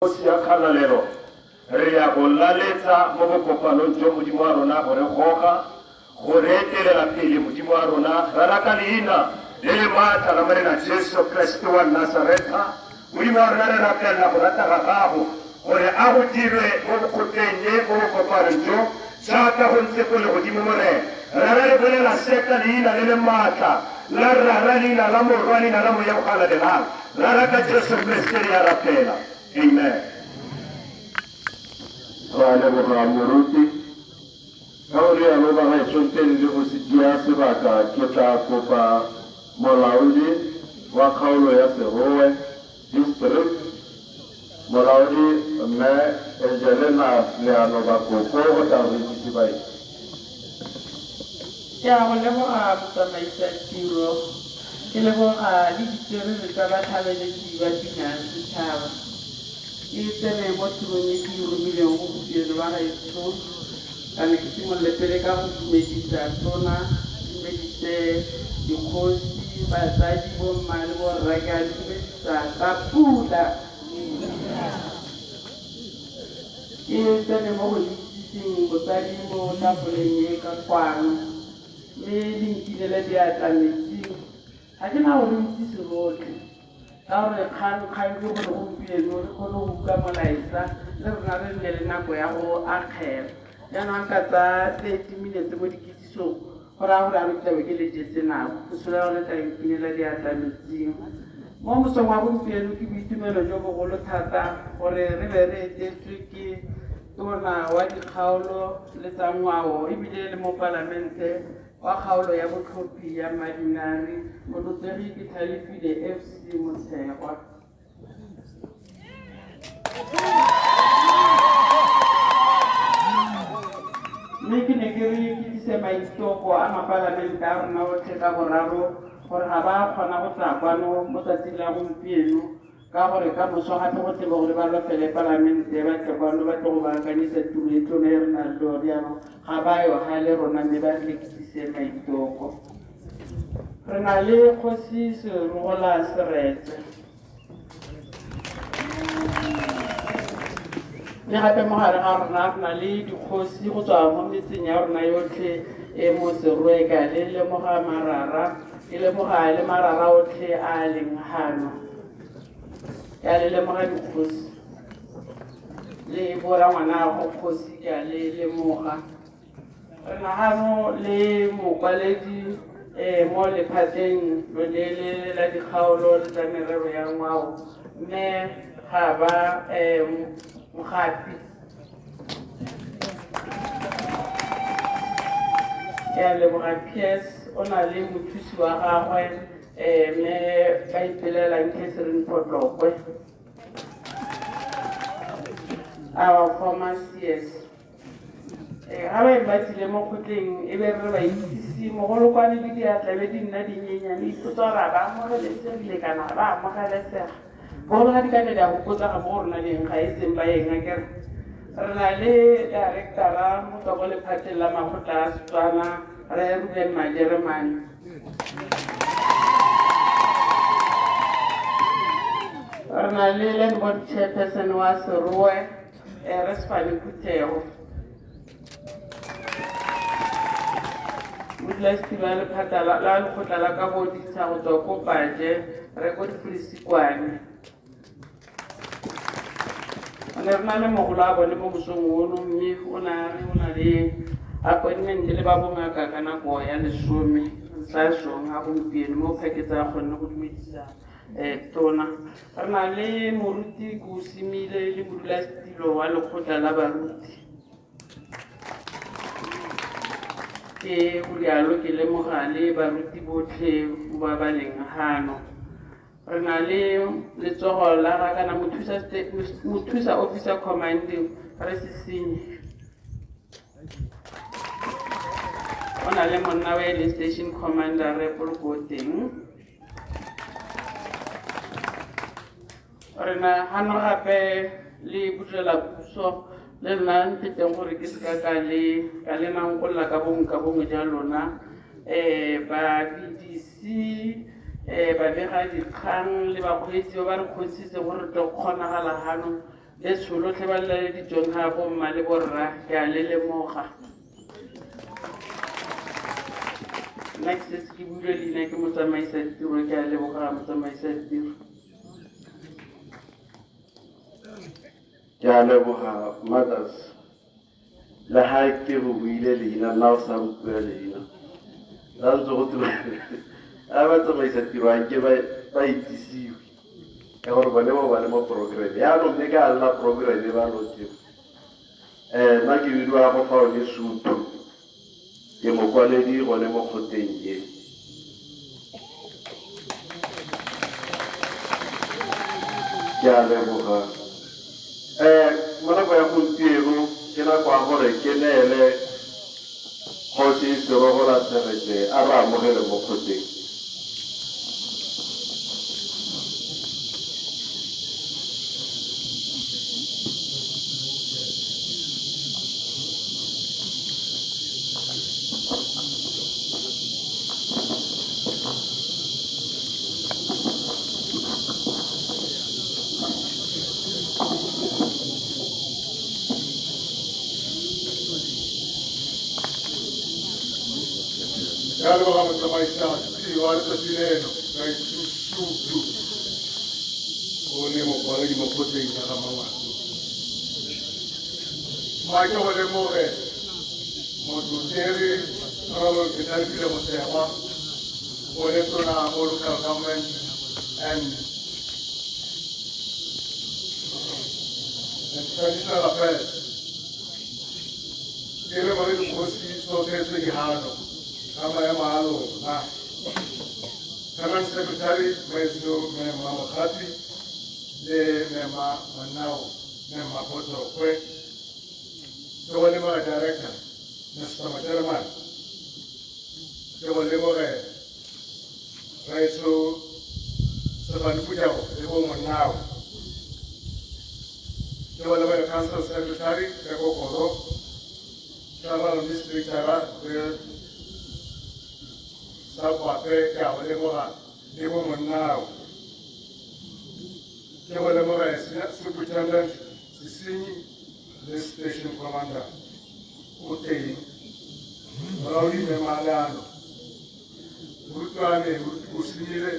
Kgosi ya Kgalalelo, re ya go laletsa mo bokopanong jo, Modimo wa rona, go re goga, go re etelela pele, Modimo wa rona, rara ka Leina le le maatla la Morena Jesu Kriste wa Nasaretha. Modimo wa rona, re rapelela go rata ga Gago, gore a go dirwe mo bokgotleng ye, mo bokopanong jo, jaaka go ntse ko Legodimo, Morena. Rara, re bolela se ka Leina le le maatla la Rara, Leina la Morwa, Leina la Moya o Galalelang. Rara, ka Jesu Kriste re a rapela. Amen. Ra leboga moruti. Ka go rialo bagaetsho ntleng le go se tšea sebaka ke tla kopa molaodi wa kgaolo ya Serowe District, molaodi Mme Angelina Leano Bakoko go tla go itsise baeti. Ke a go leboga motsamaisa tiro, ke leboga le ditswerere tsa batlhabeletsi ba pina ya setšhaba. Ke tsene mo tirong e ke e romileng go gompieno ba gaetsho. Kana ke simolole pele ka go dumedisa tona, dumedise dikgosi, batsadi, bomma le borra, ke a le dumedisa ka pula. Ke tsene mo go le itsiseng botsadi mo tafoleng e ka kwano, mme le nkinele diatla metsing. Ga ke na go re itsise rotlhe, ka gore kgang kgang ke gore gompieno re kgone go utlwa molaetsa le rona re nne le nako ya go akgela. Jaanong ka tsaya 30 minutes mo dikitsisong go raya gore a re tlabe ke le jetse nako, ke tshola gore tla nkinela diatla metsing. Mo mosong wa gompieno ke boitumelo jo bogolo thata gore re be re etetswe ke tona wa dikgaolo le tsa ngwao ebile le mopalamente wa kgaolo ya botlhophi ya Mmadinare, Motlotlegi ke Tlhalefile FC Motshegwa. Mme ke ne ke re ke tlise maitoko a mapalamente a rona otlhe ka boraro gore ga ba kgona go tla kwano mo tsatsing la gompieno ka gore ka moso gape go tlebe gore ba lofele palamente ba tle kwano ba tle go baakanyetsa tiro e tona e re nang le yone. Jaanong ga ba yo ga le rona mme ba re tlise maitoko. Re na le kgosi Serogola Seretse, mme gape mo gare ga rona re na le dikgosi go tswa mo metseng ya rona yotlhe e mo Seroe. Ka le lemoga marara, ke lemoga le marara otlhe a a leng hano. Ke a le lemoga dikgosi le bora ngwana go kgosi, ke a le lemoga. Re nagano le mokwaledi mo lephateng lolele la dikgaolo le tsa merero ya ngwao, mme ga ba Mogapi. Ke a leboga PS, o na le mothusi wa gagwe mme ba ipelelang Catherine Potlokwe, our former CS. Ga ba ba tsile mo kgotleng e be re ba itsise mogolokwane le diatla be di nna dinyenyane, ipotsa gore a ba amogelesegile kana ga ba amogelesega. Bogolo ga di ka di a gopotsa ga mo go rona leng ga e seng ba eng akere. Re na le directora go tswa ko lephateng la makgotla a Setswana, re Ruben Majeremane. Re na le land board chairperson wa Serowe, re Sefane Phuthego. Modulasetilo wa lephata la lekgotla la kabo ditsha go tswa ko Paje, re ko Diforisikwane. Ne re na le mogolo a bone mo mosong ono, mme o ne a re o na le appointment le ba bongaka ka nako ya 10 tsa song ga gompieno, mo phaketsa a kgonne go dumedisa tona. Re na le moruti Kosimile le modulasetilo wa lekgotla la baruti. Ke go rialo ke lemoga le baruti botlhe ba ba leng hano. Re na le letsogo la ga kana mothusa officer commanding re Sesenyi, o na le monna wa e le station commander re poloko teng. Re na gano gape le bodirela puso le nna nteteng gore ke seka ka le ka le nankolola ka bongwe ka bongwe ja lona, ba VDC, babega dikgang le bakgweetsi ba ba re kgontshitse gore re tle go kgonagala gano. Le tsholotlhe ba laleditsweng ga bomma le borra, ke a le lemoga. Nna ke setse ke buile leina ke motsamaisa ditiro, ke a leboga motsamaisa ditiro. Ke a leboga mothers, le ha ke go buile leina nna o sa mpua leina la ntse go twe a ba tsamaisa tiro anke ba itsisiwe ka gore bone bo ba le mo programme yaanong, mme ka nna programme ba lote. Nna ke bidiwa go fa le Suthu, ke mokwaledi gone mo kgoteng ye. Ke a leboga. Mo nako ya gompieno ke nako ya gore ke neele kgosi Serogola Seretse a re amogele mo kgoteng. Ke a leboga motsamaisa tiro wa letsatsi leno, Raitsusutu, o ne mokwaledi mo kgotleng ya ga Mangwato. Ma ke go lemoge motlotlegi Honorable Ketlhalefile Motshegwa, o le tona mo local government and traditional affairs. Ke leboge dikgosi tsotlhe tse di hano ka maemo a lona. Permanent Secretary Maetso Mema Mokgapi le Mema Monnao Mema Botlokwe. Ke go lemoge Director Mr. Materman. Ke go lemoge Raetso Sefane Phuthego le bo monnao. Ke go leboge Council Secretary Reko Koro, Tribal Administrator re sa Kwape, ke a go leboga le bo monnao. Ke go lemoge Superintendent Sesenyi le Station Commander o teng. Molaodi Mema Leano, Morutwane o senyile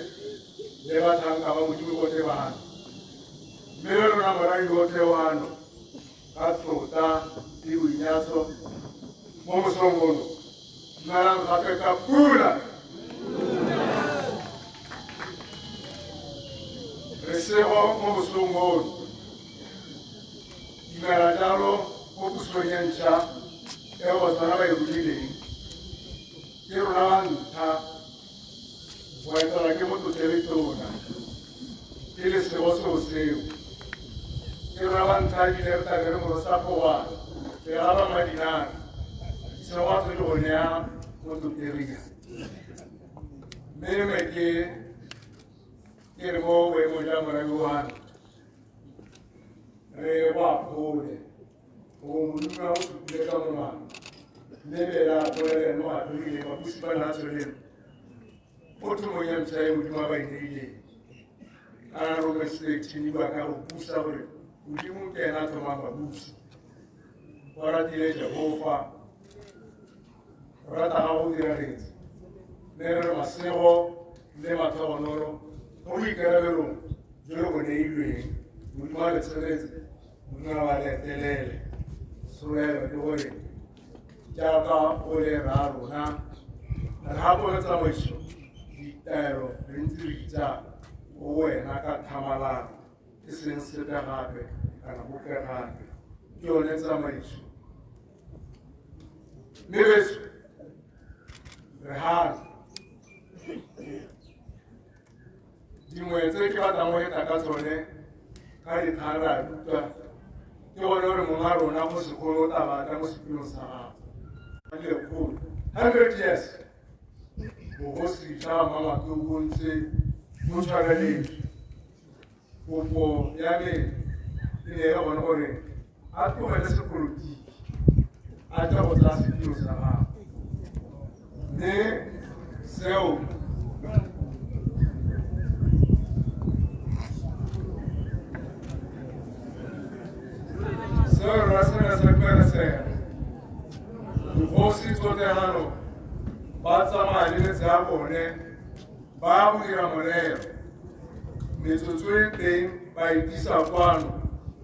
le batlhanka ba Modimo botlhe bano. Mme le rona morahi otlhe wano ka tlotla le boinyatso mo mosong ono. Dumelang gape ka pula. Re sego mo mosong ono. Dumela jalo mo pusong e ntšha e Batswana ba e romileng. Ke rona ba ntlha go etela ke motlotlegi tona. Ke lesego seo seo. Ke rona ba ntlha ebile re tlabe re mo rosa pogwana. Re araba madinana. Segoatso ke go nea motlotlegia. Mme me ke re mo boemong jwa morabi wa me, re go akgole go Modimo a go supile ka monwana, mme bela bolele mo atogile babusi ba lefatshe leno mo thomong ya ntlha e Modimo a ba e neileng. A Romans 13 bua ka go busa gore Modimo ke ena a tlhomang babusi. Ba ratile Jehofa, rata ga go diragetse, mme re re masego le matlhogonolo mo boikarabelong jo le bo neilweng. Modimo a le tshegetse, Modimo a ba le etelele. Tsholofelo ke gore jaaka o le rra rona, re gakole tsamaiso ditaelo re ntse re itsa go wena ka tlhamalalo, e seng sepe gape kana bope gape. Ke yone tsamaiso. Mme betso re hano dingwe tse ke batlang go heta ka tsone ka dikgang re a utlwa ke gone gore mongwe wa rona go sekolo o tla batla mo setulong sa gagwe lekgolo 100 years bogosi jwa Mangwato bo ntse bo tshwareletswe. Kopo ya me e ne e le gone gore a tlogele sepolotiki a tle go tsaya setulo sa gagwe, mme seo katlego. Dikgosi tsotlhe ba tsamaya le metse ya bone ba go dira morero. Metsotso e teng ba e tlisa kwano,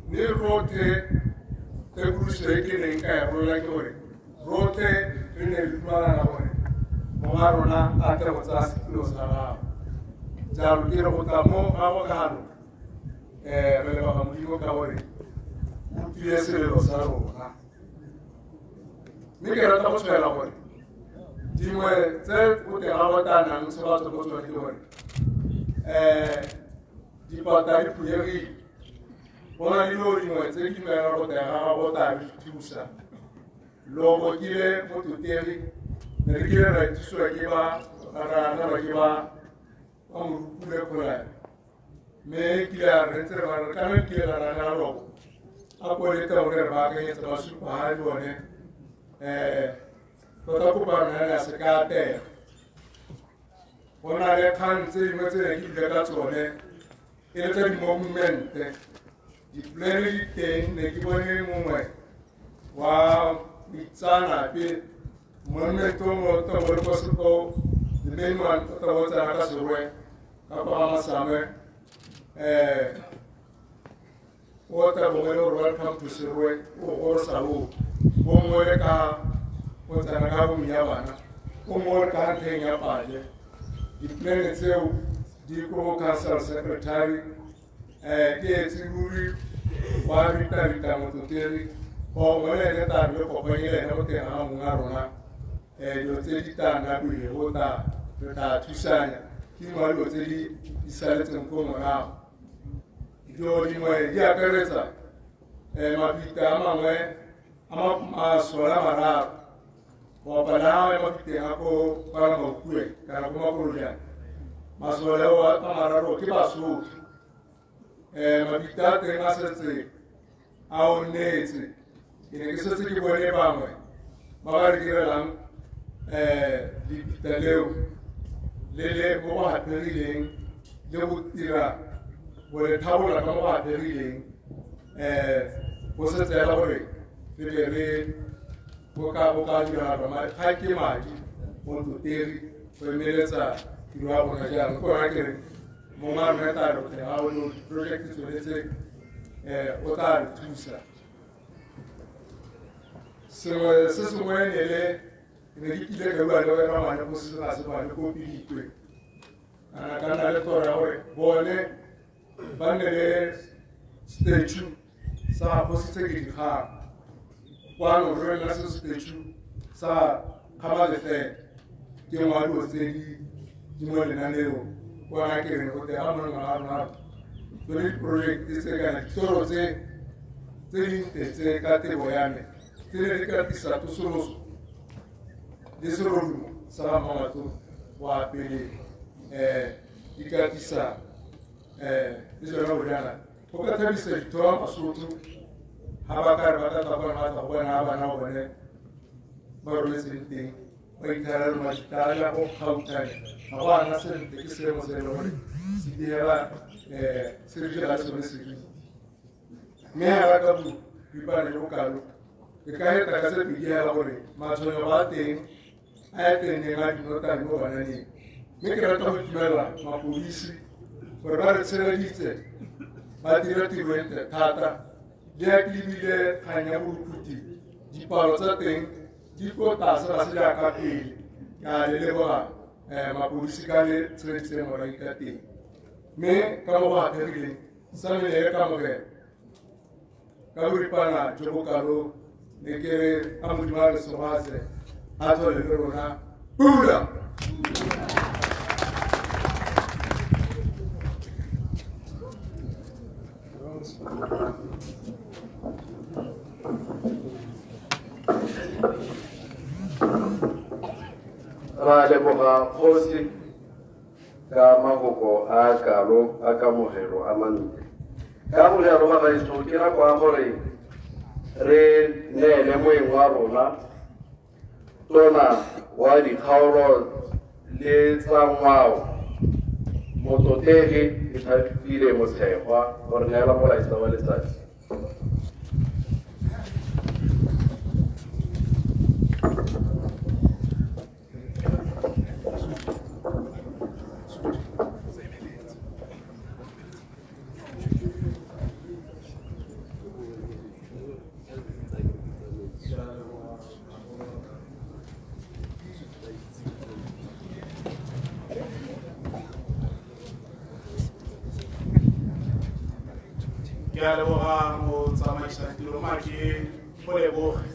mme rotlhe tekodiso e ke neng ka e rola ke gore rotlhe re ne re dumalana gore monga rona a tle go tsaya setulo sa gagwe. Jalo ke re go tla mo ga go kalo re leboga Modimo ka gore o utlwile selelo sa rona. Mme ke rata go tshwaela gore dingwe tse go teng ga go tla nang se batho mo tsone ke gore dipata di phunyegile. Go na le dilo dingwe tse di dumelang go teng ga go tla re thusa. Lobo kile mototegi ne re kile ra thusiwa ke ba ra arelwa ke ba ba Morupule Kgolane. Mme kile a re ntse re ba re kana kile ra ragela lobo a kolete gore re baakanyetse ba supa ga le bone tota kopano ya ya se ka atega. Go na le kgang tse dingwe tse ne ke bile ka tsone e le tsa di-monumente, dipolane di teng. Ne ke bone mongwe wa moitseanape monument o mongwe o tla bo le kwa Seko, the main one o tla bo o tsena ka Serowe ka kwa ga Masamwe, o tla bongwe le gore welcome to Serowe o gorosa o bo mongwe le ka o tsena ka bo bana o mongwe le ka ntlheng ya Paje. Dipolane tseo di ko council secretary ke etse ruri wa rita motlotlegi gongwe le ene tla re kopanye le ene go teng ga mongwe a rona. Dilo tse di tla nna pele go tla re tla thusanya ke dingwe wa dilo tse di saletseng ko morago. Dilo dingwe di akaretsa mabita a mangwe a masole a mararo go opela a mabiteng a ko kwa Maukue kana ko Makolojane. Masole a mararo ke Basotho. Mabita a teng a setse a onetse. Ke ne ke setse ke bone bangwe ba ba re direlang lebita leo le le mo go haphegileng le go dira go le thabola ka mo go haphegileng, go setse fela gore re be re go ka diragala. Ga ke madi motlotlegi go emeletsa tiro ya rona jaanong. Ke gona ke re mongwe a rona tla re ga o ne project tsone tse o tla re thusa. Sengwe se sengwe ne le ne ke kile ka bua le wena ngwane go se ga se bane ko Pilikwe, kana ka nna le toro ya gore bone ba nne le statue sa Kgosi Tshekedi-Kgang kwano, re nna se statue sa Khama the Third. Ke nngwe ya dilo tse di mo lenaneong kwana ke reng go teng ga mongwe ga rona tsone di-project tse kana ditoro tse dintle tse ka tebo ya me tse ne di ka tlisa tsosoloso le serodumo sa ga Mmamatlo wa pele, di ka tlisa le tsone go jaana go ka thabisa ditho Basotho ga ba ka re ba tla tla bona ba tla go bona bana bone ba rometseng teng ba ithaela mashitala go gautshwane ga go ana sentle. Ke seemo se e le gore se diela se re dira sone seriti, mme ga ba ka boripana jo bokalo ke ka heta ka tse pedi hela gore matshwenyego a teng a ya teng neng a dinotagi mo bananeng. Mme ke rata go itumela mapodisi gore ba re tshireleditse, ba dira tiro e ntle thata. Le ya ke lebile kgang ya borukhuti, dipalo tsa teng di ko tlase, ga se jaaka pele. Ke a le leboga mapodisi ka le tshireleditseng moraki ka teng, mme ka mo go aphegileng sa mene e kamogelo ka boripana jo bokalo. Ne ke re a Modimo a re segoatse a tlhole le rona. Pula. Ra leboga kgosi ka mafoko a kalo a kamogelo a mantle. Ka go rialo bagaetsho, ke nako ya gore re neele moeng wa rona, tona wa dikgaolo le tsa ngwao, motlotlegi Letlhafile Motshegwa, gore neela molaetsa wa letsatsi. a leboga motsamaisa tiro make go leboge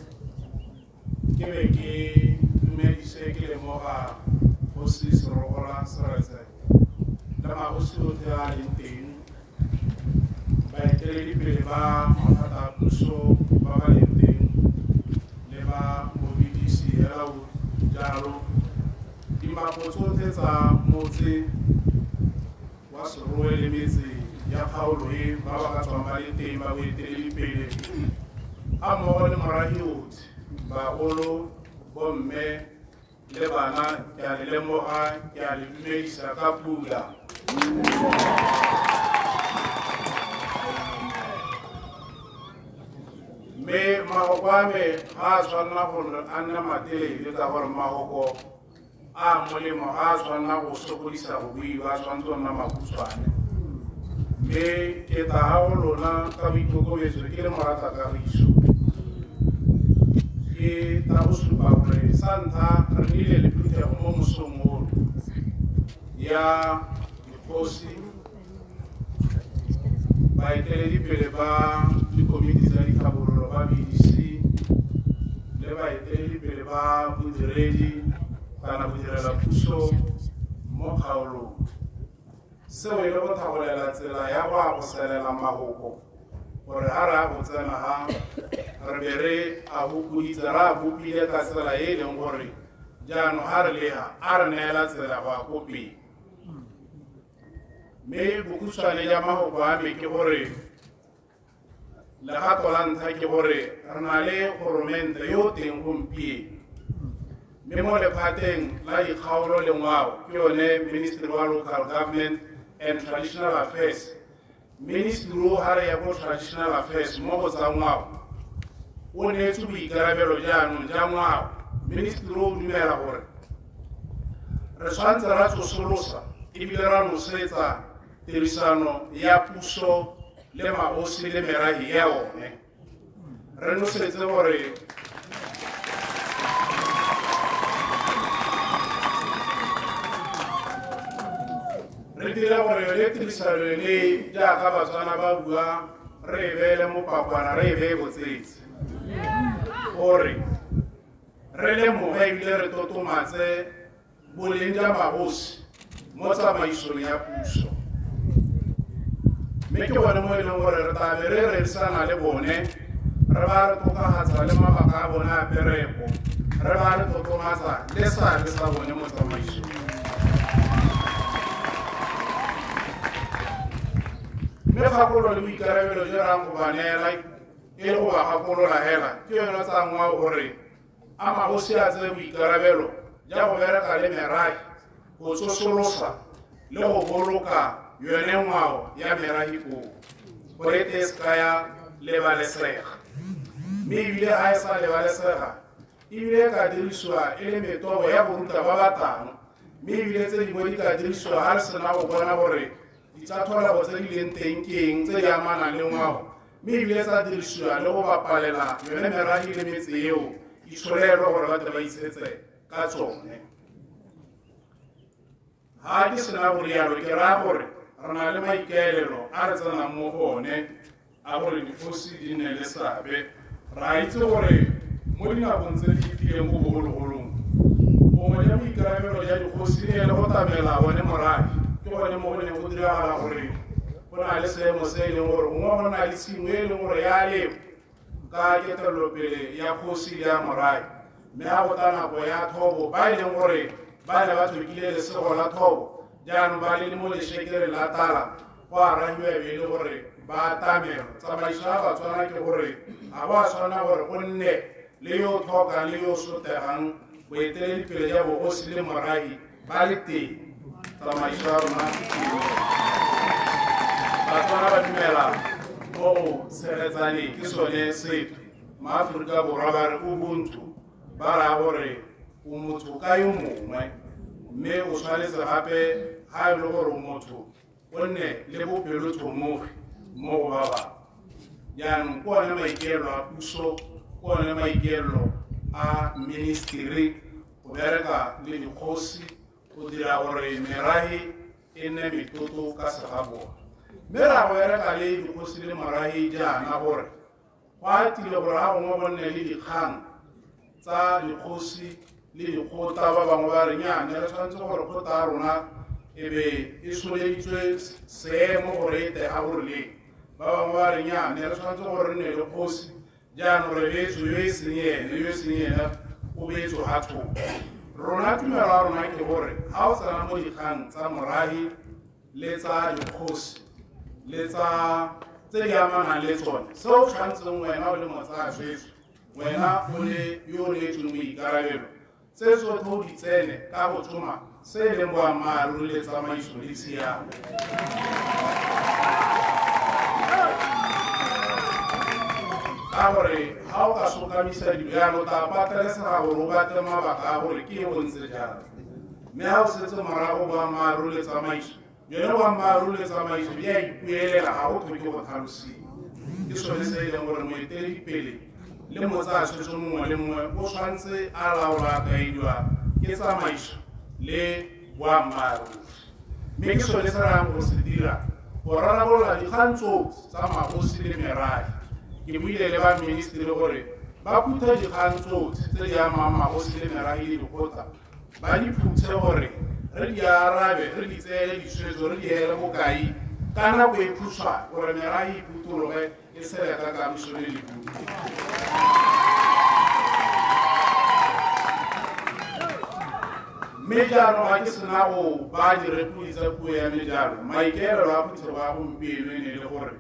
ke be ke dumedise ke lemoga kgosi Serogola Seretse le magosi otlhe a leng teng, baeteledipele ba maphata a puso ba ba leng teng le ba mo-VDC hela jalo, dimapo tsotlhe tsa motse wa Serowe le metse ya kgaolo e ba ba ka tswang ba le teng ba boeteledipele ga mmogo le morahi otlhe, bagolo, bomme le bana, ke a le lemoga, ke a le dumedisa ka pula. Mme mahoko a me ga a tshwanela gore a nne matelele ka gore mahoko a molemo ga a tshwanela go sokodisa go buiwa, a tshwanetse go nna makhutshwane. Mme ke tla ga go lona ka boikokobetso ke le morata kagiso. Ke tla go supa gore sa ntlha re nnile le phuthego mo mosong ono ya dikgosi, baeteledipele ba dikomiti tsa ditlhabololo ba VDC le baeteledipele ba bodiredi kana bodirela puso mo kgaolong. Seo e le go tlhagolela tsela ya go a go selela mahoko gore ha re a go tsena ha re be re a hopoditse, re a bopile ka tsela e e leng gore jaanong ha re leha a re neela tsela go ya ko pele. Mme bokhutshwane ja mahoko a me ke gore legato la ntlha ke gore re na le goromente yo o teng gompieno, mme mo lephateng la dikgaolo le ngwao ke yone Ministry wa Local Government and Traditional Affairs. Ministry o ha re ya ko Traditional Affairs mo go tsa ngwao o neetswe boikarabelo jaanong ja ngwao. Ministry o dumela gore re tshwanetse ra tsosolosa ebile ra nosetsa tirisano ya puso le magosi le merahi ya one. Re nosetse gore re dire gore yone tirisano le jaaka Batswana ba bua re e beele mopakwana, re e beye botsetse, gore re lemoge ebile re totomatse boleng jwa magosi mo tsamaisong ya puso. Mme ke gone mo e leng gore re tla be re rerisana le bone, re ba re tokafatsa le mabaka a bone a pereko, re ba re totomatsa le seabe sa bone mo tsamaisong. Mme kgakololo le boikarabelo jo rang go ba neela e le go ba gakolola hela ke yone tsa ngwao gore a magosi a tseye boikarabelo ja go bereka le merahi go tsosolosa le go boloka yone ngwao ya merahi koo gore e se ka ya lebalesega. Mme ebile ga e sa lebalesega ebile e ka dirisiwa e le metobo ya go ruta ba ba tlang, mme ebile tse dingwe di ka dirisiwa ga re sena go bona gore ditsa tholego tse di leng teng ke eng tse di amanang le ngwao, mme ebile tsa dirisiwa le go bapalela yone merahi le metse eo itsholelo gore ba tle ba itshetse ka tsone. Ha ke sena go rialo ke raya gore re na le maikaelelo a re tsenang mo go one a gore dikgosi di nne le seabe. Re a itse gore mo dinakong tse di fetileng ko bogologolong bongwe jwa boikarabelo jwa dikgosi e ne le go tlamela bone morafe. Ke gone mo go neng go diragala gore go na le seemo se e leng gore gongwe go na le tshimo e leng gore ya lema ka ketelelopele ya kgosi le ya morafe, mme ga go tla nako ya thobo ba e leng gore ba ne ba tlhokile lesego la thobo jaanong ba le mo lešekere la tala go arabiwa e be e le gore ba atamelwa. Tsamaiso ya Batswana ke gore ga go a tshwana gore go nne le yo o tlhokang le yo o sotegang, boeteledipele ja bogosi le morahi ba le teng. Tsamaiso ya rona ke eo. Batswana ba dumela mo go tshegetsaneng, ke sone setho. MaAforika Borwa ba re ubuntu, ba raya gore o motho ka yo mongwe, mme o tshwanetse gape ga e le gore o motho o nne le bopelotlhomogi mo go ba bangwe. Jaanong ke one maikaelelo a puso, ke one maikaelelo a ministry go bereka le dikgosi go dira gore merahi e nne metoto ka segabona. Mme ra go bereka le dikgosi le morahi jaana gore go atile gore ga gongwe go nne le dikgang tsa dikgosi le dikgotla ba bangwe ba re nnyane re tshwanetse gore kgotla ya rona e be e tsholeditswe seemo gore e tle ga go rileng. Ba bangwe ba re nnyane re tshwanetse gore re nne le kgosi jaanong re beetswe yo e seng ene, yo e seng ene o beetswe ga thoko. Rona tumelo ya rona ke gore ga o tsena mo dikgang tsa morahi le tsa dikgosi le tsa tse di amanang le tsone, se o tshwanetseng wena o le motsaya-tshwetso, wena o le yo o neetsweng boikarabelo, tse tsotlhe o di tsene ka go tsoma se e leng boammaaruri le tsamaiso le tshiamo. Ka gore ga o ka sokamisa dilo jalo, o tla patelesega gore o batle mabaka a gore ke eng go ntse jalo. Mme ga o setse morago boammaaruri le tsamaiso, yone boammaaruri le tsamaiso di a ipuelela, ga go tlhoke go tlhalosiwa. Ke sone se e leng gore moeteledipele le motsaya-tshwetso mongwe le mongwe o tshwanetse a laolwa a kaediwa ke tsamaiso le boammaaruri. Mme ke sone se re yang go se dira go rarabolola dikgang tsotlhe tsa magosi le merafe. Ke buile le ba ministry gore ba phuthe dikgang tsotlhe tse di amang magosi le merafe le dikgotla, ba di phuthe gore re di arabe, re di tseele ditshwetso, re di ele bokai ka nako e khutshwane gore merafe e phutologe e tshele ka kagiso le lehumo. Mme jaanong ga ke sena go ba direpodi tsa puo ya me jalo, maikaelelo a phuthego ya gompieno e ne e le gore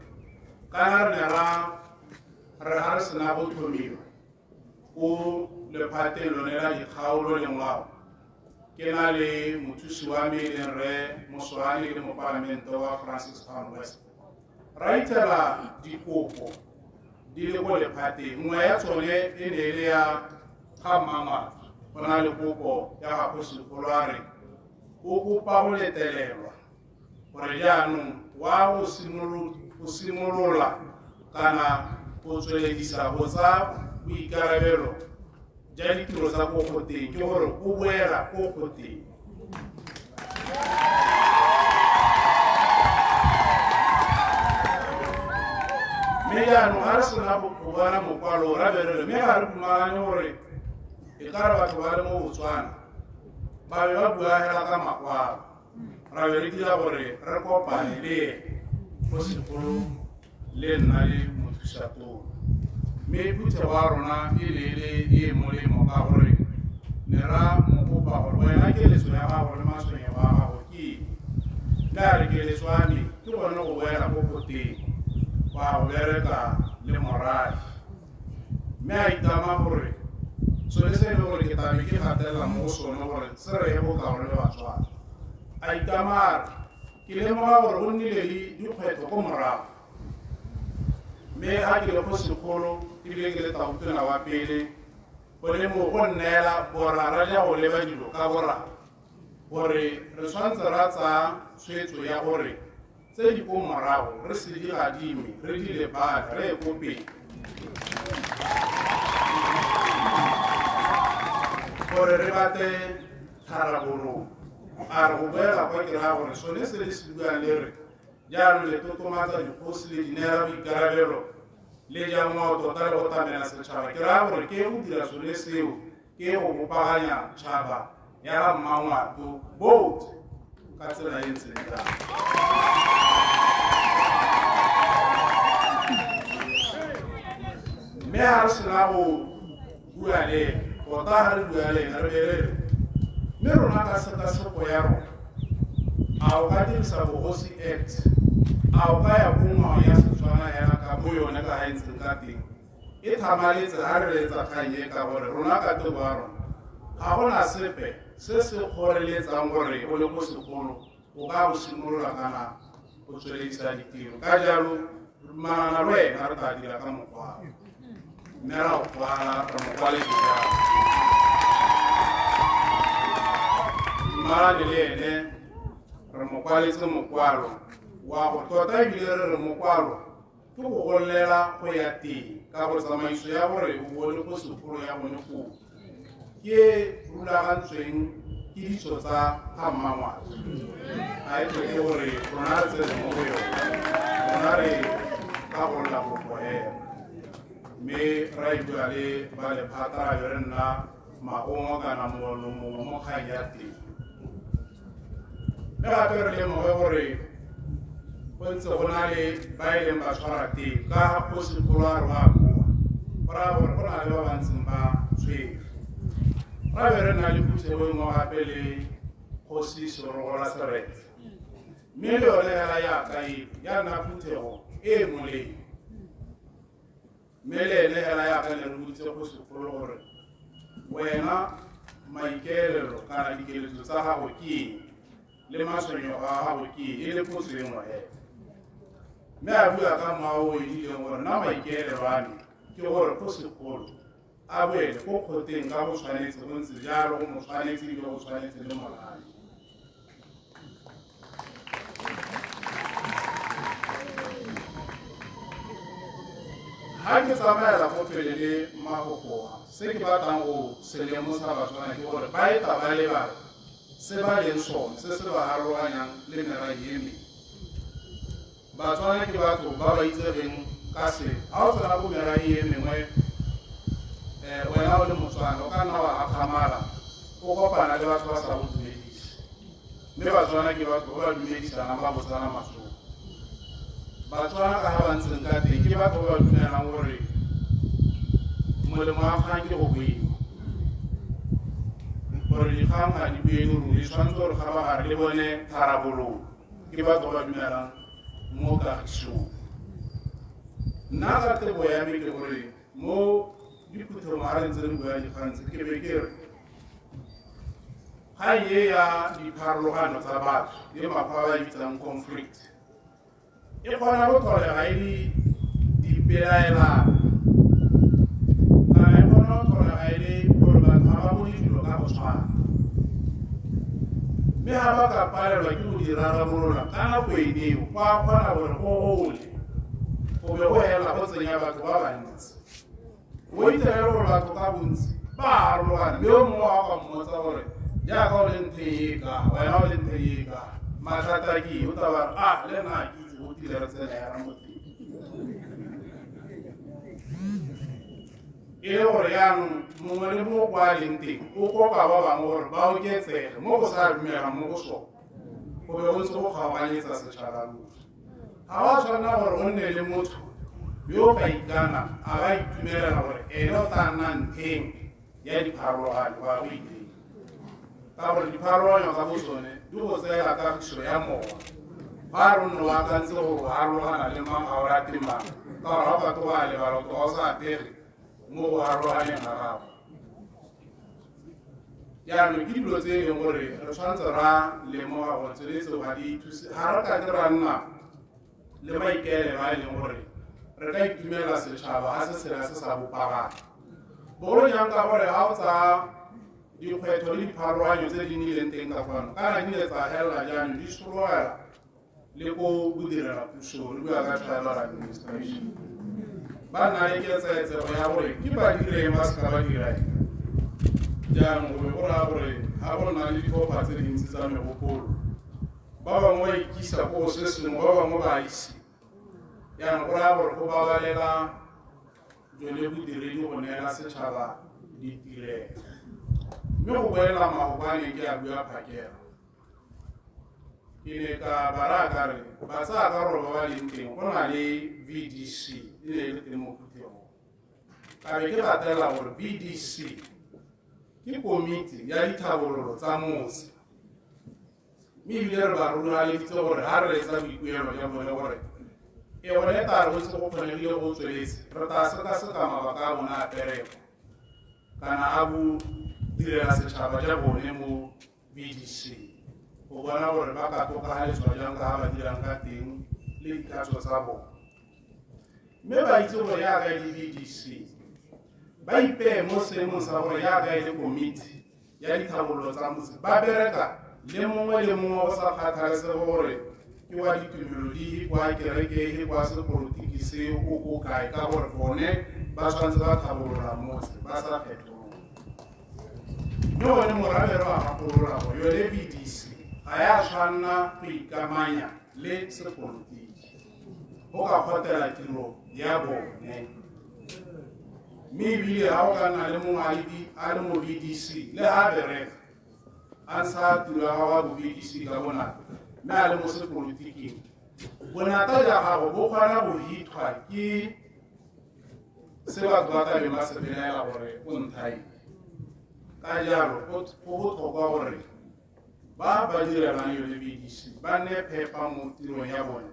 kana re ne ra re ga re sena go tlhomiwa ko lephateng lone la dikgaolo le ngwao, ke na le mothusi wa me e leng Rre Moswaane le mopalamente wa Francistown West, ra ithela dikopo di le ko lephateng. Nngwe ya tsone e ne e le ya ga Mmangwato, go na le kopo ya ga Kgosikgolo a re o kopa go letelelwa gore jaanong wa go simolola kana go tsweledisa go tsaya boikarabelo ja ditiro tsa ko kgoteng, ke gore o boela ko kgoteng. Mme jaanong ga re sena go bona mokwalo ra be re re, mme ga re dumalane gore e ka re batho ba le mo Botswana ba be ba bua hela ka makwalo, ra be re dira gore re kopane le ene Kgosikgolo le nna le mothusatona. Mme phuthego ya rona e ne e le e e molemo ka gore ne ra mo kopa gore wena keletso ya gago le matshwenyego a gago ke eng. Mme a re keletso ya me ke gone go boela ko kgoteng go ya go bereka le morafe. Mme a itama gore sone se e le gore ke tlabe ke gatelela mo go sone gore se reye bokao re le Batswana. A itama a re ke lemoga gore go nnile le dikgwetlho ko morago, mme ga ke le Kgosikgolo ebile ke le tautona wa pele, go le mo go nneela borara ja go leba dilo ka borara, gore re tshwanetse ra tsaya tshwetso ya gore tse di ko morago re se di gadime, re di lebale, re ye ko pele. Gore re batle tharabololo. A re go boela kwa ke raya gore sone se le se buang le re jaanong le totomatsa dikgosi le di neela boikarabelo le ja ngwao tota le go tlamela setšhaba. Ke raya gore ke go dira sone seo, ke go bopaganya tšhaba ya ga Mmangwato botlhe ka tsela e ntseng jang. Mme ga re sena go bua le ene, tota ga re bua le ene re be re re, mme rona ka sekaseko ya rona, a o ka dirisa Bogosi Act, a o ka ya ko ngwao ya Setswana hela ka bo yone ka ga e ntseng ka teng, e tlhamaletse ga re reetsa kgang e, ka gore rona ka tebo ya rona ga gona sepe se se kgoreletsang gore o le ko sekolo o ka go simolola kana go tsweledisa ditiro. Ka jalo dumalana le wena re tla dira ka mokwalo, mme ra go kwala re mo kwaletse jalo, dumalane le ene re mo kwaletse mokwalo wa go tota, ebile re re mokwalo ke go golela go ya teng ka gore tsamaiso ya gore o bone ko sekolo ya bone koo ke e rulagantsweng Ke ditso tsa ga mmangwana, ga e tlhoke gore rona re tsene mo go yone, rona re ka golola kopo hela. Mme ra e bua le ba lephata, ra be re nna maungo kana mongwe mongwe mo kgang ya teng. Mme gape re lemoge gore go ntse go na le ba e leng ba tshwara teng ka go sekolo a re wa boa, go raya gore go na le ba ba ntseng ba tshwere. Ra be re nna le phuthego e nngwe gape le kgosi Serogola Seretse, mme le yone hela yaka e ya nna phuthego e e molemo. Mme le ene hela yaka ne re boditse go sekolo gore wena maikaelelo kana dikeletso tsa gago ke eng le matshwenyego a gago ke eng, e le potso e nngwe hela. Mme a bua ka mowa o edileng gore nna maikaelelo a me ke gore go sekolo a boele ko kgoteng ka go tshwanetse go ntse jalo, go mo tshwanetse ebile go tshwanetse le morafe. Ga ke tsamaela go pele le magokoa, se ke batlang go se lemosa Batswana ke gore ba eta ba lebala se ba leng sone, se se ba harologanyang le merafe e mengwe. Batswana ke batho ba ba itsegeng ka se. Ga o tsena ko merafe e mengwe, wena o le Motswana o ka nna wa gakgamala o kopana le batho ba sa go dumedise. Mme Batswana ke batho ba ba dumedisanang, ba botsana matsogo. Batswana ka ga ba ntseng ka teng ke batho ba ba dumelang gore molemo wa kgang ke go buiwa, gore dikgang ga di buele ruri, tshwanetse gore kgabagare le bone tharabololo. Ke batho ba ba dumelang mo kagisong. Nna ka tebo ya me ke gore mo diphuthegong ga re ntse re bua dikgang tse, ke be ke re kgang e ya dipharologano tsa batho e makgwa ba e bitsang conflict e kgona go tlholega e le dipelaelano, kana e kgona go tlholega e le gore batho ga ba bone dilo ka go tshwana, mme ga ba ka palelwa ke go di rarabolola ka nako eo, go a kgona gore go gole go be go hela go tsenya batho ba bantsi. O itirele gore batho ka bontsi ba harologane, mme yo mongwe wa ka mmotsa gore jaaka o le ntho e ka wena o le ntho e ka mathata ke eng, o tla ba re a le nna ke itse go tile re tsena ya mo teng. E le gore jaanong mongwe le mongwe kwa a leng teng o kopa ba bangwe gore ba oketsege mo go sa dumelang mo go sone, go be go ntse go kgaoganyetsa setšhaba ruri. Ga wa tshwanela gore o nne le motho yo o ka ikana a ba itumelela gore ene o tla nna ntlheng ya dipharologanyo go ya go ileng, ka gore dipharologanyo ka bo tsone di go tseela kagiso ya mowa. Fa re nne o akantse gore o harologana le mang, ga o rate mang, ka gore ga o ka tloga a lebala o tloga o sa atege mo go harologaneng ga gago. Jaanong ke dilo tse e leng gore re tshwanetse ra lemoga gore tsone tseo ga di thuse, ga re ka ke ra nna le maikaelelo a e leng gore re ka itumelela setšhaba ga se sela se sa bopagana, bogolo jang ka gore ga o tsaya dikgwetlho le dipharologanyo tse di nnileng teng ka kwano, kana di ne tsa helela jaanong di sologela le ko bodirela puso, re bua ka tribal administration, ba nna le ketsaetsego ya gore ke ba direng ba seka ba dira eng. Jaanong go be go raya gore ga go nna le ditlhopha tse dintsi tsa megopolo, ba bangwe ba ikisa ko go se sengwe, ba bangwe ba ise. Jaanong go raya gore go babalela jone bodiredi go neela setšhaba ditirelo. Mme go boela mafoko a neng ke a bua phakela, ke ne ka ba raya ka re ba tsaya karolo ba ba leng teng, go na le VDC e ne e le teng mo phuthegong. Ka be ke gatelela gore VDC ke komiti ya ditlhabololo tsa motse, mme ebile re ba rulaganeditse gore ga re reetsa boikuelo jwa bone gore e gone tla re botse go kgonegile go tsweletse, re tla sekaseka mabaka a bone a pereko kana a bo direla setšhaba ja bone mo VDC go bona gore ba ka tokagaletswa jang ka ga ba dirang ka teng le dikatso tsa bone. Mme ba itse gore jaaka e le VDC ba ipeye mo seemong sa gore jaaka e le komiti ya ditlhabololo tsa motse ba bereka le mongwe le mongwe go sa kgathalesege gore ke wa ditumelo dife, kwa kereke efe, kwa sepolotiki se o ko kae, ka gore bone ba tshwanetse ba tlhabolola motse ba sa kgetholole. Mme gone morabe re ba gakolola gore yone VDC ga ya tshwanna go ikamanya le sepolotiki go ka kgotela tiro ya bone. Mme ebile ga o ka nna le mongwe a le mo VDC le ga bereka a ntsha tiro ya gagwe ya bo VDC ka bonako mme a le mo sepolotiking, bonata ja gago bo kgona go hithwa ke se batho ba tlabeng ba se belaela gore o nthaile. Ka jalo go botlhokwa gore ba ba direlang yone VDC ba nne phepa mo tirong ya bone,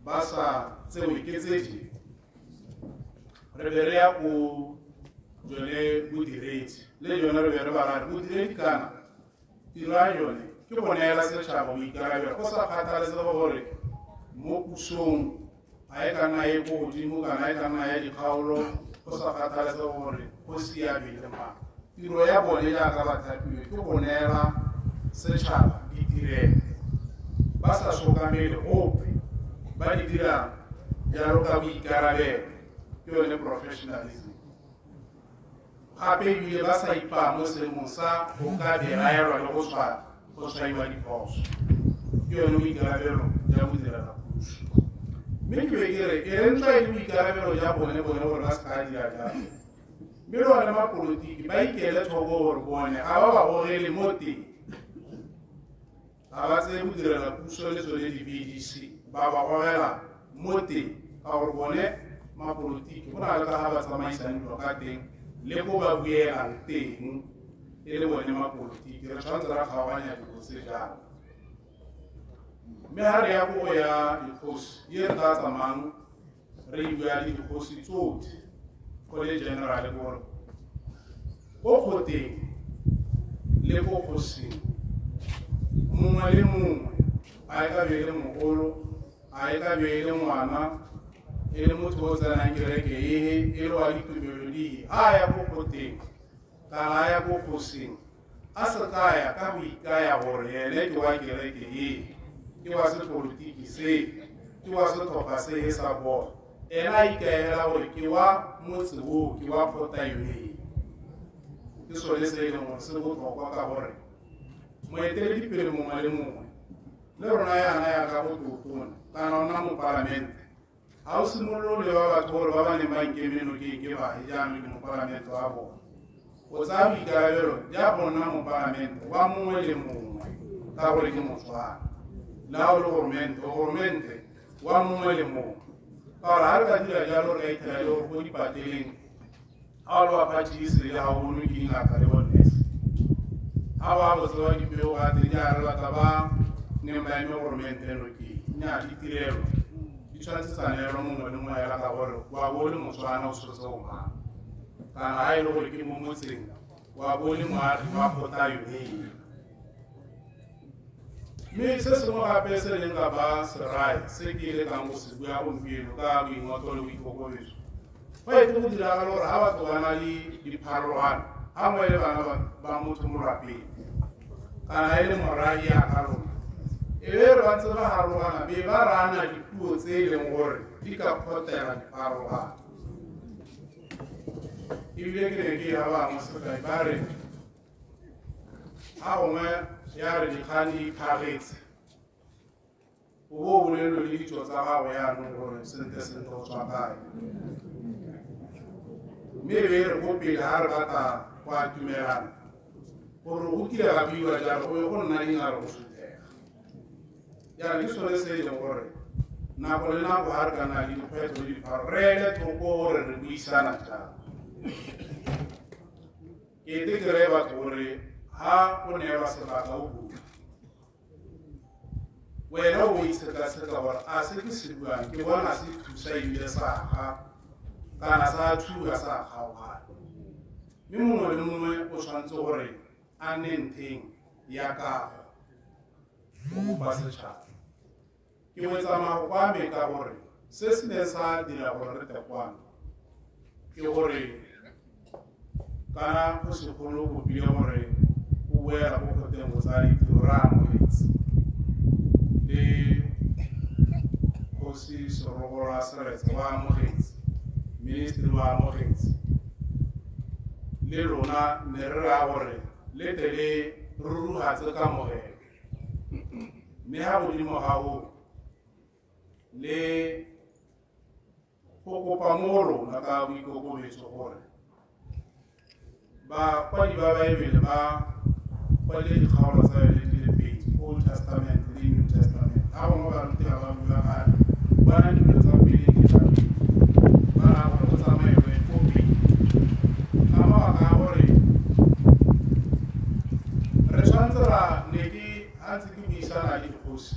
ba sa tsewe ke tse dingwe. Re be re ya ko jone bodiredi le jone re be re ba ra re bodiredi kana tiro ya yone ke go neela setšhaba boikarabelo go sa kgathalesege gore mo pusong a e ka nna e ko godimo kana e ka nna ya dikgaolo, go sa kgathalesege gore go siame le mang. Tiro ya bone jaaka bathapiwe ke go neela setšhaba ditirelo ba sa sokamele gope, ba di dira jalo ka boikarabelo, ke yone professionalism. Gape ebile ba sa ipaa mo seemong sa go ka belaelwa le go tshwaiwa diphoso, ke yone boikarabelo ja bodirela puso. Mme ke be ke re e re ntswa e le boikarabelo ja bone gore ba se ka dira jalo, mme le one mapolotiki ba ikele tlhoko gore bone ga ba ba gogele mo teng, ga ba tseye bodirela puso le tsone di-VDC ba ba gogela mo teng, ka gore bone mapolotiki go na le ka ga ba tsamaisang dilo ka teng le ko ba buelang teng e le bone mapolotiki. Re tshwanetse ra kgaoganya dilo tse jalo. Mme ga re ya ko go ya dikgosi e re tla tsamayang re e bua le dikgosi tsotlhe go le general gore ko kgoteng le ko kgosing mongwe le mongwe, a e ka be e le mogolo, a e ka be e le ngwana, e le motho o tsenang kereke ehe, e le wa ditumelo dihe, a ya ko kgoteng kana a ya ko kgosing, a se kaya ka go ikaya gore ene ke wa kereke e, ke wa sepolotiki se, ke wa setlhopha se sa bone. Ena a ikaela gore ke wa motse o, ke wa kgota yone. Ke sone se e leng gore se botlhokwa, ka gore moeteledipele mongwe le mongwe le rona yana ya ka go totona kana o nna mopalamente, ga o simolole ba batho gore ba ba neng ba nkeme nokeng ke bae jaanong ke mopalamente wa bone. O tsaya boikarabelo ja go nna mopalamente wa mongwe le mongwe ka gore ke Motswana, le ga o le goromente, o goromente wa mongwe le mongwe. Ka gore ga re ka dira jalo re ka itlhela le gore ko dipateleng ga o le wa party e sele ga o bonwe ke dingaka le bonese, ga ba botse ba dipeo ga teng ja re batla ba neng ba eme goromente nokeng. Nnyaa, ditirelo di tshwanetse tsa neelwa mongwe le mongwe hela ka gore wa bo o le Motswana o tshotse o mang, kana ga e le gore ke mo motseng wa bo o le moagi wa kgotla yone. Mme se sengwe gape se leng ka ba serai se ke lekang go se bua gompieno ka boingotlo le boikokobetso, go ete go diragala gore ga batho ba na le dipharologano, ga ngwe le bana ba motho mo lwapeng kana e le morai ya ka lona, e be re ba ntse ba harologana be ba rana dipuo tse e leng gore di ka kgotela dipharologano. Ebile ke ne ke ya bangwe sekai ba re ga gongwe ya re dikgang di iphagetse, o bo o bolelwe le ditso tsa gago yaanong gore sentle sentle o tswa kae. Mme e be re ko pele ga re batla go atumelana gore go kile ga buiwa jalo, go be go nna dingare go suthega. Jaanong ke sone se e leng gore nako le nako ga re ka nna le dikgwetlho le dipharo re ele thoko gore re buisana jang. Ke ete ke reye batho gore ha o neelwa sebaka o bua, wena o itshekatsheka gore a se ke se buang ke bona se thusa ebile sa aga kana sa thuba sa kgaogana. Mme mongwe le mongwe o tshwanetse gore a nne ntheng ya kago go bopa setšhaba. Ke wetsa mafoko a me ka gore se se neng sa dira gore re tle kwano ke gore kana go segolo kopile gore o boela ko kgoteng go tsaya ditiro, re amogetse le kgosi Serogolo a Seretse wa amogetse, ministry wa amogetse, le lona ne re raya gore Le tle le ruruhatse kamogelo. Mme ha godimo ga o le go kopa mo go rona ka boikokobetso gore bakwadi ba Baebele ba kwadile dikgaolo tsa yone di le pedi, Old Testament le New Testament. Ga gongwe baruti ga ba bua ba bona dilo tsa pele di tla pele, ba raya gore go tsamaelwe ko pele. Ka mabaka a gore re tshwanetse ra ne ke ga ntse ke buisana le dikgosi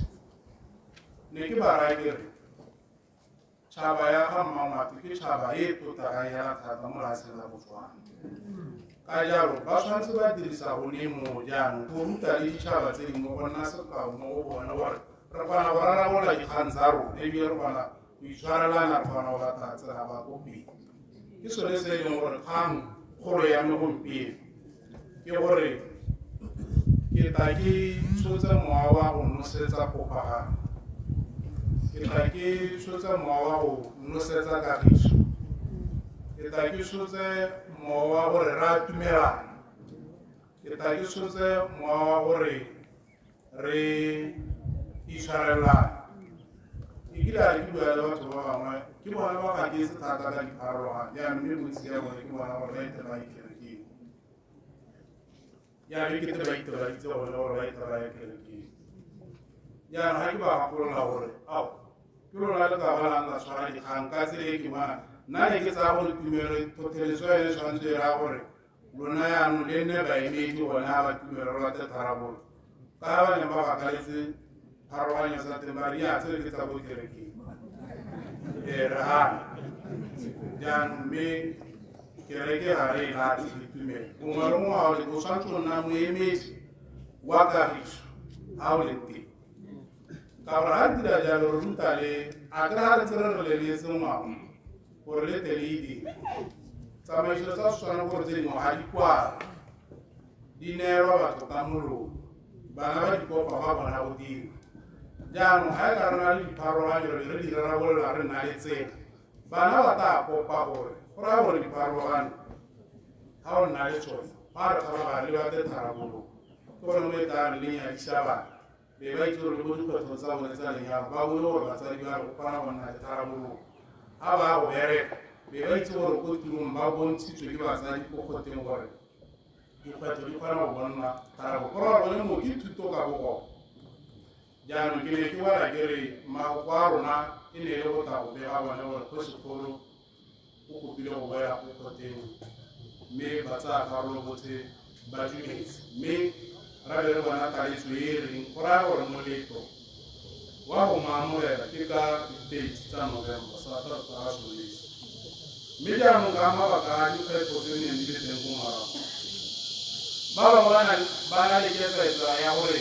ne ke ba raya ke re Tšhaba ya ga Mmangwato ke tšhaba e e tlotlegang hela thata mo lefatsheng la Botswana. Ka jalo, ba tshwanetse ba dirisa gone moo jaanong go ruta le ditšhaba tse dingwe go nna sekao mo go bone gore re kgona go rarabolola dikgang tsa rona ebile re kgona go itshwarelana, re kgona go batla tsela ba ko pele. Ke sone se e leng gore kgang kgolo ya me gompieno ke gore ke tla ke tshotse mowa wa go nosetsa popagano, ke tla ke tshotse mowa wa go nosetsa kagiso, ke tla ke tshotse mowa wa gore re atumelana, ke tla ke tshotse mowa wa gore re itshwarelane. Ebile a re ke bua le batho ba bangwe ke bona ba gaketse thata ka dipharologano jaanong, mme bontsi ya bone ke bona gore ba ite ba ikerekeng. Jaanong ke te ba ite ba itse gone gore ba ite ba ya kerekeng. Jaanong ga ke ba gakolola gore ao ke lona le ka bonang la tshwara dikgang ka tsela e ke bona nna ne ke tsaya gore tumelo tlhotlheletso ya yone tshwanetse e raya gore lona jaanong le nne baemedi gone ga ba tumelo re late tharabololo ka ga ba ne ba gakaletse pharologanyo tsa teng ba re ya tsele ke tsa ko kerekeng ee re gana jaanong mme kereke ga re e latlhe le tumelo mongwe le mongwe ga o le o tshwanetse go nna moemedi wa kagiso ga o le teng ka gore ga re dira jalo re ruta le a kry ga re ntse re re leletse ngwao gore le tle le e dire tsamaiso tsa Setswana gore tse dingwe ga di kwala di neelwa batho ka molomo bana ba dikopa ba bona go dira jaanong ga e ka re na le dipharologanyo re re di rarabolola re nna le tsela bana ba tla kopa gore go raya gore dipharologano ga o nna le tsone ba re kgabagare le batle tharabololo ke gone mo e tla re le nyadisa bana be ba itse gore le mo dikgwetlhong tsa bone tsa lenyalo ba bone gore batsadi ba re go kgona go nna le tharabololo ga ba go bereka be ba itse gore ko tirong ba bontshitswe ke batsadi ko kgoteng gore dikgwetlho di kgona go bonna tharabo go raya gone mo ke thuto ka bogone. Jaanong ke ne ke wela ke re mafoko a rona e ne e le go tla go bega bone gore kgosikgolo o kopile go boela ko kgoteng mme ba tsaya karolo botlhe ba dumetse mme ra be re bona taletso e e reng go raya gore moletlo wa go mo amogela ke ka di-30 tsa November sa ra soletse mme jaanong ka mabaka a dikgwetlho tse neng di le teng ko morago ba bangwe ba na le ketsaetsa ya gore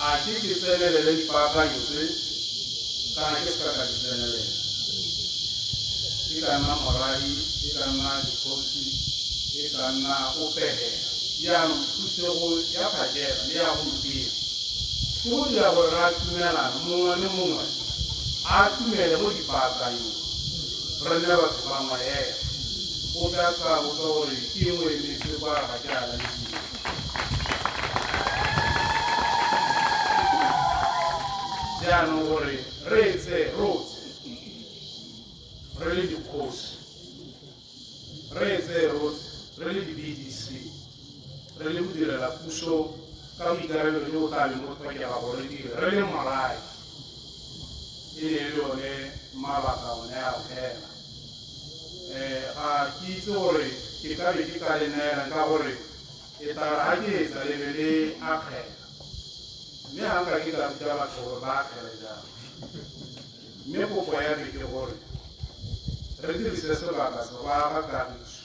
a ke ke tsenelele dipaakanyo tse kana ke seka ka di tsenelela. E ka nna moradi, e ka nna dikgosi, e ka nna ope hela. Jaanong phuthego ya phakela le ya gompieno ke go dira gore re atumelane mongwe le mongwe a atumele mo dipaakanyong re nne batho bangwe hela ope a seka a botsa gore ke eng o emetse kwa ga ke a lalediwa. Jaanong gore re e tseye rotlhe re le dikgosi, re e tseye rotlhe re le di-VDC, re le bodirela puso ka boikarabelo jo bo tla beng bo tlhokega gore re dire re le morafe, e ne e le one mabaka one ao hela. Ga ke itse gore ke ka be ke ka le neelang ka gore e tla re ga ke etsa le be le akgela mme ga nka ke ka ruta batho gore ba akgele jang. Mme kopo ya me ke gore re dirise sebaka se go aga kagiso.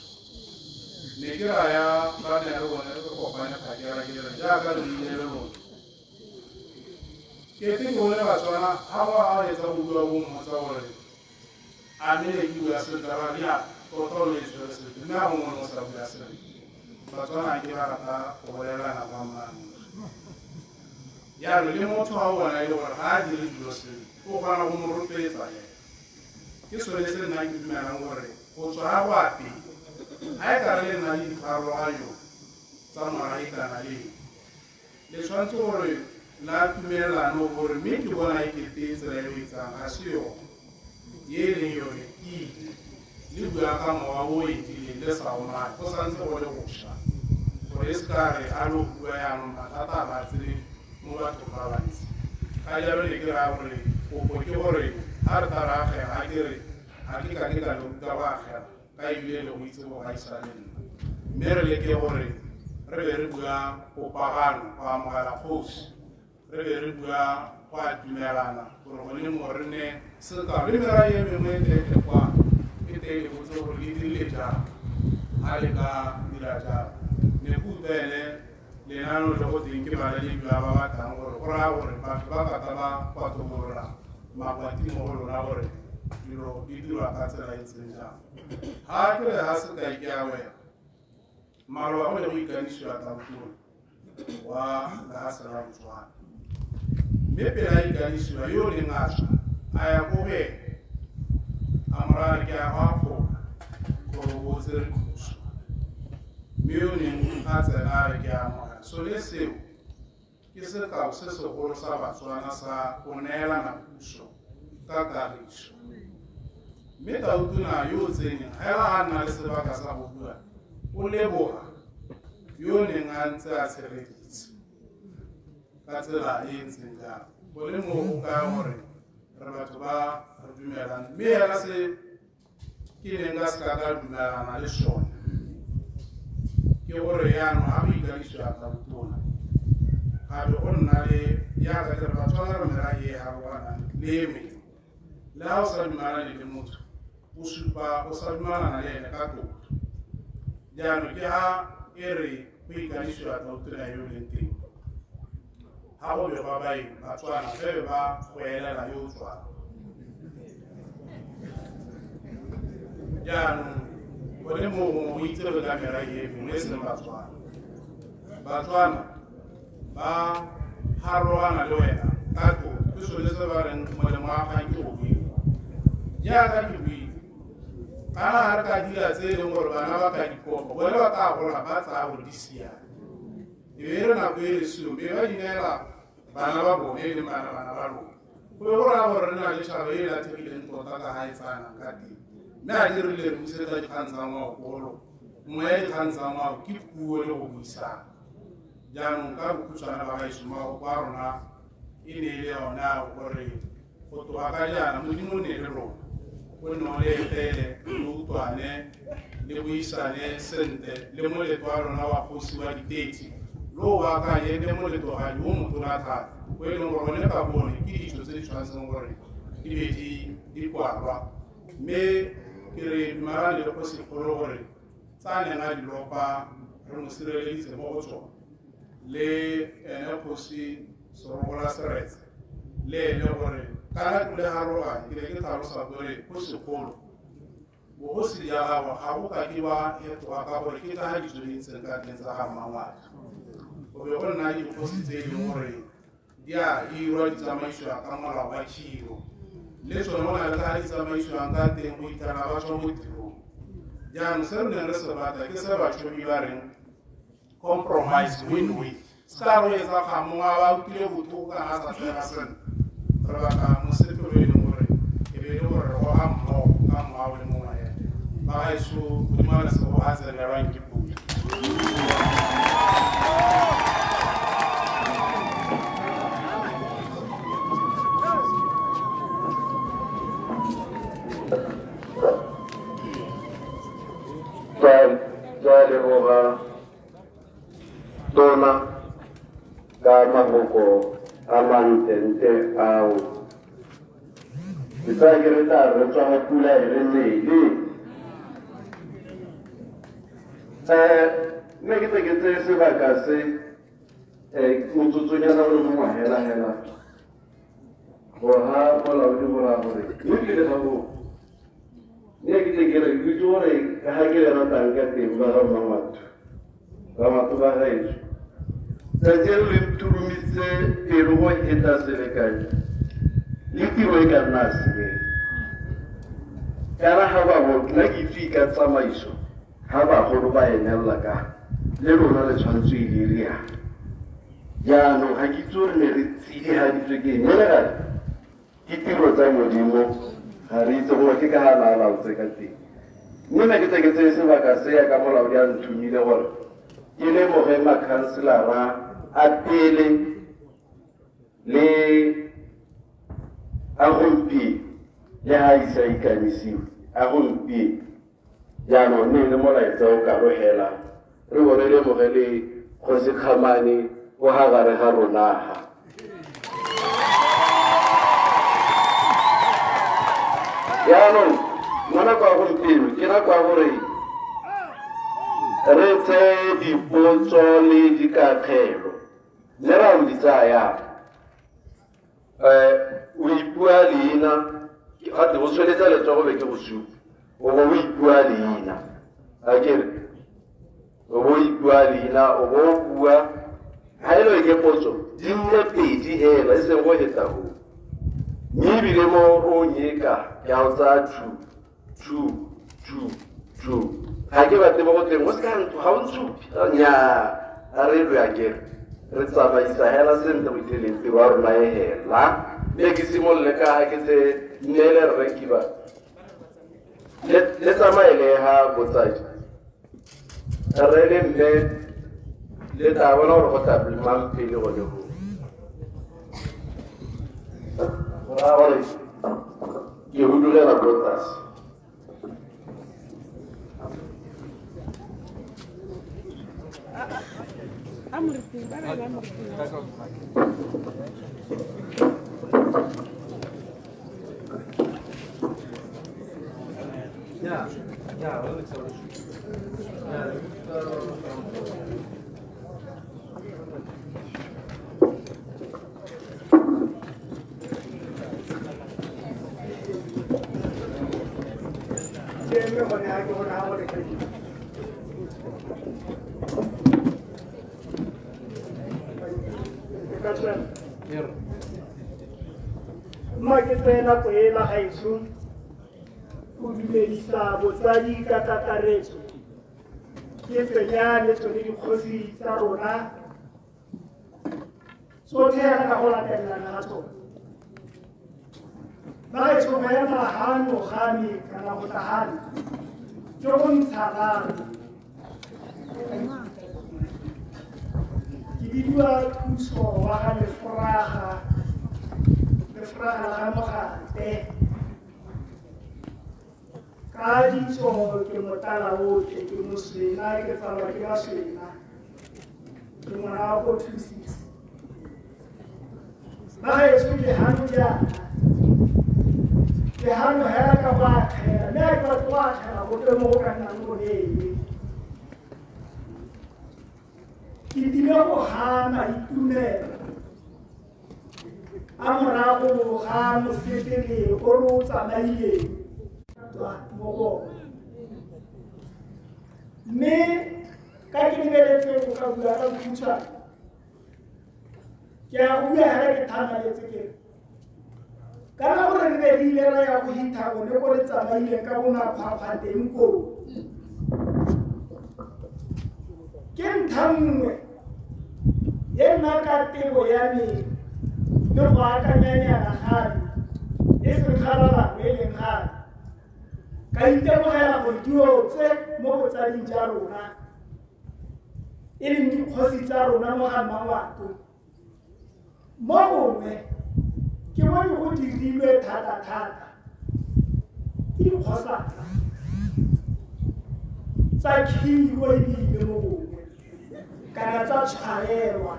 Ne ke raya ba ne re bone re kopane phakela ke re jaaka re buile le lona. Kete ke bone Batswana ga ba a etsa go bua bo mmotsa gore a mme ne ke bua sentle ba re ya tota o ne e tshwere sentle mme a gongwe o sa bua sentle. Batswana ke ba rata go bolelana boammaaruri. Jaanong le motho ga o bona e le gore ga a dire dilo sentle o kgona go mo rotloetsa hela. Ke sone se nna ke dumelang gore go tswa ga go a pele ga e ka re le nna le dipharologanyo Tsa morahe kana le le tshwanetse gore la tumelelano gore mme ke bona e kete tsela e o etsang ga se yone ye e leng yone ke ile le bua ka mowa o etileng le sa omane go santse go le bošwa gore e se ka re a lo bua yaanong mathata a ba tsene mo bathong ba bantsi. Ka jalo ne ke raya gore kopo ke gore ga re tla re agela ga ke re ga ke ka ke ka le ruta go agela ka ebile le go itse go gaisa le nna, mme re leke gore re be re bua popagano go amogela kgosi, re be re bua go atumelana gore gone mo re ne sekao le mera e mengwe e tetle kwa e te e botse gore le dirile jang ga le ka dira jalo. Ne ke utlwa ene lenaneo le go teng ke balaledi ba ba batlang gore go raya gore batho ba ka ba kwatobolola makwati mo go lona gore dilo di dirwa ka tsela e ntseng jang. Ga ke re ga sekai ke a wela maloba go ne go ikanisiwa tautona wa lehatshe la Botswana, mme pele a ikanisiwa yo o neng a tswa a ya ko go ene a mo raya ke a go akgola gore o bo o tsere puso, mme yo o neng a tsena a re ke a amogela. Sone seo ke sekao se segolo sa Batswana sa go neelana puso ka kagiso. Mme tautona yo o tseneng hela a nna le sebaka sa go bua o leboga yo o neng a ntse a tshegeditse ka tsela e e ntseng jalo. Go le mo go kaya gore re batho ba re dumelang, mme hela se ke neng ka seka ka dumelana le sone ke gore yaanong ga go ikanisiwa tautona gape go nna le yaka ke re Batswana re mera e harologanang le e mengwe, le ga o sa dumelane le motho o supa o sa dumelana le ene ka tlotlo. Jaanong ke ga e re go ikanisiwa tautona yo o leng teng ga go begwa baeng Batswana be be ba go elela yo o tswang. Jaanong gone mo gongwe go itsege ka mera e mengwe e seng Batswana. Batswana ba harologana le wena ka tlotlo, ke sone se ba reng molemo wa kgang ke go buiwa. Jaaka ke buile kana ga re ka dira tse e leng gore bana ba ka dikopa bone ba tla gola ba tsaya gore di siame, e be e re nako e le seo be ba di neela bana ba bone e leng bana bana ba lona, go be go raya gore re na le tšhaba e e latlhegileng tota ka ga e tsayanang ka teng. Mme ga ke rile re busetsa dikgang tsa ngwao kolo, nngwe ya dikgang tsa ngwao ke puo le go buisana. Jaanong ka bokhutshwane ba gaetsho mafoko a rona e ne e le one a gore go tloga ka jaana Modimo o ne le rona, o nne o le etele, le utlwane, le buisane sentle le moletlo wa rona wa kgosi wa ditetsi lo o akanye le moletlogadi o motona thata o e leng gore one ka bone ke ditso tse di tshwanetseng gore di be di kwalwa. Mme ke re dumalane le kgosikgolo gore tsa neng a di lopa re mo sireleditse mo go tsone, le ene kgosi Serogola Seretse le ene gore kana kule harologanye ke ne ke tlhalosa gore kgosikgolo bogosi ya gagwe ga go ka ke ba hetoga ka gore ke ka ga ditso di ntseng ka teng tsa ga mmangwaka. Go be go nna dikgosi tse e leng gore di a hirwa di tsamaisiwa ka molao wa khiro, le tsone go na le ka ga di tsamaisiwang ka teng go itlhela ba tswa mo tirong. Jaanong se re neng re se batla ke se batšhomi ba reng compromise win-win, se ka re o etsa kgang mongwe a ba utlwile botlhoko kana a sa tsena sentle, re batla mosepelo e leng gore e be e le gore re goga mmogo ka mowa o le mongwe ena. Ba gaetsho Modimo a lesego ga tsenelwang ke pula. Ke a leboga tona ka mafoko a mantente ao. Ke tsaya ke re tla re tswa pula e re nele. Mme ke tle ke tseye sebaka se motsotsonyana o le mongwe hela hela go ha molaodi go raya gore mme pele ga moo mme ke tle ke re ke itse gore ka ga ke le ratang ka teng ba ga mmangwatho ba batho ba gaetsho tsatsi le le nturumitse pelo go heta selekanyo le tiro e ka nna a senyega. Kana ga ba bo nna ke itse ka tsamaiso ga bagolo ba emelela ka Le rona re tshwanetse e dire yana. Jaanong ga ke itse gore ne re tsidihaditswe ke eng. Mme le gale, ke tiro tsa Modimo, ga re itse gore ke ka ga na a laotse ka teng. Mme ne ke tle ke tseye sebaka se ya ka molaodi a nthomile gore ke lemoge makhanselara a pele le a gompieno, le ha a ise a ikanisiwe, a gompieno. Jaanong ne e le molaetsa o kalo hela, re bo re lemoge le Kgosi Kgamane o ha gare ga rona ha. Jaanong mo nako ya gompieno ke nako ya gore re tseye dipotso le dikakgelo, mme ra o di tsaya yang? O ipua leina, gate o tsholetsa letsogo be ke go supa, o bo o ipua leina, a ke re o bo o ipua leina, o bo o bua ga e le ke potso di nne pedi hela, e seng go heta go. Mme ebile mo o nyeka ke a o tsaya 2, 2, 2, 2. Ga ke batle mo go tleng o seka ntho, ga o ntshupi. Nnyaa, a re lwe a kere re tsamaisa hela sentle go itlheleng tiro ya rona e hela. Mme ke simolole ka ga ke tse nneele rre Kiba. Le tsamaye le ha botsadi. Rre le mme le tla bona gore go tla mang pele gone go. Go raya gore ke hudugela ko tlase. Mma ke tseye nako e la gaetsho go dumedisa botsadi ka kakaretso, ke tsenya le tsone dikgosi tsa rona tsotlhe ka go latelelana ga tsone. Bagaetsho, go ema gano ga me kana go tla ga me ke go ntsha gano. Ke bidiwa Thuso wa ga Leforaga, Leforaga la ga Mogate. Ka ditso ke motala otlhe, ke moswena, ke tsalwa ke baswena, ke ngwana wa ko 26. Bagaetsho, ke hano jaana, ke hano hela ka go akgela, mme a ke batlo go akgela gope mo go ka nnang boleele. Ke tlile go ga maitumelo a morago ga mosepele o re o tsamaileng mo go one. Mme ka ke lebeletse go ka bua ka bokhutshwane, ke a go bua hela ke thamaletse ke re kana gore re be re ile ra ya go hitha bone ko re tsamaileng ka bo makgwakgwa teng koo, ke ntlha nngwe e nna ka tebo ya me le go akanyanyana ga me, e seng ga ba bangwe e leng ga me, ka itemogela gore dilo tse mo botsading ja rona e leng dikgosi tsa rona mo ga Mmangwato, mo gongwe ke bone go dirilwe thata-thata ke dikgosana tsa khiro ebile mo gongwe kana tsa tshwarelwa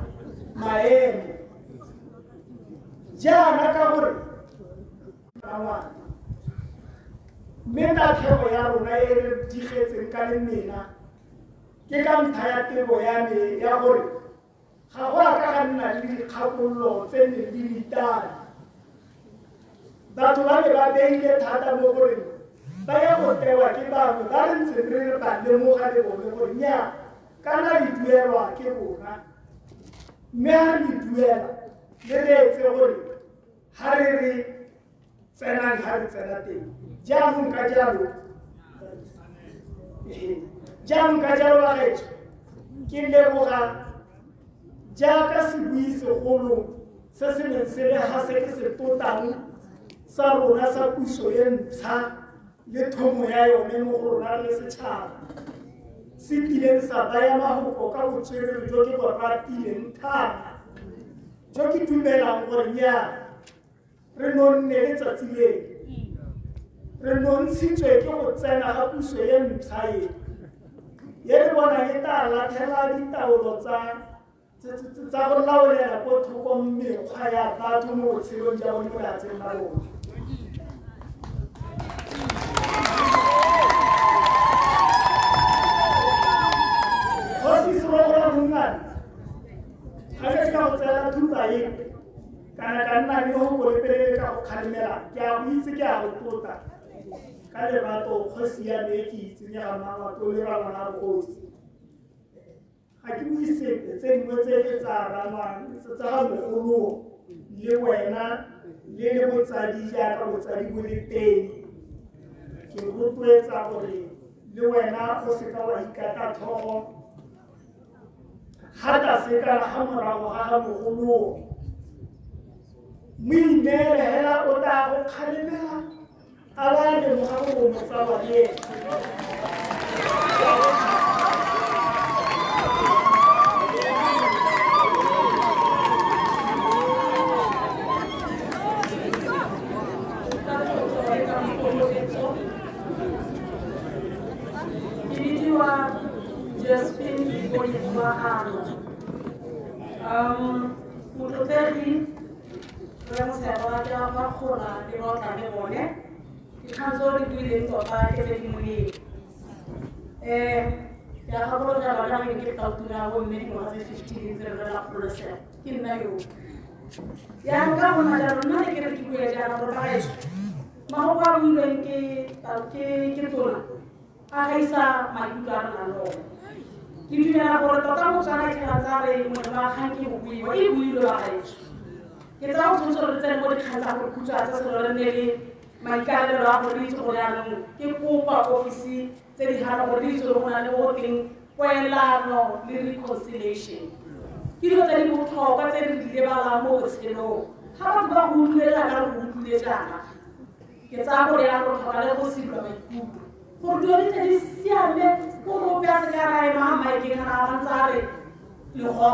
maemo jaana ka gore ngwana. Mme tatlhego ya rona e re digetseng ka lemena ke ka ntlha ya tebo ya me ya gore ga go a ka ga nna le dikgakololo tse neng di litane. Batho ba ne ba beile thata mo goreng ba ya go tewa ke bangwe ba re ntseng re re ba lemoga le bone gore nnyaa, kana le duelwa ke rona, mme ha re le duela le reetse gore ha re re tsenang ha re tsena teng. Jaanong ka jalo, jaanong ka jalo bagaetsho, Ke leboga jaaka sebui segolo se se neng se le ga se ke se totang sa rona sa puso e ntšha le thomo ya yone mo go rona le setšhaba se kileng sa baya mafoko ka botswerere jo ke bo ratileng thata jo ke dumelang gore nnyaa re nonne letsatsi leno re nontshitswe ke go tsena ga puso e ntšha e ye re bonang e tla latlhela ditaolo tsa go laolela ko thoko mekgwa ya batho mo botshelong jwa bone mo lefatsheng la rona. Kgosi Serogola Mongane ga ke ka go tseela thupa epe kana ka nna le go kolepelele ka go kgalemela ke a go itse ke a go tlotla ka lerato kgosi ya me e ke itseng ya ga Mmangwato le rangwana bogosi. Ga ke bue sepe tse dingwe tse ke tsa rangwang tsa ga mogoloo le wena le le botsadi jaaka botsadi bo le teng ke rotloetsa gore le wena o seka wa ikata tlhogo ga tlase kana ga morago ga ga mogoloo mo ineele hela o tla go kgalemela a ba lemoga gore o motsalwa le ene. Ke bidiwa Josephine Ipoikwagano. Motlotlegi Rre Motshegwa ke a go akgola le ba o tlang le bone. Dikgang tse o di buileng tota ke tse di molemo. Ke a gakologelwa ka ge ke tautona bo mme dingwaga tse 15 tse re lwela kgololosego. Ke nna yo. Jaanong ka go nna jalo nna ne ke re ke bue jaana gore bagaetsho mafoko a builweng ke tona a gaisa maikutlo a re nang le one. Ke dumela gore tota Motswana ke tla tsaya re molemo wa kgang ke go buiwa e builwe bagaetsho. Ke tsaya go tshwanetse gore re tsene mo dikgang tsa gore khutshwatsa selo re nne le maikarabelo a gore re itse gore jaanong ke kopa ofisi tse di gana gore re itse gore go na le go teng poelano le reconciliation. Ke dilo tse di botlhokwa tse re di lebalang mo botshelong. Ga batho ba go utlwile jaana re go utlwile jaana ke tsaya gore ya re tlhoka le go sedilwa maikutlo gore dilo di tle di siame gore ope a se ka ra ema ga maekeng kana a ntse a re legogo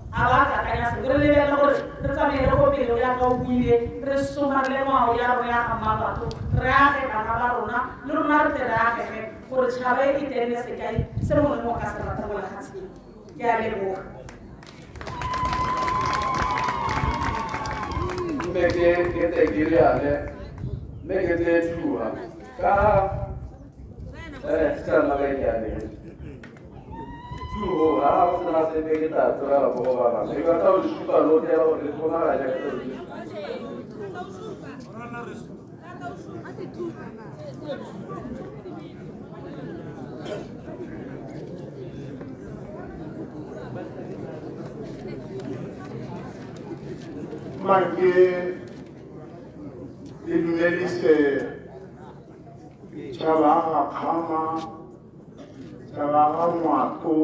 a ba kakanya sentle re lebelele gore re tsamaele ko pele jaaka o buile re somarele ngwao ya rona ya ga Mmangwato re age bana ba rona le rona re tle re agege gore tšhaba e e nne sekai se mongwe le mongwe a ka se rata mo lefatsheng. Ke a leboga. Mme ke tle ke riane mme ke tle thuha ka se ka nna ka ikaneng thuho ha go sena sepe ke tla tsogela ko go ba bangwe ke batla go le supa lotlhe gore le tlhomaganya ka tseo di Manke le dumedise tšhaba ga Kgama, tšhaba ga Ngwato,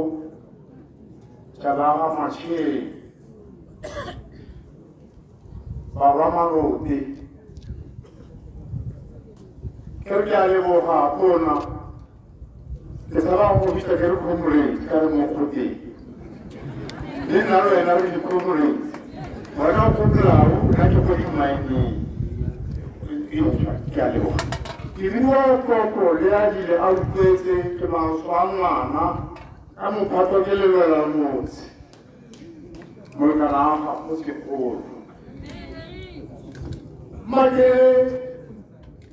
tšhaba ga Masheng, barwa Malope. Ke re ke a leboga tona ke tshaba go bitsa ke re comrade ka re mo kgoteng le nna le wena re di-comrades wena o ko molao nna ke ko di-mining ke a leboga. Ke bidiwa Koko le a dile a utlwetse ke maoso a ngwana ka mophato ke lelwela motse molekana wa gago segolo. Mma ke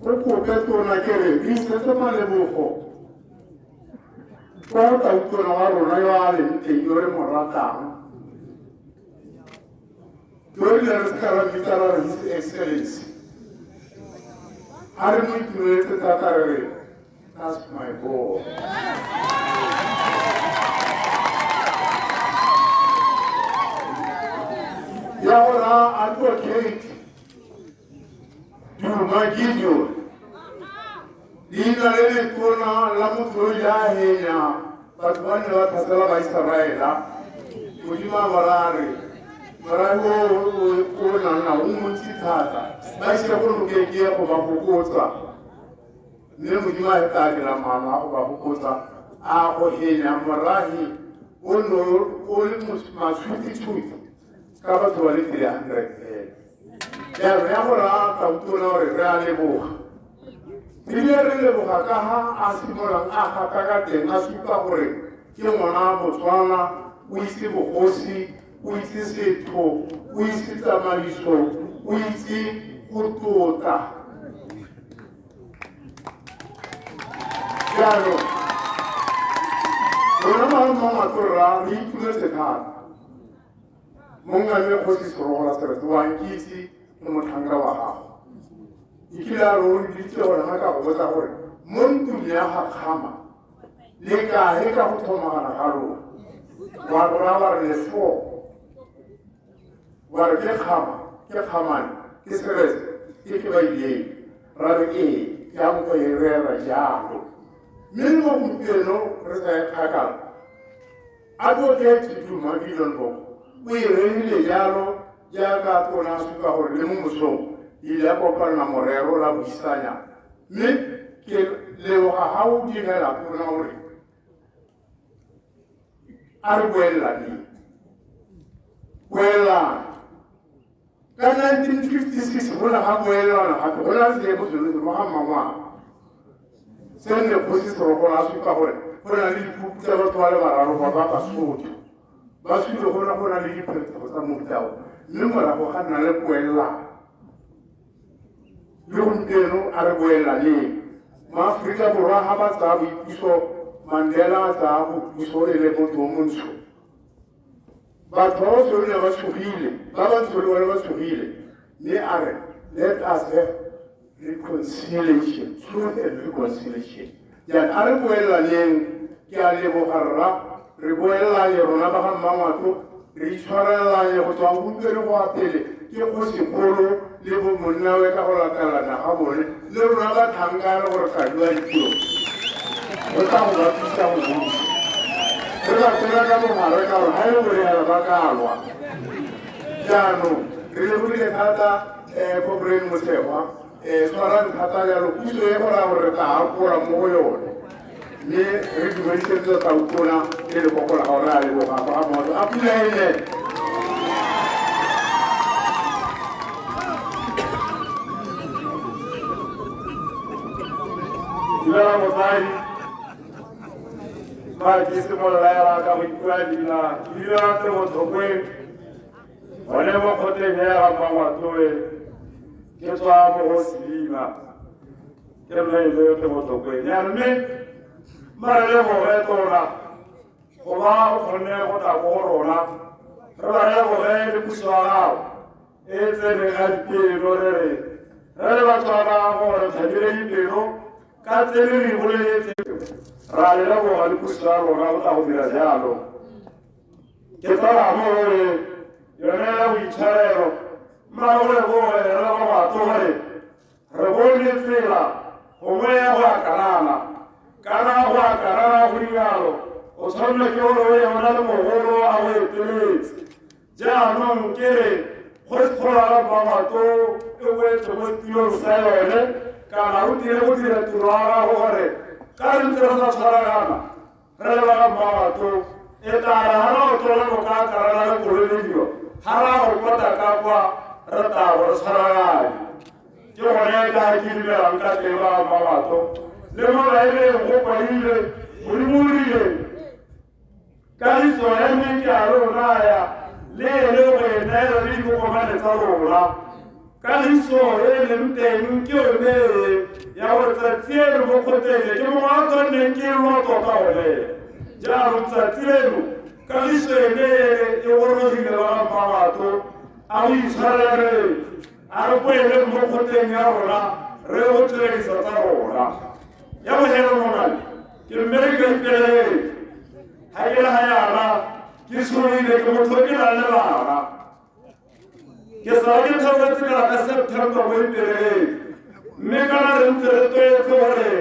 go kope tona ke re re isetse malebogo kwa tautona wa rona yo a leng teng yo re mo ratang yo re ne re se ka ra mmitsa ra re His Excellency a re mo itumeletse thata re re that's my boy. Ya gore a advocate Duma Gideon leina le letona la motho yo ile a henya Batho ba ne ba tlhasela Baiseraela, Modimo a ba raya a re, Morafe o o nang nao o montsi thata, ba ise go nokeng ke ye go ba fokotsa. Mme Modimo a tla dira maano a go ba fokotsa, a go henya morafe o ne o le matshutitshuti ka batho ba le 300 fela. Jaanong ya go raya Tautona gore re a leboga. Ebile re leboga ka ha a simololang a gata ka teng a supa gore ke ngwana Botswana, o itse bogosi, o itse setho, o itse tsamaiso, o itse go tlotla. Jaanong rona ba Mmangwato rra re itumetse thata. Mongame Kgosi Serogola Seretse wa nkitse ke motlhanka wa gago. Nkile a re o ntitse gore ga ka go botsa gore mo ntlong ya ga Kgama le kae ka go tlhomagana ga lona, wa rra wa re le four, wa re ke Kgama, ke Kgamane, ke Seretse, ke ke ba ileng. Ra re ee, ke a nko e rera jalo. Mme le mo gompieno re sa e kgakala. Advocate Duma Gideon Boko o e rerile jalo jaaka tona a supa gore le mo mosong le ile ya kopanela morero la buisanya, mme ke leboga ga o direla tona gore a re boelelaneng. Boelelano ka 1956 go ne ga boelelana gape go na le seemo sone se mo ga mmangwana se nne kgosi Serogolo a supa gore go na le dikuku tsa batho ba le bararo ba ba Basotho ba supile go na le diphetogo tsa mofuta o, mme morago ga nna le poelelano. Le gompieno a re boelelaneng. MaAforika Borwa ga ba tsaya boipuso, Mandela a tsaya boipuso e le motho o montsho. Batho ba basweu ne ba tshogile, ba bantsho le bone ba tshogile, mme a re let us have reconciliation, truth and reconciliation. Jaanong a re boelelaneng, ke a leboga rra, re boelelanye rona ba ga Mmangwato, re itshwarelelanye go tswa gompieno go ya pele, ke kgosikgolo le bo monnawe ka go latelana ga bone, le rona batlhanka re gore tla dua ditiro, re tla go ba thusa go busa. Re ba tsena ka mogare ka gore ga e le gore hela ba ka lwa. Jaanong re lebogile thata Comrade Mosegwa, tshwarang thata jalo puso e go raya gore re tla akola mo go yone. Mme re dumedisetse Tautona le lekoko la gago, re a leboga ba ga Mmoto. A pula e ne. Dumela motsadi, ba ke simolola hela ka go ipua leina, ke dira Tebotlhokweng gone mo kgotleng ya ga Mmangwatoe, ke tswa mo go Selima, ke nna e le Tebotlhokweng. Jaanong mme mma re leboge tona go ba o kgonne go tla ko go rona, re ba leboge le puso ya gago e e tseneng ga dipelo, re re re le Batswana gore tlhabile dipelo ka tse re di boleletse, ra le leboga le puso ya rona go tla go dira jalo. Ke tsaya mo gore yone ya boitshwarelo, mma re go leboge re le ba batho gore re bone tsela gongwe ya go akalana, kana go akalana go rialo o tshwanelwa ke gore o ye o na le mogolo a go eteletse. Jaanong ke re kgosikgolo ya ga Mmangwato e boetse mo setilong sa yone, kana o tlile go dira tiro ya gago gore ka re ntse re sa tshwaragana re le ba ga Mmangwato, e tla re ga re otlola boka karana re kolobediwa, ga ra go pota ka kwa re tla bo re tshwaragane. Ke gone ka ke dumelang ka teng ba ga Mmangwato, le mo Baebeleng go kwadilwe, Modimo o rile, Kagiso ya me ke a lo naya, le e le go e neela le dikokomane tsa lona. Kagiso e e leng teng ke yone e ya gore tsatsi eno mo kgotleng ke mongwe a tshwanneng ke lwa tota gone. Jaanong tsatsi leno kagiso ene e gorogile ba ga Mmabatho, a go itshwareleng, a re boeleng mo kgotleng ya rona re go tsweledisa tsa rona. Ya bofelo mongame, ke mmereki ka ipeleng. Ga ke le ga yana, ke tshogile, ke motho ke nang le bana. Ke sala ke theogetse ka ka September mo ipeleng. Mme kana re ntse re tlwaetse gore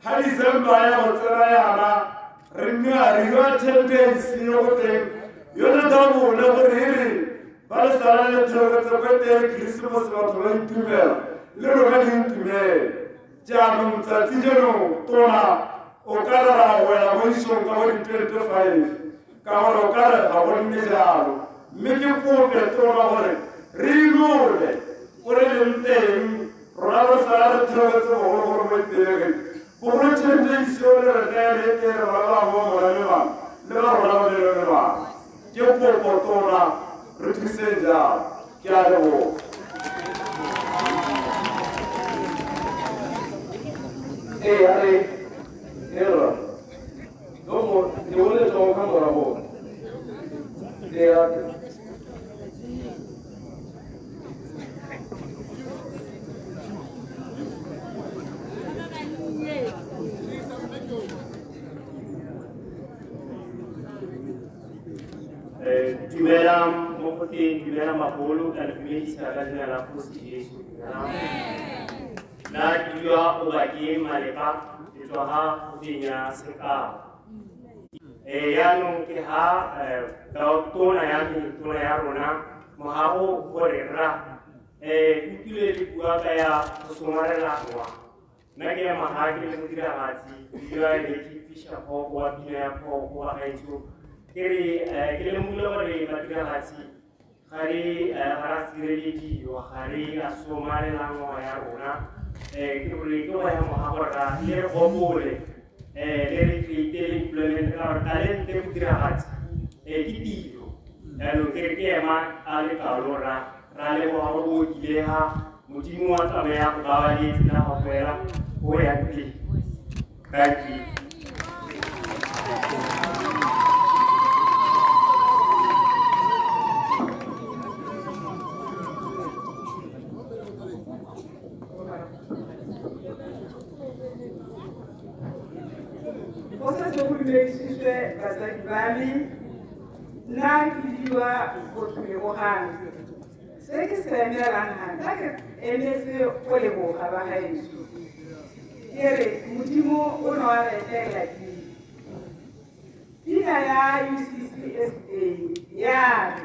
ga December ya go tsena yana, re nne a Ten days yo go teng yone dabole gore e re ba le sala le theogetse ko teng Keresemose batho ba itumela le lona le itumele. Jaanong tsatsi jeno tona o ka re ra wela mo isong ka bo di-25 ka gore o ka re ga go nne jalo, mme ke kope tona gore re ilole ko re leng teng rona re sala re theogetse bogologolo mo ipelegeng bogolo ten days yo le re neele e teng re ba ba bo bona le bana le ba rona ba le le bana. Ke kopo tona re thuseng jalo, ke a leboga. Ee, a re e rra yo mo ke bone letsogo ka morago. Ee, a Dumelang mo go teng, dumelang bagolo, ka le dumedisa ka leina la Kgosi Jesu. Dumelang. Nna ke bua Obakeng Malepa, ke tswa ga kgoteng ya Sekao. Yaanong ke ha tona ya me, tona ya rona, mogago gore rra, ke utlwile le bua ka ya go somarela ngwa. Nna ke ema ga ke le modiragatsi, ke bua ene ke fisha phoko wa pina ya phoko wa gaetsho. Ke re ke lemogile gore badiragatsi ga re ga ra sirelediwa, ga re a somarela ngwao ya rona. Ke gore ke go ya moga gore ra le re gopole, le re create employment ka gore talente bodiragatsi ke tiro. Jaanong ke re ke ema a lekalo ra ra leboga gore bo okile ga Modimo wa tsamaya go babaletse la go boela go ya pele. Thank you. Go setse go dumedisitswe batsadi ba me, nna ke bidiwa Botho Lebogang. Se ke se emelang ga nna ke emetse go leboga ba gaetsho. Ke re Modimo o ne wa re etelela pele. Pina ya UCCSA ya re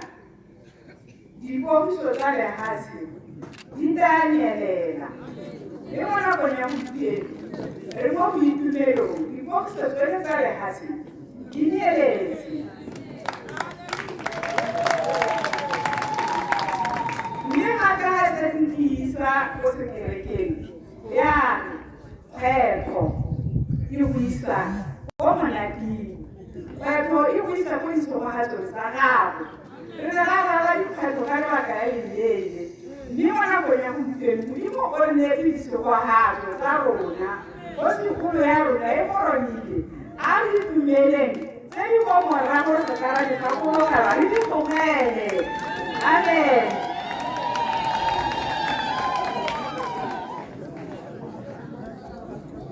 dipogiso tsa lehatshe di tla nyelela. Mme mo nakong ya gompieno re mo boitumelong, dipogiso tsotlhe tsa lehatshe di nyeletse. Mme gape ga setse ke isa ko sekerekeng ya re kgwetlho e go isa ko monateng, kgwetlho e go isa ko ditshogagatsong tsa gago. Re ne ra rala dikgwetlho ka lebaka la leleele, mme mo nakong ya gompieno Modimo o re neetse ditshegwagatso tsa rona. Kgosikgolo ya rona e gorogile, a re itumeleng tse di ko morago re se ka ra di gakologelwa, re di tlogele. Amen.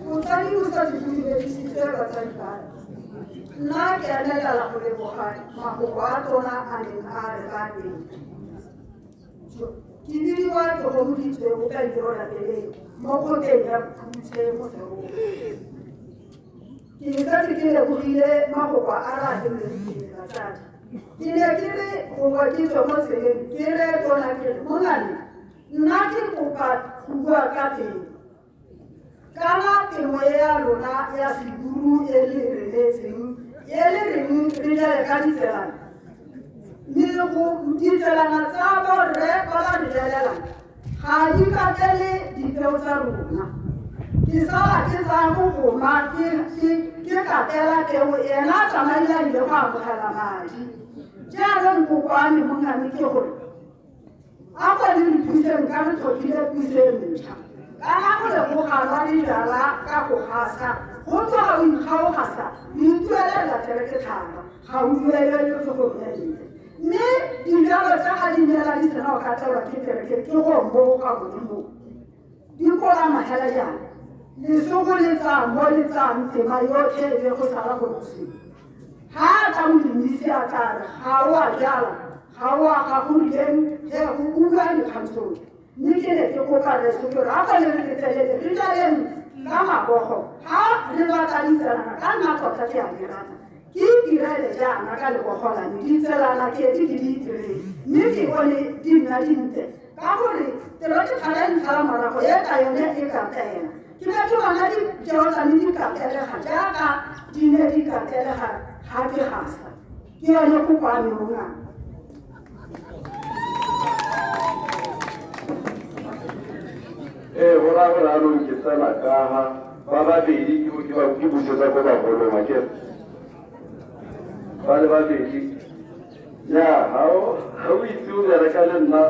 Motsadi o sa dumedisitse batsadi ba me. Nna ke emelela go leboga mafoko a tona a neng a re ka teng. Ke bidiwa ke gomoditswe o ka irola peleng mo kgotleng ya Bokhutshwe mo Serowe. Ke setse ke lebogile mafoko a ra pele batsadi. Ke ne ke re gongwe ke tswe mo tseleng ke re tona ke re mongame nna ke kopa go bua ka teng. Kana temo e ya lona ya seburu e le re neetseng e le reng re jale ka ditselana. Mme go ditselana tsa borre ba ba re jalelang ga di katele dipeo tsa rona. Ke sala ke tsaya mogoma ke katela peo ena a tsamaile a ile go amogela madi. Jaanong kopo a me mongame ke gore a ko le re thuseng ka re tlhophile puso e ntšha. Kana go leboga lwa re jala ka go gasa, go tloga o ikgaogasa o ituelela tšhelete tlhaba, ga o duelelwe ke goromente. Mme dijalo tse ga di neela di sena go katelwa ke kerekere ke go mo ka bone mo. Di kolama hela jaana. Lesogo le tsaya mo le tsayang tema yotlhe e be go sala go le. Ha a tla molemisi a tla re ga o a jala, ga o a ga go rileng, he go utlwa dikgang tsotlhe. Mme ke ne ke kopa reso ke re a ko le re letlelele re jaleng ka mabogo ha re batla ditselana ka nna tota ke a di rata. Ke itirele jaana ka lebogo la me, ditselana ke di ke di itireng, mme ke bone di nna dintle ka gore terotikgala e ntshala morago e ka yone e katela. Ke ne ke bona ditiro tsa me di katelega jaaka di ne di katelega ga ke gasa. Ke yone kopo ya me mongaka. Ee, go raya gore anong ke tsena ka ga ba babedi ke ke ba ke busetsa ko bagolong akere ba le babedi ya ga o itse o bereka le nna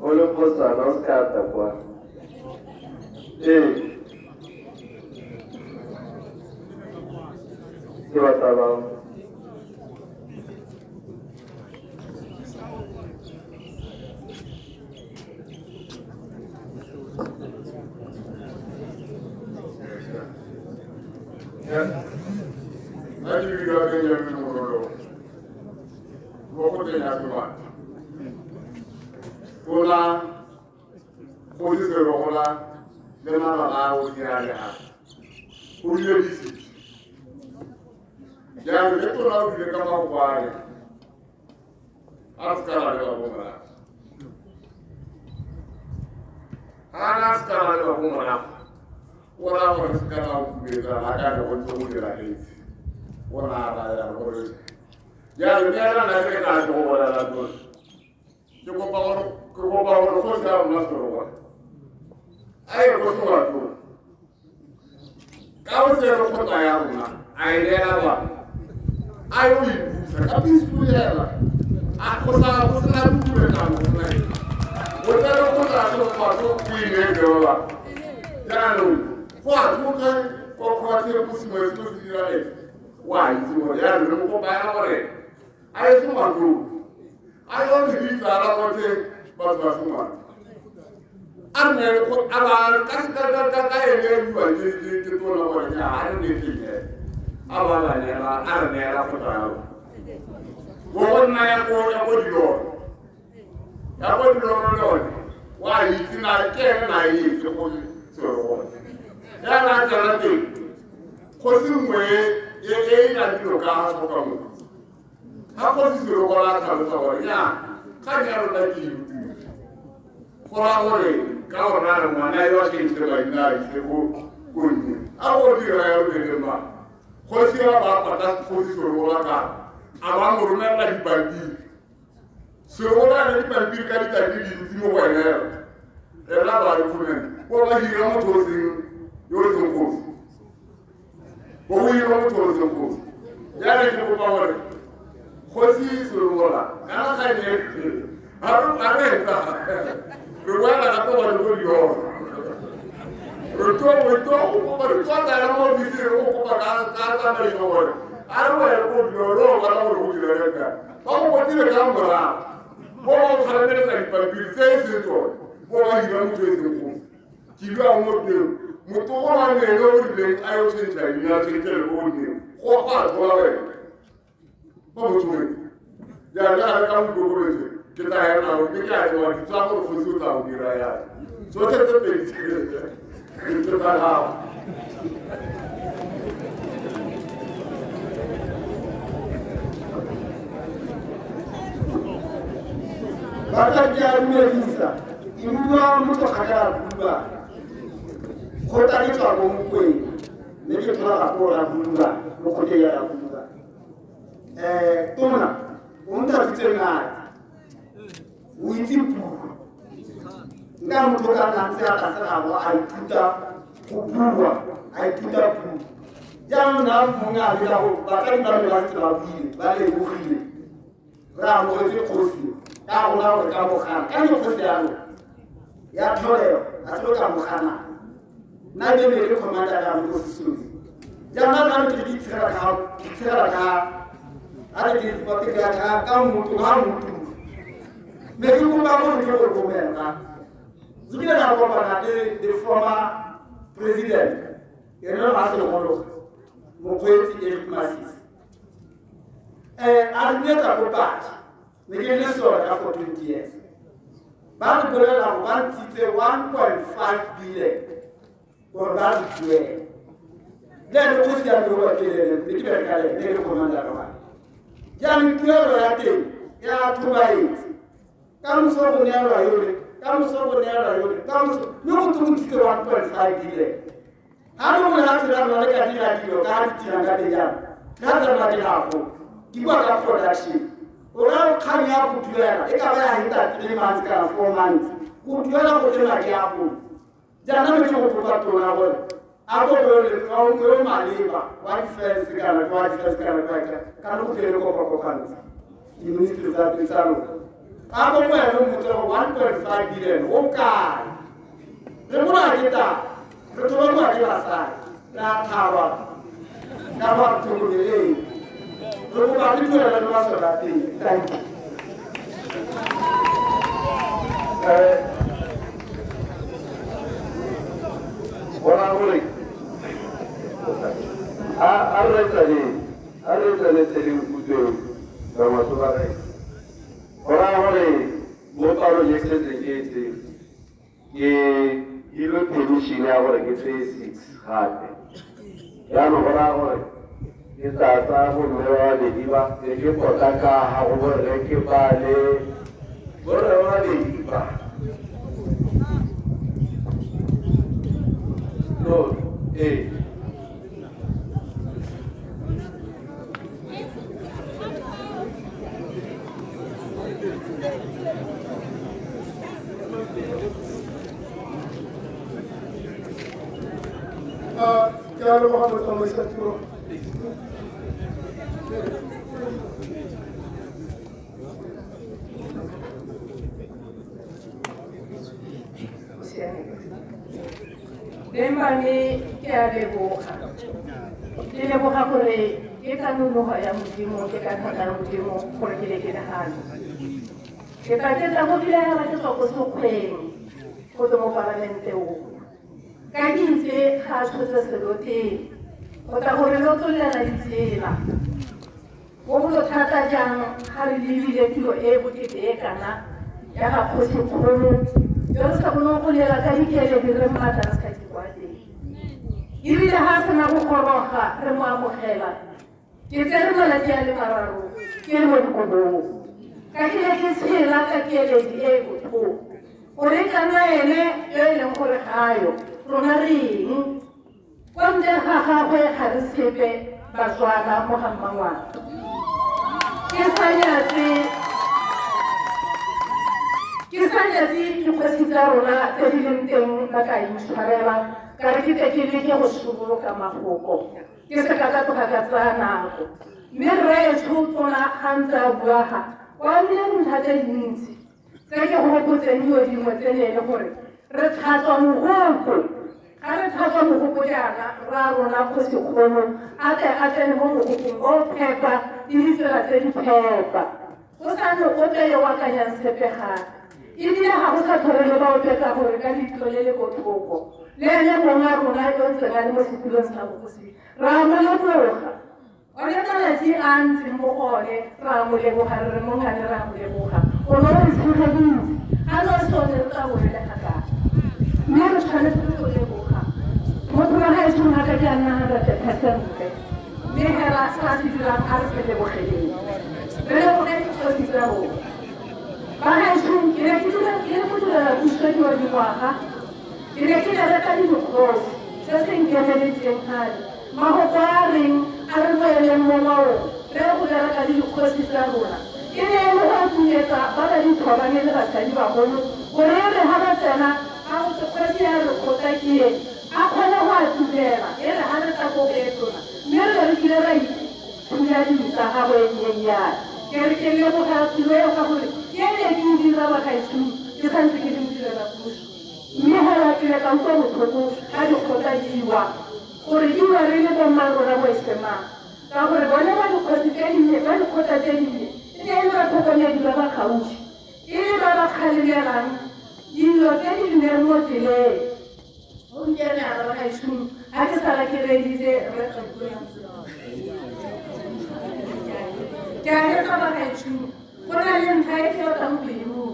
o le kgosana o se ka tla kwa ee ke batla bao. Nna ke bidiwa Benjamin Morolo mo go teng ya Sebata. Gola go diserogola le mabaka a go dira le a o rile disitse. Jaanong ge tona o bile ka mafoko ale a se ka ra leba ko morago. Ga a se ka ra leba ko morago, o raya gore se ka ra kubetsa ga ka ne go ntse go diragetse. O raya raya gore jaanong ke ena nna ke tla go bolela tona. Ke kopa gore ke kopa gore kgosi ya rona Serowa a ye ko Sewatong ka o tsere kgotla ya rona a e neela batho a yo e busa ka peaceful hela a go sa go sena bokurekano go sena eng o tsere kgotla ya Sewatong o e neetse ba bangwe jaanong go a tloge kwa kgothe go sengwe se se diragetse o a itse gore jaanong re mo kopa yana gore a ye Sewatong a yo re ditsala botlhe batho ba Sengwana a re neele go a ba ka ka ka ka ka ene e bua ke ke ke tona gore nya a re neetseng ene a ba ba neela a re neela kgotla ya rona bo go nna ya ko ya ko diloro ya ko diloro le one wa itse na ke ene na e itse go Serogola ya na tsena teng kgosi nngwe e e e nang dilo ka tlhoka motho ga kgosi Serogola a tlhalosa gore nya kgang ya rona ke e utlwile go raya gore ka gona re ngwana yo a kentse maina a ise ko ko nne a go dira ya lone ma kgosi ya ba pata kgosi Serogola ka a ba mo romelela dipampiri Serogola a ne dipampiri ka ditsatsi dintsi mo go ene ela ba re comment bo ba hira motho o seng yo o seng kgosi bo go hira motho o seng kgosi jaanong ke kopa gore kgosi Serogola kana ga ne ga re etsa re boela gape gore ko dioro re tlo re tlo go kopa re tlo tsena mo ofising re go kopa ka ka tsamaiso gore a re boele ko dioro o bona gore go direge kae ba go kotile ka morago bo ba go kgarameletsa dipampiri tse e seng tsone bo ba hira motho e seng kgosi ke bua mo teng motogolo wa me ene o rileng a yo change leina a change le ko neng go go a thola wena ba mo tsometse jaana a re ka boikokobetso ke tla ya nao mme ke a tsewa ditsa gore kgosi o tla go dira jang tsotlhe tse pedi tse tsa gago. Batla ke a dumedisa ke bua motho ga ka bua go tla ke tswa ko Mokweng mme ke tlhola ko Rabuluba mo kgotleng ya Rabuluba. Tona o nthabitse ngaka o itse puo nka motho ka nna ntse a tlase gabo a ithuta go bua a ithuta puo jaanong na mongwe a leka go batsadi ba me ba ntse ba buile ba lebogile re amogetse kgosi ka rona gore ka mogana ka ne kgosi ya rona ya tlholego a se ka mogana nna ke ne ke commander ya mo sesole jaana nna ke ke itshegela ka ke itshegela ka a re ke ke ka ka motho ga motho me ke kopa gore ke go romela ke ra kopana le the former president ene ga segolo mokgweetsi Eric Masisi a re nyetsa ko patšhe ne ke le sone ka for 20 years ba re bolela gore ba ntshitse 1.5 billion gore ba re duele. Le ene kgosi ya me o ke le ene mme ke bereka le ene ke le commander wa jaanong tuelo ya teng ya tlhobaetse ka moso go neelwa yone ka moso go neelwa yone ka moso mme go tse go ntshitse 1.5 billion ga re gongwe ga tsela rona le ka dira dilo ka ga di dirang ka teng jaana ga tsela rona di gago ke bua ka production o raya kgang ya go duela e ka ba ya heta 3 months kana 4 months go duela go tle madi a bone jaana me ke go kopa tona gore a ko yo maleba wa defense kana wa defense kana kwa kana go tlele kopa kopantsha di-ministry tsa tsa lona a ko go ene mmotse gore 1.5 billion o kae re mona ke taba re thoba ke basadi re a thaba ka ba tlhokomeleng re kopa le duela le masole a teng. Thank you. Bona gore a re tsane kutlweng tsamaiso ba re go raya gore mo palong e setseng ke etse ke filwe permission ya gore ke tseye six gape jaanong go raya gore ke tla tsaya bomme ba babedi ba be ke pota ka ga go borre ke ba le borre ba babedi ba no ee. Ke a leboga motsamaisa tiro. Beng ba me, ke a leboga, ke leboga gore ke ka nologo ya Modimo, ke ka thata ya Modimo gore ke le ke le gano ke tla ke tla go kile ya ba ke tswa ko sekgweng go tswa mo palamente o ka ke itse ga a tshotse selo teng go tla gore lo tswelela ditsela go bolo thata jang ga re lebile tiro e e bokete e kana ya ga kgosikgolo yo re sa kgoneng go lela ka dikeledi re mmatla re sa di kwa teng ebile ga a sena go goroga re mo amogela ke tsere malatsi a le 3 ke le mo dikobong ka ke ne ke tshela ka keledi e e botlhoko gore kana ene yo e leng gore gayo rona re eng kwa ntle ga gagwe ga re sepe Batswana mo ga mmangwana ke sa nyatse dikgosi tsa rona tse di leng teng ba ka intshwarela ka re ke tle ke leke go soboloka mafoko ke se ka ka tloga ka tsaya nako mme rraetsho tona ga ntse a bua ga wa nne dintlha tse dintsi tse ke go gopotseng dilo dingwe tse ne e le gore re tlhatswa mogopo ga re tlhatswa mogopo jaana ra rona kgosikgolo a tle a tsene mo mogopong o phepa le ditsela tse di phepa go sa nne ope yo o akanyang sepe gape ebile ga go sa tlhole le ba ope ka gore ka leitlho le le botlhoko le ene mong a rona yo ntseng a le mo setulong sa bogosi ra mo leboga one malatsi a ntseng mo go one ra mo leboga re re mongane ra mo leboga o ne o re tshegeditse ga no sone re tla bo re le kgakala mme re tshwanetse go leboga motho wa gaetsho ngaka ke a nna 100% mme hela se a se dirang a re se lebogeleng re leboge dikgosi tsa rona ba gaetsho ke ne ke dula ke le modirela puso dilo dingwaga ke ne ke bereka le dikgosi se se nkemeletseng gale mafoko a reng a re boeleng mo ngwaong re ye go bereka le dikgosi tsa rona e ne e le go atumetsa ba ba dithobane le basadi bagolo gore e re ga ba tsena a go kgosi ya re kgotla ke e a kgone go atumela e re ga re tla ko go e tona mme re re kile ra ithunya dintsa gagwe e nyenyane ke re ke leboga tiro eo ka gore ke e ne ke e dira bagaetsho ke santse ke le modirela puso mme hela ke le ka utlwa botlhoko ga dikgotla diwa gore diwa re le bomma rona bo esemang ka gore bone ba dikgosi tse dinnye ba dikgotla tse dinnye e ne e le batlhokomedi ba ba gaufi e le ba ba kgalemelang dilo tse di nneng mo tseleng gompieno ya ba gaetsho ga ke sala ke reeditse re ke a hetsa bagaetsho go na le ntlha e ke batlang go e bua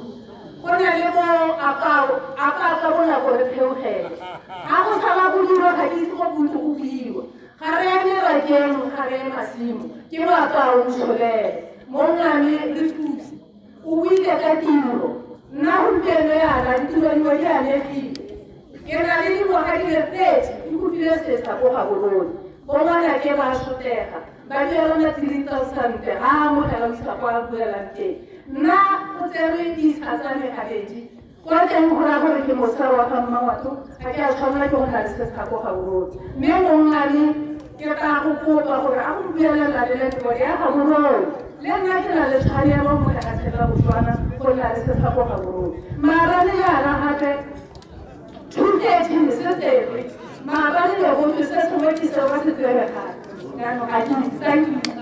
go na le mo apao apa ka bonako re theogele ga go sala go dirwa ga ke itse go bontsi go buiwa. Ga re ye merakeng, ga re ye masimo, ke molato a o ntsholele. Mongame re thuse. O buile ka tiro. Nna gompieno yana ditiro dingwe di amegile. Ke na le dingwaga di le 30 ke kopile setsha ko Gaborone. Bo ngwanake ba sotlega, ba duela ma 3000 ga a amogela o isa kwa a buelang teng. Nna go tserwe ditsha tsa me gabedi. Kwa teng go raya gore ke mosadi wa ga Mmangwato, ga ke a tshwanela ke go nna le setsha ko Gaborone. Mme mongame ke tla go kopa gore a go buelela le landlord ya Gaborone. Le nna ke na le tshwanelo mo lefatsheng la Botswana go nna le setsha ko Gaborone. Maabane jaana gape 2:13 se tserwe. Maabane ne go twe se sengwe ke seo ba se tsere gape. Jaanong ga ke itse. Thank you.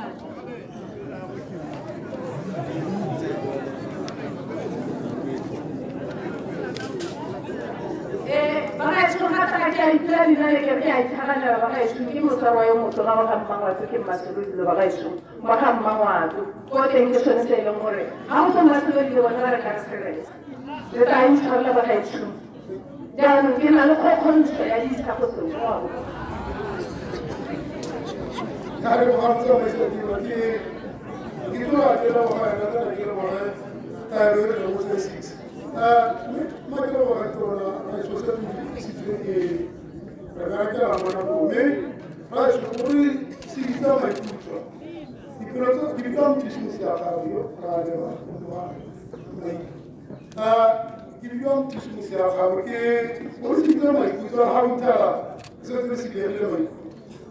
Bagaetsho gape ga ke a ipela leina le ke re ke a itlhaganela bagaetsho ke mosadi wa yo motona wa ga Mmangwato ke Mmaselodile bagaetsho wa ga Mmangwato ko teng ke sone se e leng gore ga go tswa Mmaselodile bone ba re ka re seretse le tla intshwarela bagaetsho jaanong ke na le kgokgontsho ya ditsha go sengwe wa bo Ka re go tsamaisa tiro ke ke tloga ke leboga ena tsena ke leboge taelo e re leng go 6. Mme ma ke leboga tona raetsho se se ke re berekela mo nakong mme raetsho o re seditse maikutlo dipelo tsa di bidiwa mothusi ya gago yo ra leboga ke bidiwa mothusi ya gago ke o re seditse maikutlo ga o nthela se se se diegile maikutlo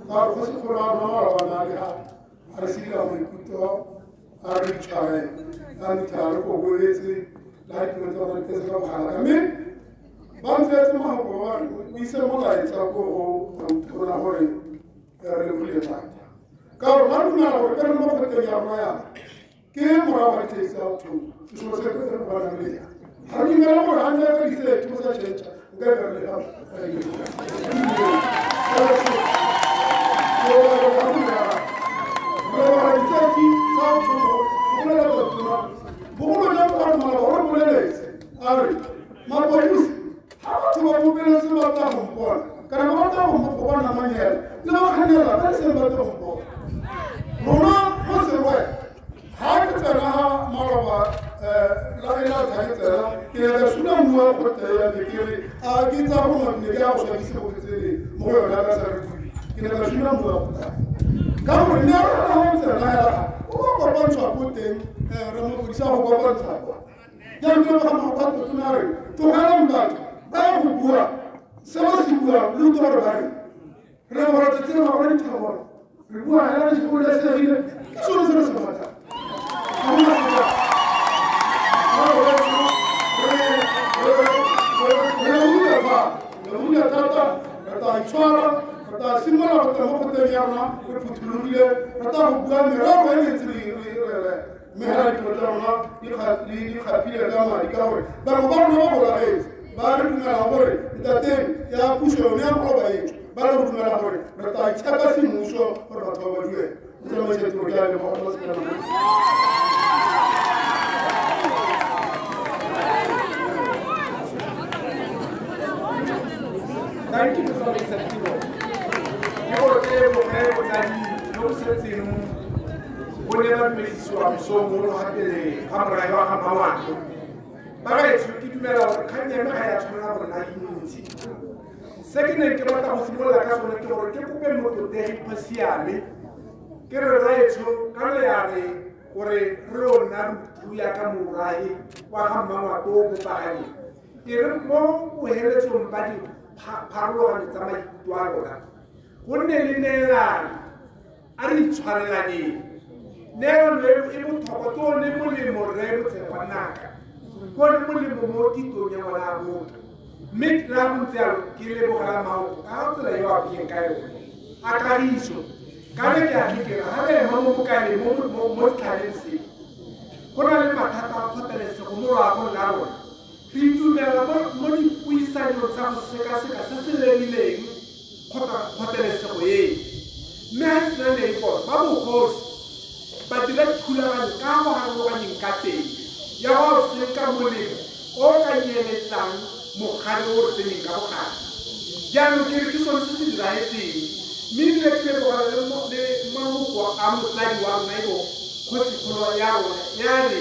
ka gore go se kgolo a rona malobana a le ga a re sedila maikutlo a re itshwarele a re ithaya re kokobetse le ga dilo tsa rona di tletse ka bogalaka mme ba ntsetse magoko ba re o ise molaetsa ko go rona gore re lebogile thata ka gore ba dumela gore ka re mo kgoteng ya rona yana ke morago ga ditsedi tsa October ke selo se re kopanang le ya ga re dumela gore ga nne ka di-thirty go sa change nka e re le bogolo jang ka gore gore boleletse a re mapodisi ga batho ba bopeletse ba tla go mpona kana ba batla go bona manyela le ba kganela ba seng ba tla go mpona rona mo Serowe ga ke tsena ga maloba la e la tla ke tsena ke ne ka sula mmu wa kgotla ya me ke re a ke tsa go ne ke ya go swabise go tsele mo go yona ka sa re ke ne ka sula mmu wa kgotla ka gore ne re ga o tsena ya o ba kopantshwa ko teng re mapodisa go kopantsha kwa jaanong ke leboga mogopatlo tona re tlogelang batho ba ya go bua se ba se buang le utlwa gore ba reng re leboga tsatsi le magora dithagora re bua hela re gololesegile ke sone se re se batlang ga gona seka re lebogile fa lebogile thata re tla itshwara re tla simolola go tla mo kgoteng ya rona re phuthologile re tla go bua merero e mentsi mme hela dilo tsa rona di kgaphile ka madi ka gore bangwe ba rona ba golagetse ba re dumela gore ntateng ya puso yone ya go ba etsho ba re go dumela gore re tla itshepa semmuso gore batho ba ba duele motsamaisa tiro ke a leboga gore ba se Thank you, motsamaisa tiro. Ke gore ke leboge botsadi jo bo setseng bo ne ba dumedisiwa mosong ono ga pele ga morae wa ga Mmangwato. Bagaetsho, ke dumela gore kgang ya me ga ya tshwanela go nna e ntsi. Se ke neng ke batla go simolola ka sone ke gore ke kope motlotlegi Kgosiame ke re rraetsho kana ya re gore re o nna re thuya ka morae wa ga Mmangwato o bopaganeng. E re mo boheletsong ba dipharologano tsa maikutlo a rona go nne le neelano a re itshwarelaneng. Neelano eno e botlhokwa ke one molemo rre Motshegwa Naka ke one molemo mo kitong ya ngwana a motho. Mme le ga go ntse jalo ke lebogela maoto ka tsela e o apileng ka yone a kagiso kana ke a tle ke re ga re ema mo bokaleng mo setlhareng se go na le mathata a kgotelesego mo loagong la rona. Re itumela mo dipuisanyong tsa go sekaseka se se rerileng kgotelesego eno. Mme ga e sena ne gore ba bogosi ba dira thulaganyo ka go harologanyeng ka teng ya go senka molemo o o ka nyeletsang mogare o re tseneng ka bogare. Jaanong ke re ke sone se se diragetseng. Mme ebile ke lebogela le mafoko a motsadi wa rona e bong kgosikgolo ya rona ya re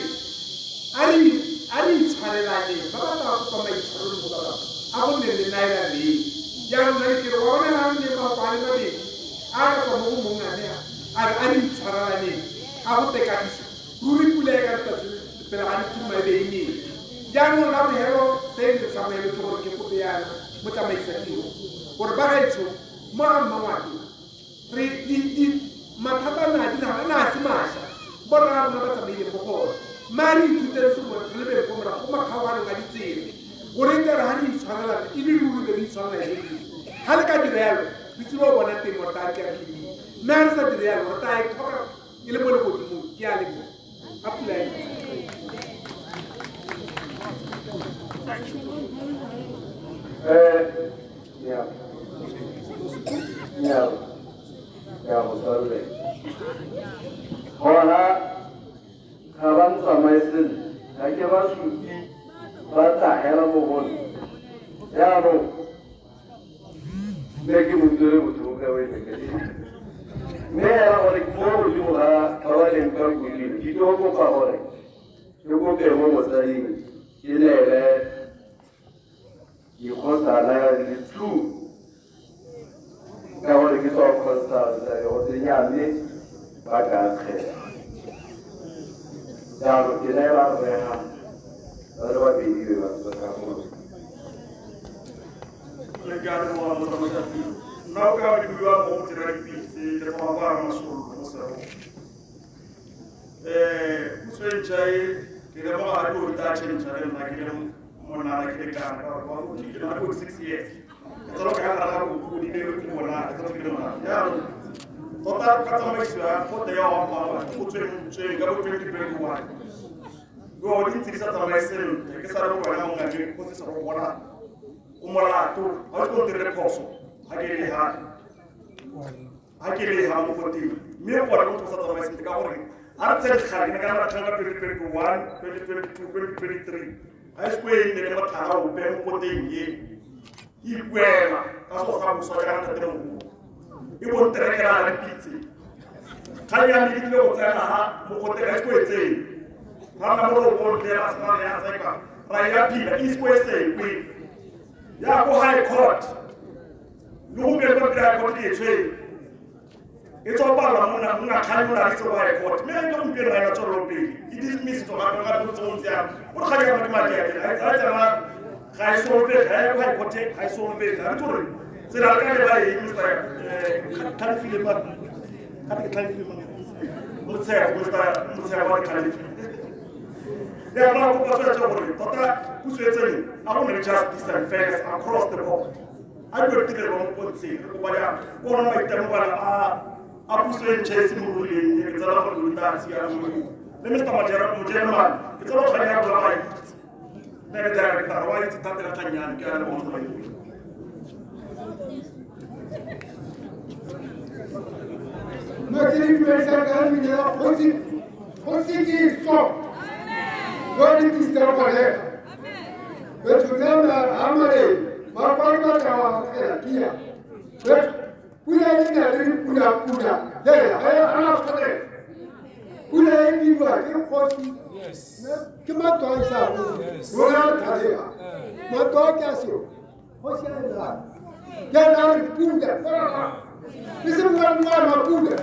a re itshwarelaneng ba ba tla kopa maitshwaro le go ba bangwe a go nne le naelaneng. Jaanong nna ke re wa bona ga nne mafoko a le mabedi a ka tswa mo go mongwe ane a re a re itshwarelaneng a go tekagiso ruri pula e ka letsatsi pele ga dituma e be e nele. Jaanong la bogelo se e leng sa bogelo ke gore ke kope yana motsamaisa tiro gore ba gaetsho mo ga mmangwato re mathata a ne a diragala a ne a se mašwa borra rona ba tsamaileng mo go one mme a re ithuteng sengwe re lebeng ko morago ko makgaoganong a ditsela gore e tle re ga re itshwarelana e le ruri be re itshwarela e le ruri. Ga le ka dira yalo re tsile go bona temo re tla ke re lemile mme ga re sa dire yalo re tla e tlhoka e le mo legodimong. Ke a leboga a pula e Gona ga ba ntsamaye sentle, ga ke ba supi ba tla hela mo go nna. Jaanong mme ke mo utlwele botlhoko ka o e mme hela gore mo godimo ga ba ba leng ka kutlwile ke tlo kopa gore ke kope mo motsading ke neele dikgosana di le 2 ka gore ke tswa consulta le go tsenya mme ba ka kgetha. Jaanong ke neela rrega ba le babedi be ba tswa ka mo. Le ke a leboga motsamaisa tiro. Nna o ka re bua mo go tsela dipitse le go ba masolo mo serong. Puso e ntšha e ke lemoga ga ke o tla change le nna ke le monana ke le kana ka gore wa go ke na 46 years. Ke tsalo ka ga ga go go di ke monana ke tsalo ke le monana. Jaanong tota ka tsamaiso ya kgotla ya wa mmawa go tsweng ka bo 2021. Go di ntse di sa tsamaye sentle ke sa re wena mongame go se se go bona o molato ga o se ko ntirele phoso ga ke le ha ga ke le ha mo goteng mme gone go sa tsamaye sentle ka gore ga re tsere dikgang ke ne ka nna ka 2021 2022 2023 ga e se ko e nne le motlhala ope mo koteng e ikuela ka seo sa boswa jaaka ntate mogolo e bonterekela le pitse kgang ya me ke tlile go tsena ha mo koteng ga e se ko e tsene ga nna mo robong le ra sena ya seka ra ya phila e se ko e sekwe ya ko high court le gompieno kwa high court ke e tshwere e tswa palwa mona mona kgang mona le tswa high court mme ke gompieno ga ena tswelelo pele e dismiss to gape gape go tsentse ya go ga ya madi madi a ga e tsena ga e solve ga e high court ga e solve ga re tsore tsela ka le ba e Mr. Tlhalefile ba ga ke Tlhalefile Motshego Mr. Motshego wa Tlhalefile ya ba kopa tswetse gore tota puso e tsene a go nne justice and fairness across the board a dilo tirelo mo pontsheng re kopa ya ko rona maitemogelo a puso e ntšha e simololeng ke tsela gore lo tla siama le Mr. Mojeremane ke tsela go ya rona ba itse mme re director wa itse thata ka kgang ke a leboga go Nna ke dumedisa ka leina la kgosi Jesu. Jwale ke sitarolega. Batho nama amale makwalo ba tla wa fela kia. Batho pula e na le pula pula. Le ha ya ana fela. Pula e biwa ke kgosi. Ke matlo a isa rona thabela. Matlo a ke a seo. Kgosi a lela. Ke na re pula. Le se bua bua ma pula.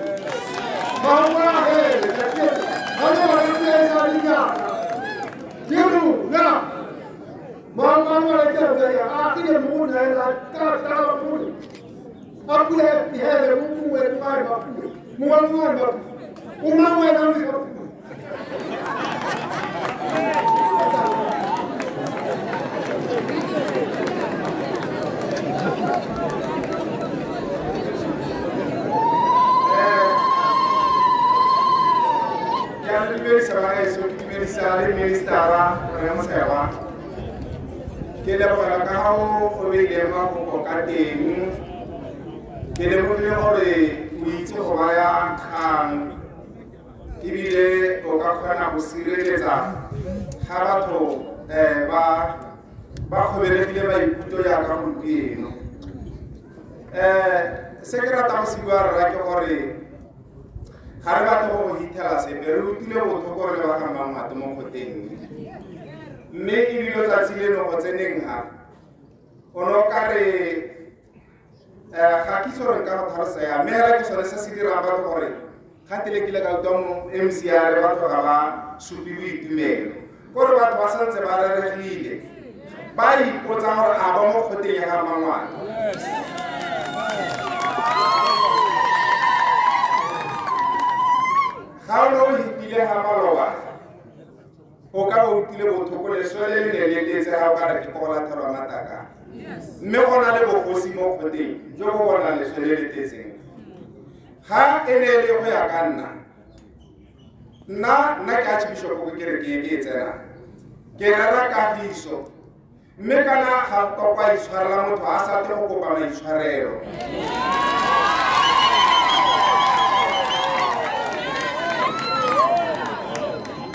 Ba wa he. Ha le wa le sa dina. Ke rona. Ma ma le ke re a ke le mo na la ta ta la pula. A pula e hele mo mo e ma ma pula. Mo ma ma ma. O ma ma na le pula. Ke a dumedisa bagaetsho, ke dumedisa le ministera Rre Motshegwa. Ke lebogela ka ga o gobeileng mafoko ka teng. Ke lemogile gore o itse go baya kgang ebile o ka kgona go sireletsa ga batho ba kgoberegile maikutlo jaaka gompieno. Se ke ratang go se bua rra ke gore ga re batle go go hithela sepe, re utlwile botlhoko re le ba ga Mmangwato mo kgoteng. Mme ebile tsatsi leno go tseneng ga o ne o ka re ga ke itse gore nka go tlhalosa yang, mme hela ke sone se se dirang batho gore gante le kile ka utlwa mo MC a re batho ga ba supe boitumelo, kore batho ba santse ba reregile, ba ipotsa gore a ba mo kgoteng ya ga Mmangwato. Ga o ne o hitile ga maloba, o ka ba utlwile botlhoko, leswe le le ne le tletse ga o ka re ke ko go lathelwa mataka. Mme go na le bogosi mo kgoteng jo bo bonang leswe le le tletseng. Ga e ne e le go ya ka nna, nna ke archbishop ko kerekeng e ke e tsenang, ke rera kagiso, mme kana ga go ka kwa itshwarela motho a sa tle go kopa maitshwarelo.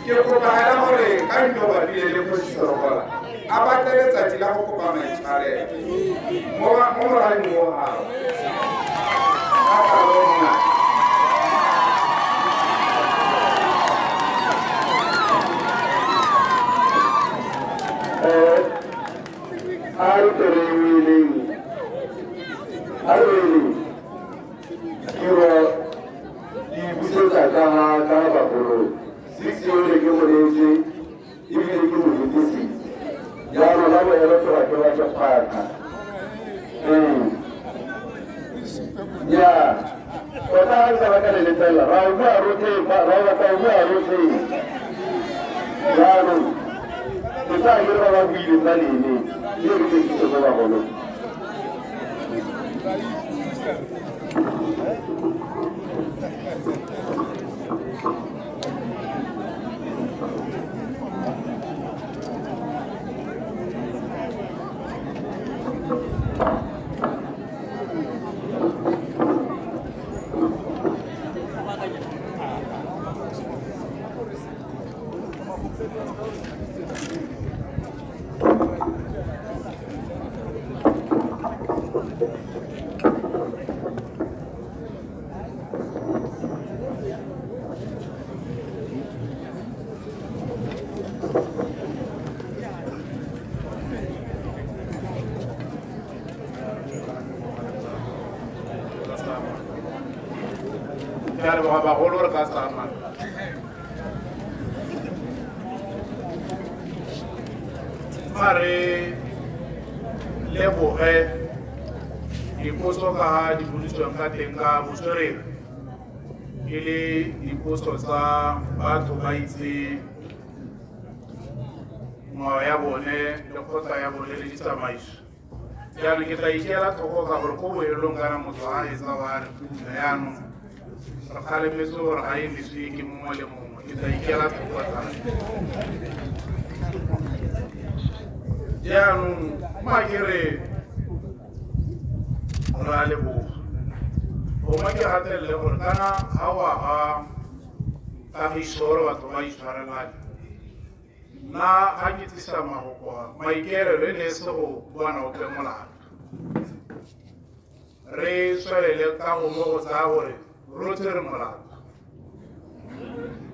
Ke kopa hela gore ka dilo bapile le kgosi Serogola a batle letsatsi la go kopa maitshwarelo mo moraleng o gago. A ka bona. A re tle re weleng, a re weleng tiro di busetsa ka ga ka ga bagolo. Six yole ke moletse ebile ke mo fetisitse, jaanong la boelo tloga ke batla kgwatha. Ya tota ga nka ba ka le letlelela ra o bua rotlhe, ra o batla o bua rotlhe. Jaanong ke tla ke re ba ba buileng ba lene le re tlekise ko bagolong. Ke a leboga bagolo, re ka tsamaya. Fa re leboge dipotso ka ga di boditsweng ka teng ka botswerere, e le dipotso tsa batho ba itse ngwao ya bone le kgotla ya bone le ditsamaiso. Jaanong ke tla ikela tlhoko ka gore ko bohelong kana motho a etsa wa re pula, jaanong re kgalemetse gore ga e meswe ke mongwe le mongwe. Ke tla ikela tlhoko thata. Jaanong ma ke re re a leboga, gongwe ke gatelele gore kana ga o aga kagiso gore batho ba itshwarelane. Nna ga ke tlisa mahoko a, maikaelelo e ne e se go bona ope molato. Re tswelele ka go mo go tsaya gore rotlhe re molato,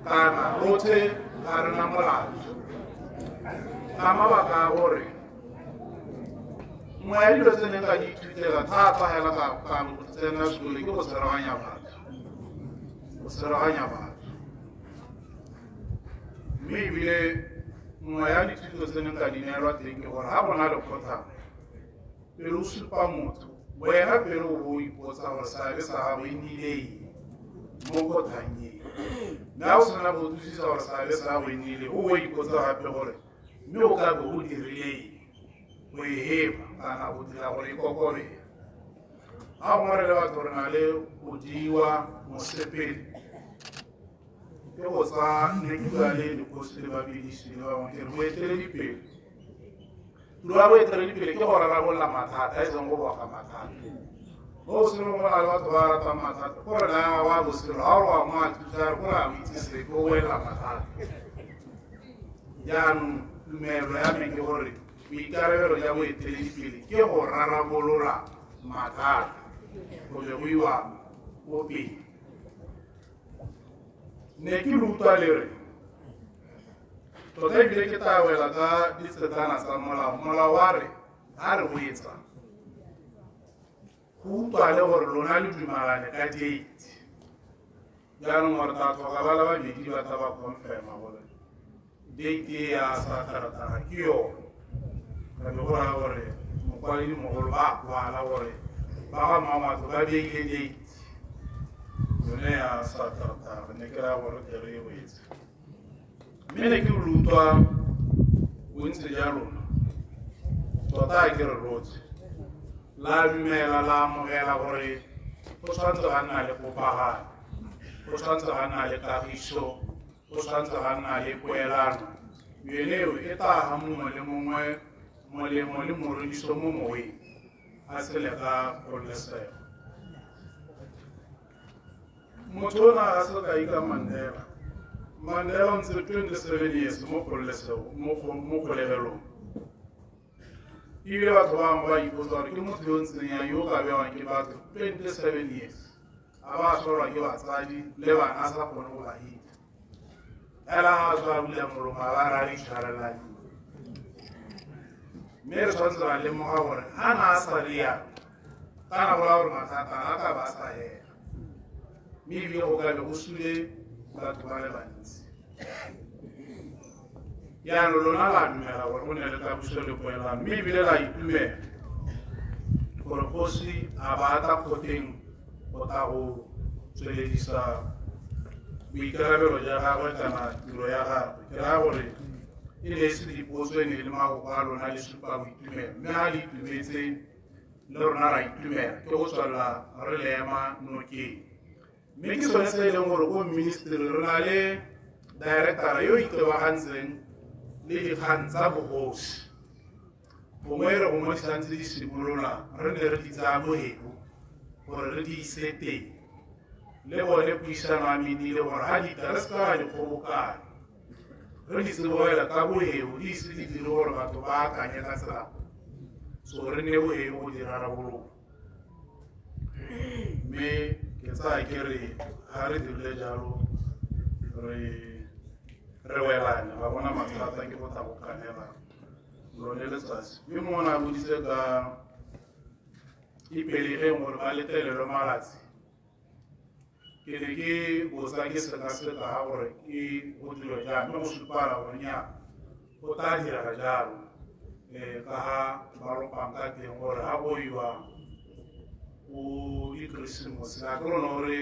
kana rotlhe ga re na molato, ka mabaka a gore nngwe ya dilo tse neng ka di ithutela thata hela ka tsena sekolo ke go tshwaraganya batho, go tshwaraganya batho. Mme ebile nngwe ya dithuto tse neng ka di neelwa teng ke gore ga go na le kgotlhang, pele o supa motho, wena pele o bo o ipotsa gore seabe sa gago e nnile eng mo kgotlhang e. Mme ga o sena go utlwisisa gore seabe sa gago e nnile, o bo o ipotsa gape gore mme o ka be o dirile eng go e hema kana go dira gore e kokobele. Ga gongwe re le batho re na le go diwa mosepele ke go tsa ne ke bua le dikgosi le babedisi le bangwe ke re boeteledipele, tiro ya boeteledipele ke go rarabolola mathata e seng go boga mathata. Mo botshelong go na le batho ba ratang mathata, gore na wa botshelo ga o re wa mo a thusa re gore a o itse sepe o wela mathata. Jaanong tumelo ya me ke gore boikarabelo ja boeteledipele ke go rarabolola mathata. Go be go iwa ko pele. Ne ke le utlwa le re tota ebile ke tla wela ka ditsetana tsa molao. Molao wa re ga re wetsa go utlwale gore lona le dumalane ka date. Jaanong gore tla tlhoka ba le babedi ba tla ba confirma gore date e ya Sateretaga ke yone. Ka be go raya gore mokwaledi mogolo ba kwala gore ba ga Mmamatlo ba beile date yone ya Sateretaga. Ne ke raya gore tle re e wetse. Mme ne ke lo utlwa bontsi ja lona tota ke re rotlhe la dumela la amogela gore go tshwanetse ga nna le popagano, go tshwanetse ga nna le kagiso, go tshwanetse ga nna le poelano. Yone eo e tla ga mongwe le mongwe molemo le morodiso mo moweng a tshele ka kgololesego. Motho o na a sekai ka Mandela. Mandela o ntse 27 years mo kgololesego, mo kgolegelong. Ebile batho ba bangwe ba ipotsa gore ke motho yo o ntseng yang yo o ka bewang ke batho 27 years a ba a tshwarwa ke batsadi le bana a sa kgone go ba itse. Fela ga a tswa a bula molomo a ba ra re itshwarelane. Mme re tshwanetse ra lemoga gore ga na a sa le yalo, kana go raya gore mathata a ka ba a sa hela. Mme ebile go ka be go sule batho ba le bantsi. Jaanong lona la dumela gore go ne le kagiso le poelano, mme ebile la itumela gore kgosi a ba tla kgoteng go tla go tsweledisa boikarabelo ja gagwe kana tiro ya gagwe. Ke raya gore e ne e se dipotso, e ne e le mafoko a lona le supa boitumelo, mme ga le itumetse le rona ra itumela, ke go tswelela re le ema nokeng. Mme ke sone se e leng gore ko ministry re na le director yo itebagantseng le dikgang tsa bogosi. Gongwe re gongwe di santse di simolola re ne re di tsaya bohebo gore re di ise teng. Le bone puisano a menile gore ga di tla re seka ra di kgobokanya, re di tsibogela ka bohebo di ise di dire gore batho ba akanye ka tsela. So re ne bohebo go di rarabolola. Mme ke tsaya ke re ga re dirile jalo re welane ga bona mathata ke go tla go kanela lone letsatsi. Mme mongwe o ne a boditse ka Ipelegeng gore ba letelelwe malatsi. Ke ne ke botsa ke sekaseka ga gore ke go dirwa jang, mme go supala gore nnyaa go tla direga jalo ka ga ba lopang ka teng gore ga go iwa ko dikeresemose a ke lone gore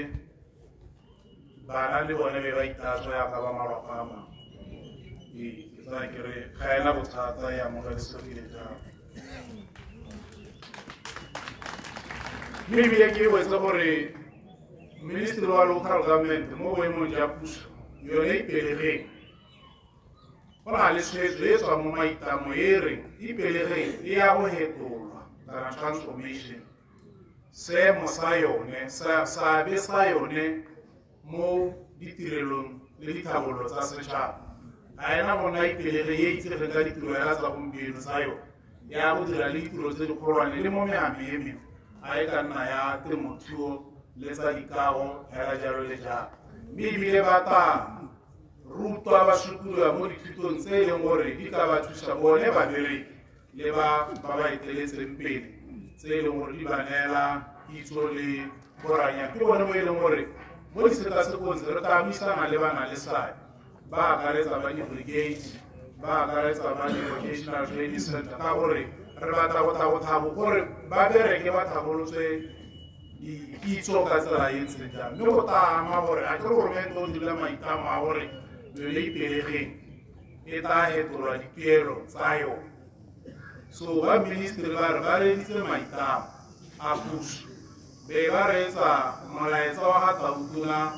bana le bone be ba itatswa yaka ba malapa a mangwe. Ee, ke tsaya ke re ga ena bothata e amogelesegile jalo. Mme ebile ke wetse gore ministry wa local government mo boemong jwa puso yone Ipelegeng go na le tshwetso e tswang mo maitamo e reng Ipelegeng e ya go hetolwa kana transformation, seemo sa yone, seabe sa yone mo ditirelong le ditlhabololo tsa setšhaba. Ga ena go nna Ipelegeng e itsegeng ka ditiro ya tsa gompieno tsa yone ya go dira le ditiro tse dikgolwane le mo mehameng e mengwe, a e ka nna ya temothuo le tsa dikago hela jalo le jalo. Mme ebile ba tla rutwa ba sukuluwa mo dithutong tse e leng gore di ka ba thusa bone babereki le ba ba eteletseng pele, tse e leng gore di ba neela kitso le boranya. Ke bone mo e leng gore mo disekasekong tse re tla buisana le ba na le seabe, ba akaretsa ba di-brigade, ba akaretsa ba di-vocational training center, ka gore re batla go tla go thabo gore ba bereke ba tlhabolotswe dikitso ka tsela e ntseng jang. Mme go tla ama gore a ke goromente o dirile maitlamo a gore yone Ipelegeng e tla hetolwa dituelo tsa yone. So ba ministry ba re ba reeditse maitlamo a puso, be ba reetsa molaetsa wa ga Tautona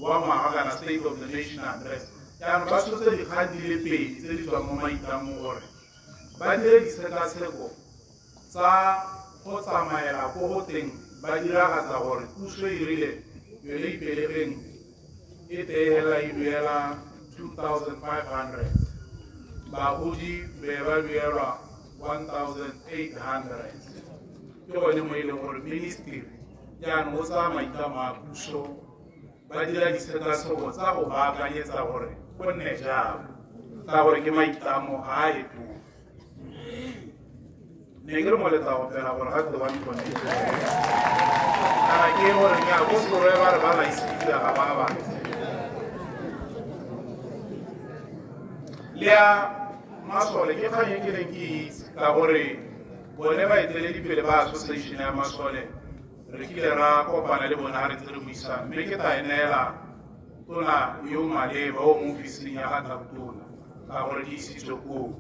wa ngwaga kana State of the Nation Address. Jaanong ba tshotse dikgang di le pedi tse di tswang mo maitlamong gore ba dire ditshekatsheko tsa go tsamaela ko go teng ba diragatsa gore puso e rile yone Ipelegeng e teela e duela 2500, bagodi be ba duelwa 1800. Ke gone mo e leng gore ministry Jaanong o tsaya maitlamo a puso, ba dira disekaseko tsa go baakanyetsa gore go nne jalo, ka gore ke maitlamo ga a etoge. Ne ke re mo letla go fela gore ga twe one connect. Kana ke gore nya ko Serowe ba re ba laisitse ga ba batle. Le ya masole ke kgang e ke neng ke itse ka gore bone baeteledipele ba association ya masole re kile ra kopana le bone ga re ntse re buisana, mme ke tla e neela tona yo maleba o mo ofising ya ga tautona ka gore di isitswe koo.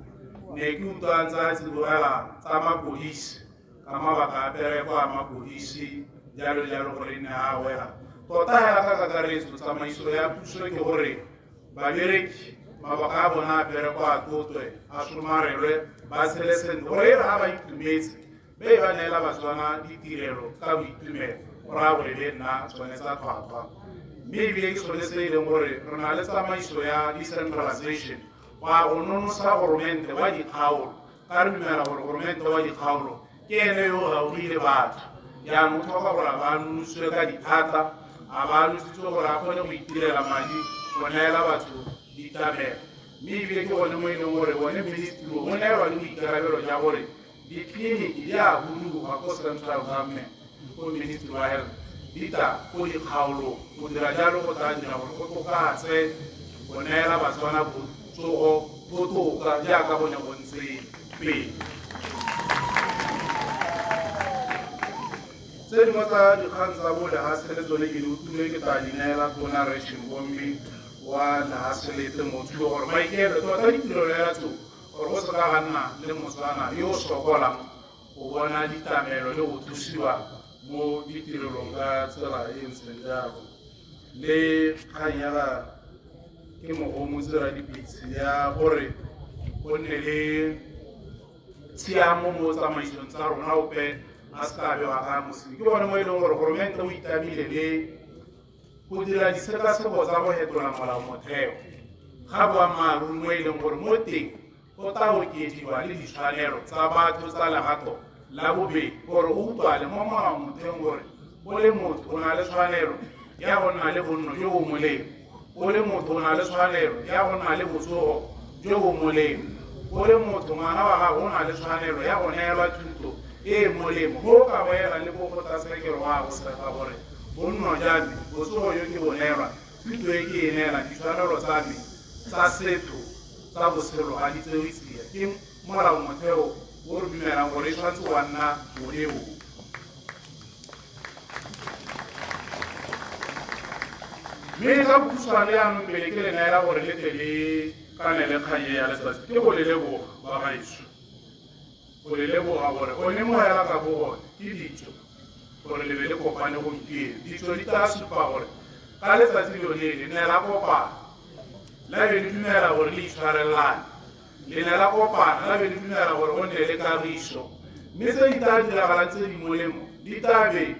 Ne ke utlwa ntse a tsibogela tsa mapodisi ka mabaka a pereko a mapodisi jalo jalo gore e ne a wela. Tota hela ka kakaretso tsamaiso ya puso ke gore babereki mabaka a bona a pereko a tlotwe, a somarelwe, ba tshele sentle gore e re ga ba itumetse be ba neela Batswana ditirelo ka boitumelo, go raya gore le nna tsone tsa tlhwatlhwa. Mme ebile ke sone se e leng gore re na le tsamaiso ya decentralization wa go nonosa goromente wa dikgaolo, ka re dumela gore goromente wa dikgaolo ke ene yo o gaufi le batho. Jaanong o tlhoka gore a ba nonositswe ka dithata, a ba nositswe gore a kgone go itirela madi go neela batho ditlamelo. Mme ebile ke gone mo e leng gore bone ministry o neelwa le boikarabelo ja gore ditleliniki di a huduga ko central government, ko ministry wa health, di tla ko dikgaolong. Go dira jalo go tla dira gore go tokafatse go neela Batswana botsogo botoka jaaka go ne go ntse pele. Tse dingwe tsa dikgang tsa bo lehatshe le tsone ke di utlwile, ke tla di neela tona Rre Shimbombi wa lehatshe le temothuo gore maikaelelo tota ditirelo ya tseo gore go se ka ga nna le Motswana yo o sokolang go bona ditlamelo le go thusiwa mo ditirelong ka tsela e ntseng jalo. Le kgang ya ga ke mogomotsi Radipitse ya gore go nne le tshiamo mo tsamaisong tsa rona, ope a se ka bewa ka mosi. Ke gone mo e leng gore goromente o itlamile le go dira disekaseko tsa go hetola molao motheo ga boammaaruri, mo e leng gore mo teng go tla okediwa le ditshwanelo tsa batho tsa legato la bobedi, gore o utlwale mo molao motheong gore o le motho o na le tshwanelo ya go nna le bonno jo bo molemo, o le motho o na le tshwanelo ya go nna le botsogo jo bo molemo, o le motho ngwana wa gago o na le tshwanelo ya go neelwa thuto e e molemo. Mo o ka boela le ko kgotlatshekelo wa go sega gore bonno jwa me, botsogo jo ke bo neelwa, thuto e ke e neelang, ditshwanelo tsa me tsa setho tsa botshelo ga di tsewe tsia ke molao motheo o re dumelang gore e tshwanetse wa nna one o. Mme ka bokhutshwane jaanong pele ke le neela gore le tle le kanele kgang e ya letsatsi, ke go le leboga ba gaetsho, go le leboga gore one mo hela ka bo gone ke ditso gore le be le kopane gompieno. Ditso di tla supa gore ka letsatsi lone le ne la kopana, la be le dumela gore le itshwarelane, le ne la kopana, la be le dumela gore go nne le kagiso. Mme tse di tla diragalang tse di molemo di tla be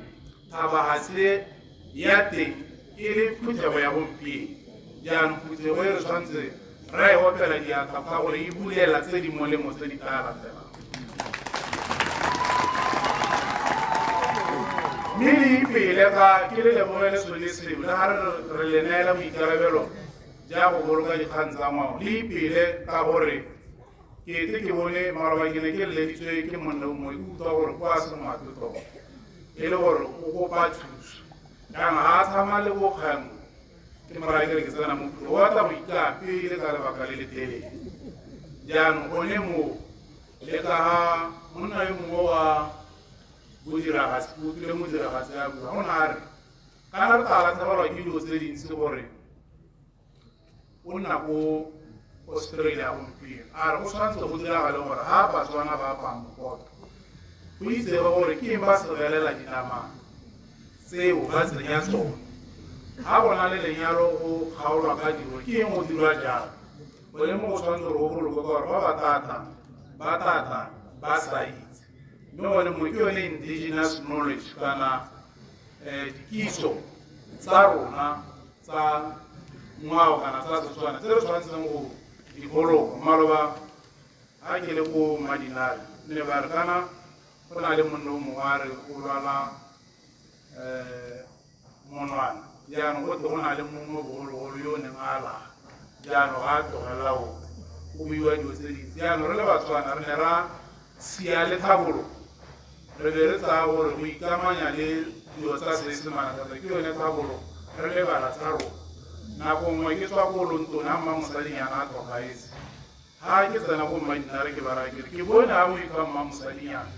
thabagatse ya teng e le phuthego ya gompieno. Jaanong phuthego e re tshwanetse ra e opela diatla ka gore e bulela tse di molemo tse di tla latelang. Mme le ipele ga ke le lebogele sone seo, le ga re le neela boikarabelo ja go boloka dikgang tsa ngwao, le ipele ka gore ke ete ke bone maloba ke ne ke leleditswe ke monna o mongwe, ke utlwa gore kwa se ngwato tota e le gore o kopa thuso. Jaanong ga a tshama le bokgang ke moraya ke re ke tsena mo phulo, o batla go ikaa pele ka lebaka le le telele. Jaanong gone moo le ka ga monna yo mongwe wa bodiragatsi, ke utlwile modiragatsi a bua, o ne a re kana re tla latlhegelwa ke dilo tse dintsi gore o nna ko Australia gompieno, a re go tshwanetse go diragale gore ga Batswana ba apaya mokoto go itsege gore ke eng ba segelela dinama tseo ba tsenya tsone, ga go na le lenyalo go kgaolwa ka dilo ke eng go dirwa jalo. Gone mo go tshwanetse gore go bolokwe ka gore ba ba tata ba tata ba sa itse, mme gone mo ke yone indigenous knowledge kana dikitso tsa rona tsa ngwao kana tsa Setswana tse re tshwanetseng go di boloka. Maloba ga ke le ko Madinare ne ba re kana go na le monna o mongwe a re o lwala Monwana jaanong go tle go na le mongwe bogologolo yo o neng a laga jaanong ga a tlogelela o go buiwa dilo tse dintsi. Jaanong re le Batswana re ne ra sia le tlhabologo, re be re tsaya gore go ikamanya le dilo tsa Seesemane thata ke yone tlhabologo, re lebala tsa rona. Nako nngwe ke tswa ko Lontone a mma mosadinyana a tlhokaetse, ga ke tsena ko Mmadinare ke ba raya ke re ke bone ga go ikwa mma mosadinyana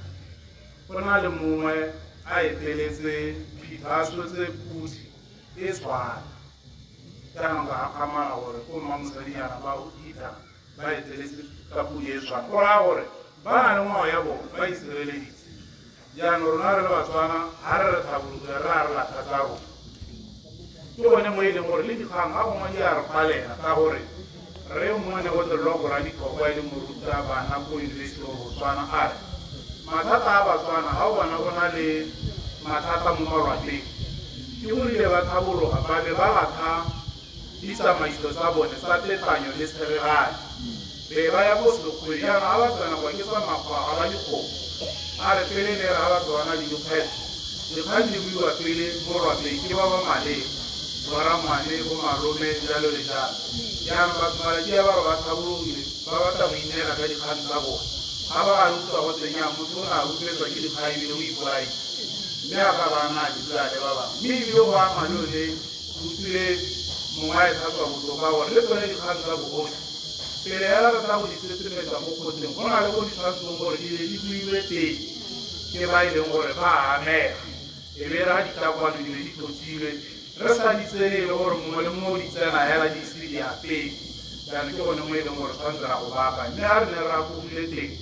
go na le mongwe a eteletse phitlho a tshotse pudi e tshwana. Jaanong ka gakgamala gore ko mma mosadinyana ba itha ba eteletse ka pudi e tshwana, go raya gore ba na le ngwao ya bone, ba itshireleditse. Jaanong rona re le Batswana ga re re tlhabologile re a re latlha tsa rona. Ke gone mo e leng gore le dikgang ga gongwe di a re palela, ka gore re mongwe ne go tlelelwa go ra ditlhokwa e le moruta bana ko University of Botswana a re mathata a Batswana ga o bona go na le mathata mo malwapeng ke go rile ba tlhabologa ba be ba latlha ditsamaiso tsa bone tsa tetlanyo le tshereganyo, be ba ya ko sekgweng. Jaanong ga ba tsena kwa ke tsa makgwa ga ba dikgomo, a re pele ne re ga batho ba na le dikgwetlho, dikgang di buiwa pele mo lwapeng ke ba ba maleba, borangwane, bo malome, jalo le jalo. Jaanong batho malatsi a ba re ba tlhabologile ba batla go ineela ka dikgang tsa bone, ga ba ga re utlwa go tsenya motho o ne a rupetswa ke dikgang ebile o ipolaile, mme a ka ba a na a di bua le ba bangwe, mme ebile go ama le yone utlwile mongwe a e tlhatswa botoka gore le tsone dikgang tsa bogosi pele hela re tla go di tsetsemetsa mo kgotleng, go na le go di tshwanetseng gore di be di buiwe teng ke ba e leng gore ba a amega, e be re ga ditakwano di be di tlotilwe re sa di tsene e le gore mongwe le mongwe o di tsena hela di ise di apeye. Jaanong ke gone mo e leng gore tshwanetse ra go baakanya, mme ga re ne re rapogile teng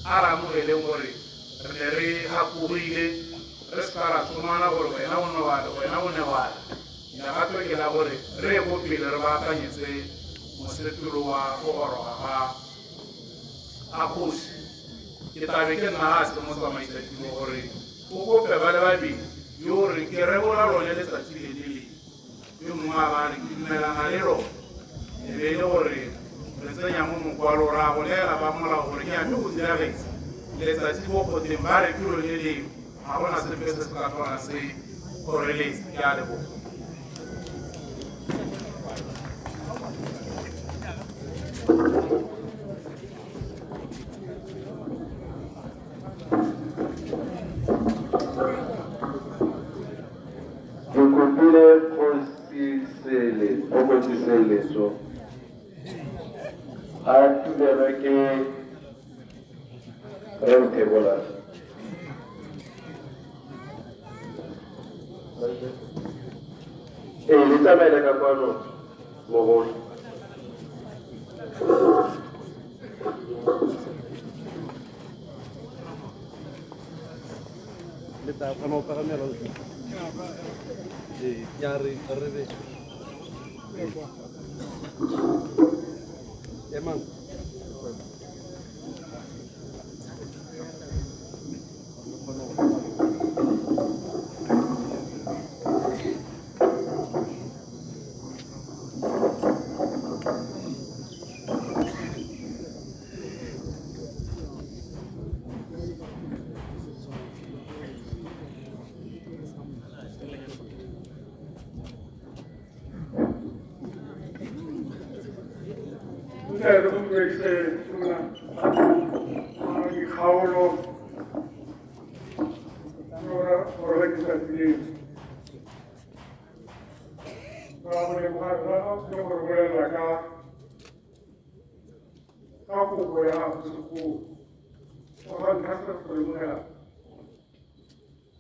a re amogeleng gore re ne re gapogile, re seka ra tsomana gore wena o ne wa re, wena o ne wa re. Lerato ke la gore re ye ko pele re baakanyetse mosepelo wa go goroga ga a kgosi. Ke tlabe ke nna a se motsamaisa tiro gore o kope ba le babedi yo o reng ke rebola lone letsatsi le le lengwe, yo mongwe a ba re ke dumelana le lone, e be e le gore re tsenya mo mokwalo ra go neela ba molao gore nya mme go diragetse letsatsi ko kgotleng ba re ke lone leo, ga gona sepe se se ka tlhola se kgoreletsa. Ke a leboga. Ke kopile kgosi Sele, Kgosi Seletso a thulelwe ke re Mthebola. Ee, le tsamaele ka kwano mogolo. Le tla kgona go pagamela o ee ya re re be emang. Dikgaolo gore ke tsatsi leno ra go leboga rra le go re bolelela ka kopo ya gago segolo. Go ga ntlha se go lemogela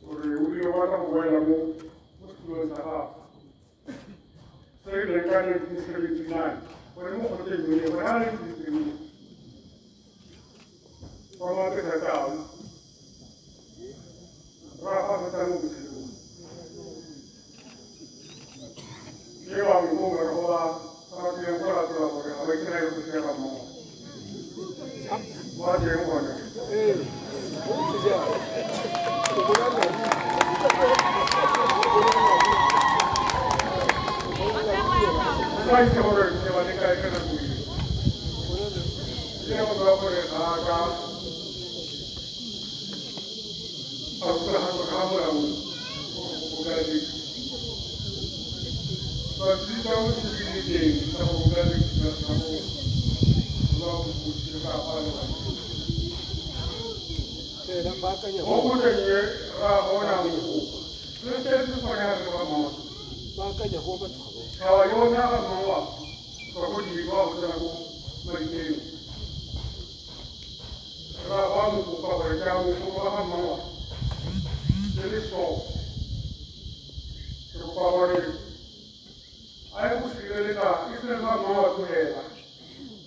gore o bile o batla go boela mo setulong sa gago se e leng ka 1979 gore mo kgotleng eo gore ga 1979 kwa Mapegatau ra fa fetsa mo botshelong ke bangwe mo morago ba ba tlileng go latola gore ga ba kry-e go fiela mmogo ba teng gone. Ba itse gore ne ba le kae ka nako eo. Ke go bua gore ga a ka a rulaganywa ka ga molao. Pampiri tsa go di le teng tsa go bolela le tsa go ba go go mo go teng e ra bona mogoko re tletse gone re ba mmogo ga yona ga mmoa ba go di ba go tsena ko madikeng ra ba mokopa gore ke a mokopa ga mmoa le le so re kopa gore a ye go sireletsa e sireletsa mmoa tlohela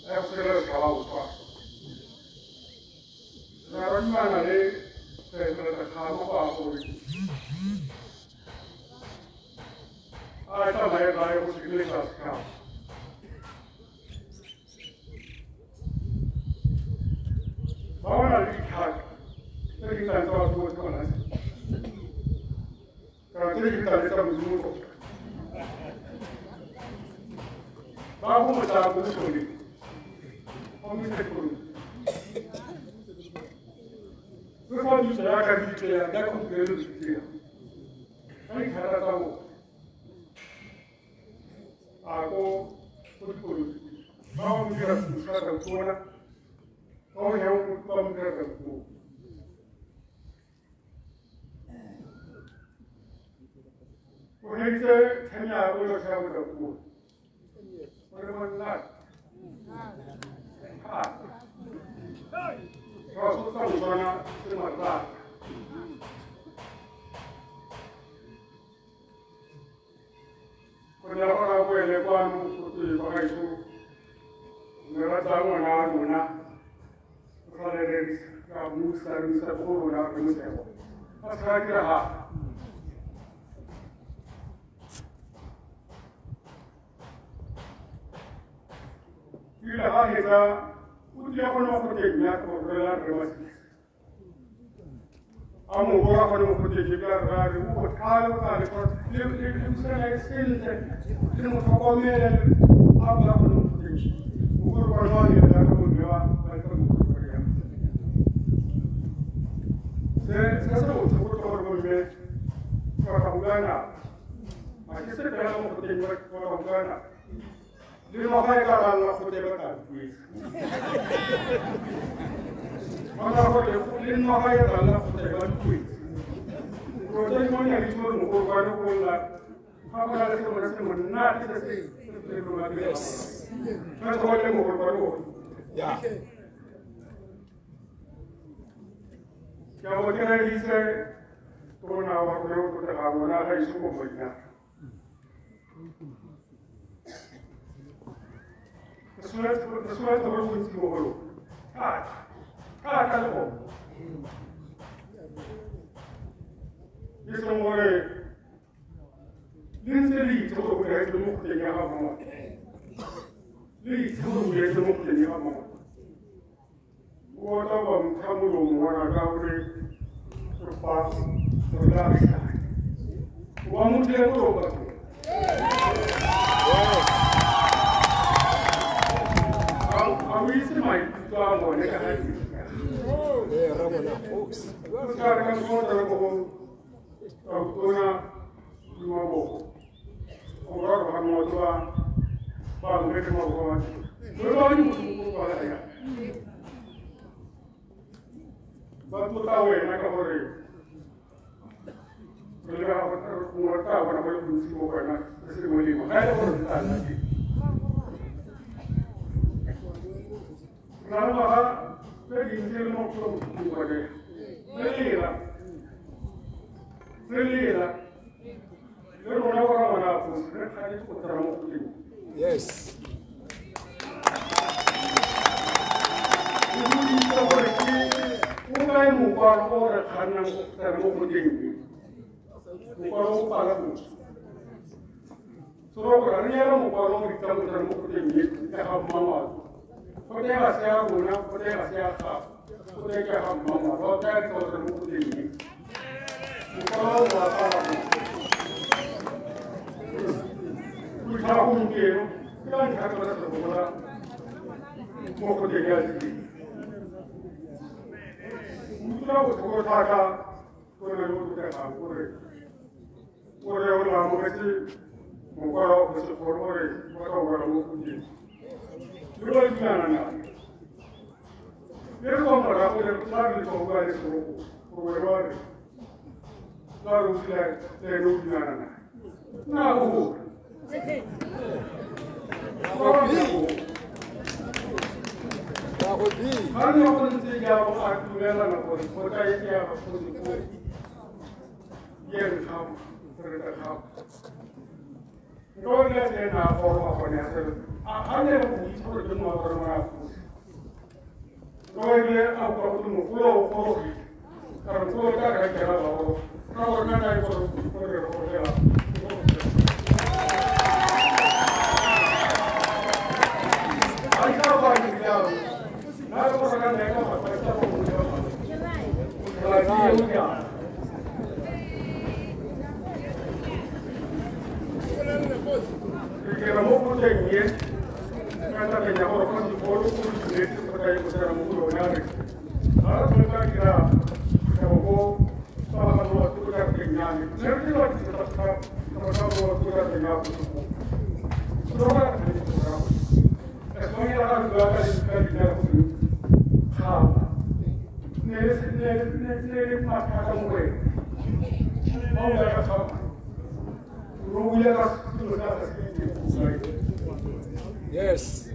a ye go sireletsa setšhaba Botswana ra roimana le kgama go a gore a tsamaye ba ye go sireletsa setšhaba. Ba bona le ditlhaka tse di tlang tsa batho botlhe gona kana tse di tlang le tsa Modimo tota ba go motla ko bosole go mo isa dikolong re fa di tsaya ka di tsaya ka gompieno di tsaya ka ditlhaka tsa bone a ko dikolong ba go mo dira puso ka tsona ba go yang ba mo dira ka puo o heditse tshenya o lo tsaya mo puo o re monna ha ra so tsa Botswana se matlaka go ne go ra boele kwano go twe ba gaetsho ne ra tsaya ngwana wa rona re tla le rerisa ra busa re isa ko rona re mosego ga se ka diragala. Ebile ga hetsa o tlile gone mo kgoteng ya go bolela rre Masisi a mo boa gone mo kgoteng ebile ra re o botlhale o tla le le busana e sentle le mo tlhokomele a boa gone mo kgoteng o gore gone wa le ka bomme wa ba ka mo kgoteng se se se botlhoko ke gore bomme ba ka bua ma ke se fela mo kgoteng ba ka bua le ngwaga e ka ralla gote ba tla duetsa bona gore le ngwaga e ralla gote ba duetsa rota di mone le tsore mogolwane go lla ga go na le sengwe se monate se se se rona le tshwanetse go le mogolwane go ya ke a bo ke reditse tona wa rona o tlotlegang rona ga ise go monna re solofetse gore bontsi mo go lona thata thata le gone e seng gore le ntse le itse gore go diragetse mo kgoteng ya ga mongwe le itse gore go diragetse mo kgoteng ya ga mongwe o tla ba ntsha molomo ngwana ka gore re fa re la agisane wa mo tlile molomo batho. Ga o itse maikutlo a bone ka ga o tla re ka sota le go tona Mabogo go rora ga motho ba ba lometse mabogo ba le ba le motho ba ya ba tlotla wena ka gore re leba go tla bona go le bontsi mo go wena se se molemo ga e le gore re tla nna teng. Re na le ngwaga tse dintsi le mo go bone re lela le rona go ra ngwana a fosi re tshwanetse go tsena mo kgoteng. Yes. Re boditse gore ke o kae mokwalo o re kgannang go tsena mo kgoteng mokwalo o pala motho soro gore re ela mokwalo o ritsang go tsena mo kgoteng e ya ga mmangwato go tega se ya rona go tega se ya gago go tega ga mmangwato go tega go tsena mo kgoteng e mokwalo o wa pala motho o itlhela gompieno ke ka ntlha tota re gopola mo kgoteng ya sedimo o utlwa botlhoko thata go na le o tlotlegang gore O re o ne amogetse mokwalo wa kgosigolo gore ba tla o kwala mo godimo. Le ba dumelana nae. E re kwa morago le la re le bua le Serogo, gore wa re la re o dula le ene o dumelana nae. Nna o gore. Ga ne go ntse jalo a dumelana gore kgotla e ke ya kgosi ye re gago re re gago. Nka o rile se ena a goroga gone a sele a ne go itse gore ke mongwe wa gore ngwana a kgosi. Nka o rile a utlwa gote mogolo o gorogile ka re mogolo ka re ka kena ba goroga ka gore nna na e gore gore re gorogela. Yes.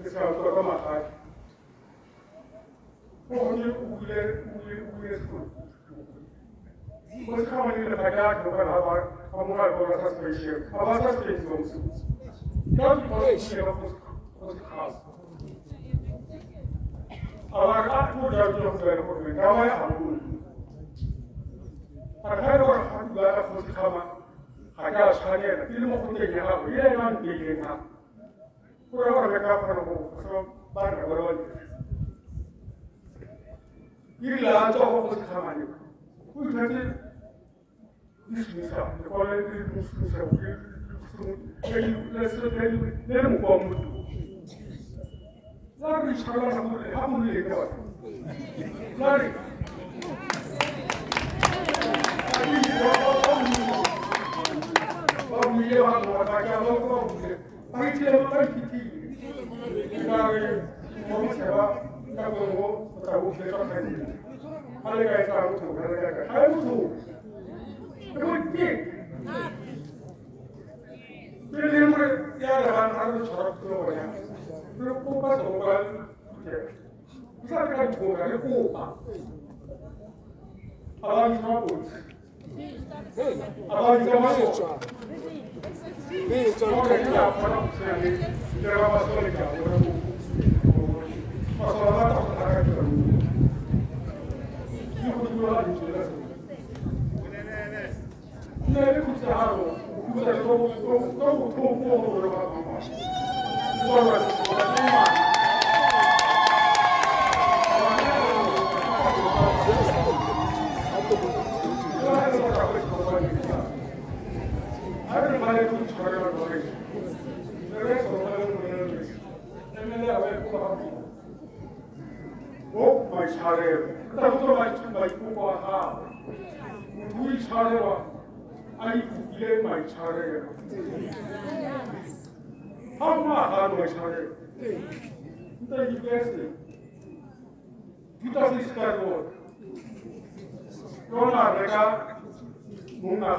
Ke sa utlwa kwa magae. Go gone o bule sekolo. Go se kgawane le ga ke a tlogela ga ba amogela go ba suspension. Ga ba suspensiwa mosebetsi. Ka because o ile go se kgawa. A ba re a go ja ke go tswela gore ka wa ya ga bone. A re ga e le gore ga bua ka go se kgama ga ke a tshwanela ke le mo kgoteng ya gago e ena nteileng gago. Go raya gore re ka kgona go ba re ba ba e rile a tswa go go se kgamane o itlhetse dismissa lekwalo le le dismissa le le mokwa motho la re itshwarela gore ga go le ka batho la re ba buile ba ba ka ba ba buile ba itse ba ithutile ka re mo moseba ka go tla go fetsa kgadi ga le ka etsa motho ga le ka ga motho re ke pele mo ya re ga re tshwara go ya re kopa go ba ke sa ka go ga re kopa a ba ntse go a ba ntse ba tswa be tswa ka ya bona go tsena le ke ba ba sole ka bona go ba sole ba ta go ka ke go dula di tsela ne le go tsaro go tsa go go go go go go ba ba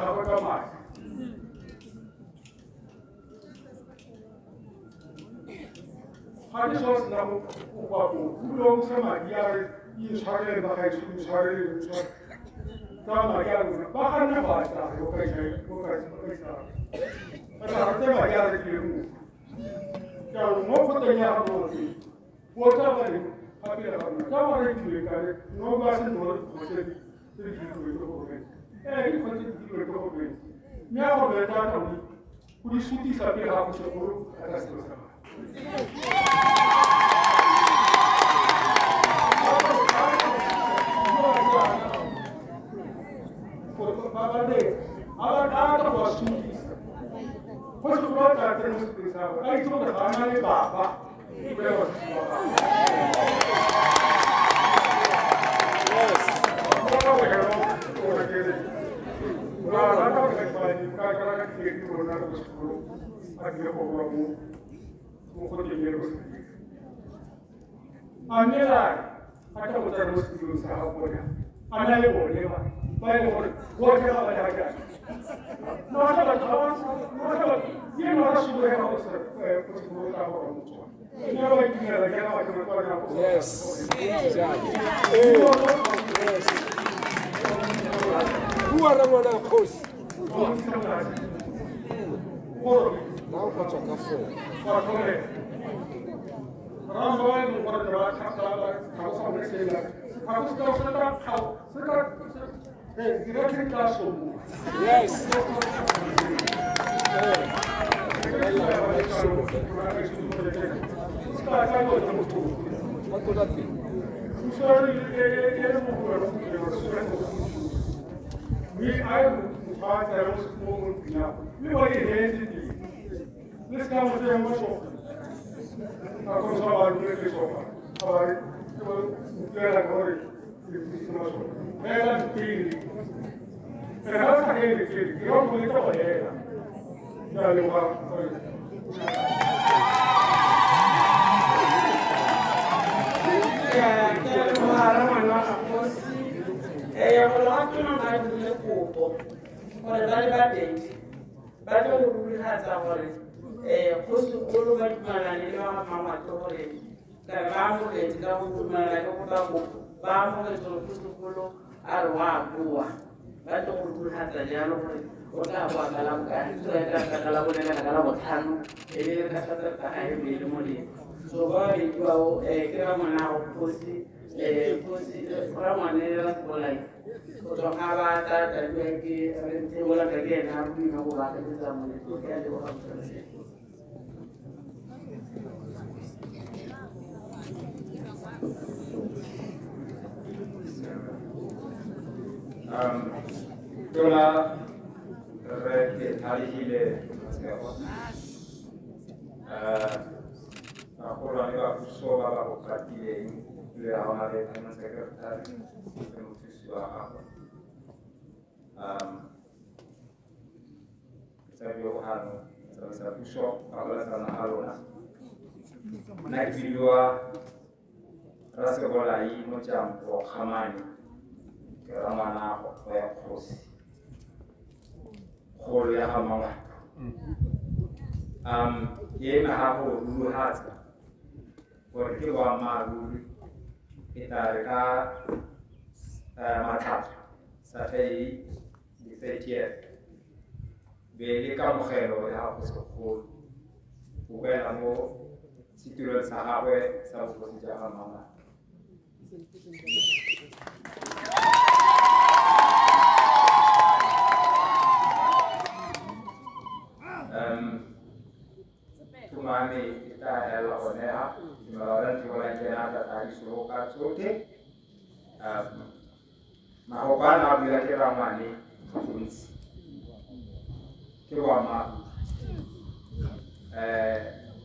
ba ba ba ga ke so sena go kopa go o sa madi a re itshwarele ba ga itshwarele tsa madi a rona ba ganne go a tsaya go ka ka re madi a re ke mo jaanong mo kgoteng ya gago bo tla ba reng ga pele ga rona ka ba re tlile ka re no ba se no re kgotse tse di dirilwe ke gore ee di kgotse di dirilwe ke gore mme a go bereka ka go di sutisa pele ga go segolo a ka selo sa Yes. Yes. Who are the one of course? Now for Yes. What could that be? Kgosigolo ba dumalane le ba ga Mmangwato gore ba amogetse ka go dumalana le go ba kopo ba amogetse gore kgosigolo a re wa boa ba tle go rulagatsa jalo gore o tla boa ka la bokae tla ka la bone kana ka la botlhano e be re ka Satertaga e be e le molemo. So ba babedi bao ke rangwana go kgosi kgosi rangwane Rasebolai go tswa ga ba tla tadiwa ke re Nthebola ka ke ena a boima go baakanyetsa moletlo. Ke a leboga motsamaisi. Tona re ke tlhalehile Motshegwa. Bagolwane ba puso ba ba go katileng le ga gona le permanent secretary le mothusi wa gagwe. Ke tsa bogano tsamaisa puso ba goletsana ga lona. Nna ke bidiwa Rasebolai Mojampo Kgamane, ke rangwana go ya kgosi kgolo ya ga Mmangwato. Ke eme ga go ruruhatsa gore ke boammaaruri ke tla re ka matlhatso Saturday the 30th be le kamogelo ya ga kgosikgolo go boela mo setulong sa gagwe sa bogosi jwa ga Mmangwato. Thumame e tla ela gone ha dumela gore Nthebola ke ena a tla tsaya disoroka tsotlhe. Mafoko a na a bua ke rangwane gontsi ke boammaaruri.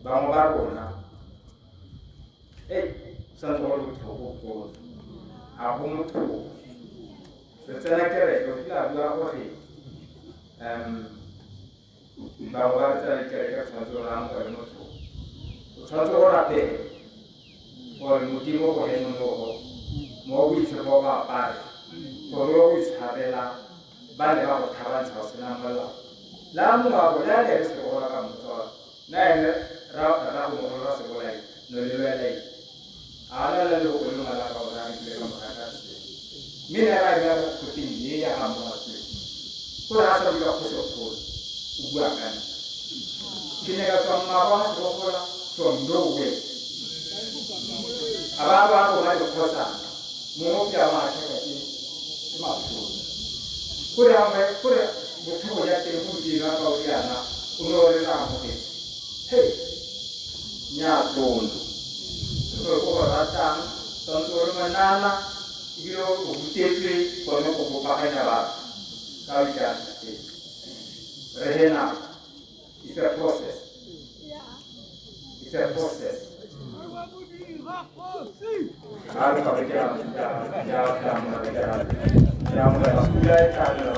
Bangwe ba rona santse go le botlhoko golo ga go motlhoko re tsena kereke o kile a bua gore bangwe ba re tsena dikereke re tshwanetse go amogele motho o tshwanetse go rapele gore Modimo go he nonofo mo boitshepo ba apare gore o go itshwarela ba ne ba go tlhabantsha go sena molao la mongwe wa bone a ne re segola ka motswala nna ene ra go mogolo ra sebolai no le lwelai a na le le go le ngwana ka ona re kile ka mogaka se mme ne ra ya go khoteng ye ya ga Mmangwato gore a sa bua kgosi kgolo o bua ka nna ke ne ka tswa mmago a segogola from nowhere a ba ba roma dikgosana mongwe ke a matlhaka ke mapholo gore gangwe gore botlhoko ja teng gompieno a ka o riana o ne o re re amogetse hei nya tlono gore ko go ratang tshwanetse o re monana ebile o rutetswe gone go bopaganya batho ka o ikana teng re he nako. It's a process. It's a process. A re ka ke a ke a ke a mo ke a ke a mo pula e tla nna.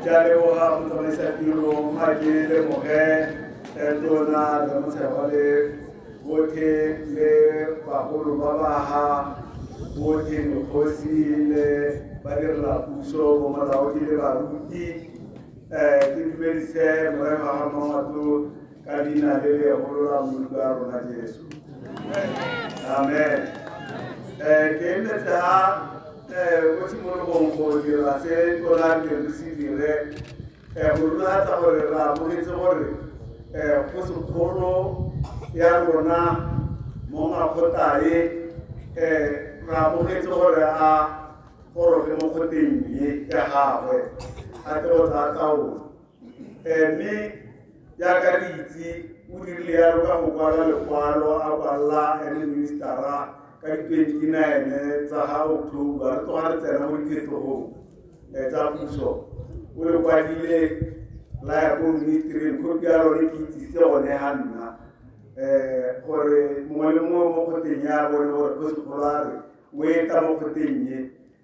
Ke a leboga motsamaisa tiro mma ke lemoge tona le Motshegwa le botlhe le bagolo ba ba ha botlhe mekgosi le badirela puso bo molaodi le baruti. Ke dumedise morafe wa ga Mmangwato ka leina le legolo la Mmoloki wa rona Jesu. Amen. Ke emetse ha ko tshimologong go dira se tona re se dire go rulagatsa gore re amogetse gore kgosikgolo ya rona Mongakgotae re amogetse gore a goroge mo kgoteng ye ya gagwe a tle go tsaya taolo. Mme jaaka re itse o dirile yalo ka go kwala lekwalo a kwalla ene ministera ka di-29 tsa ga October re tloga re tsena mo diphetogong tsa puso o le kwadile la ya ko ministering khopi ya lone ke itsise gone ga nna gore mongwe le mongwe mo kgoteng ya bone gore kgosikgolo a re o eta mo kgoteng ye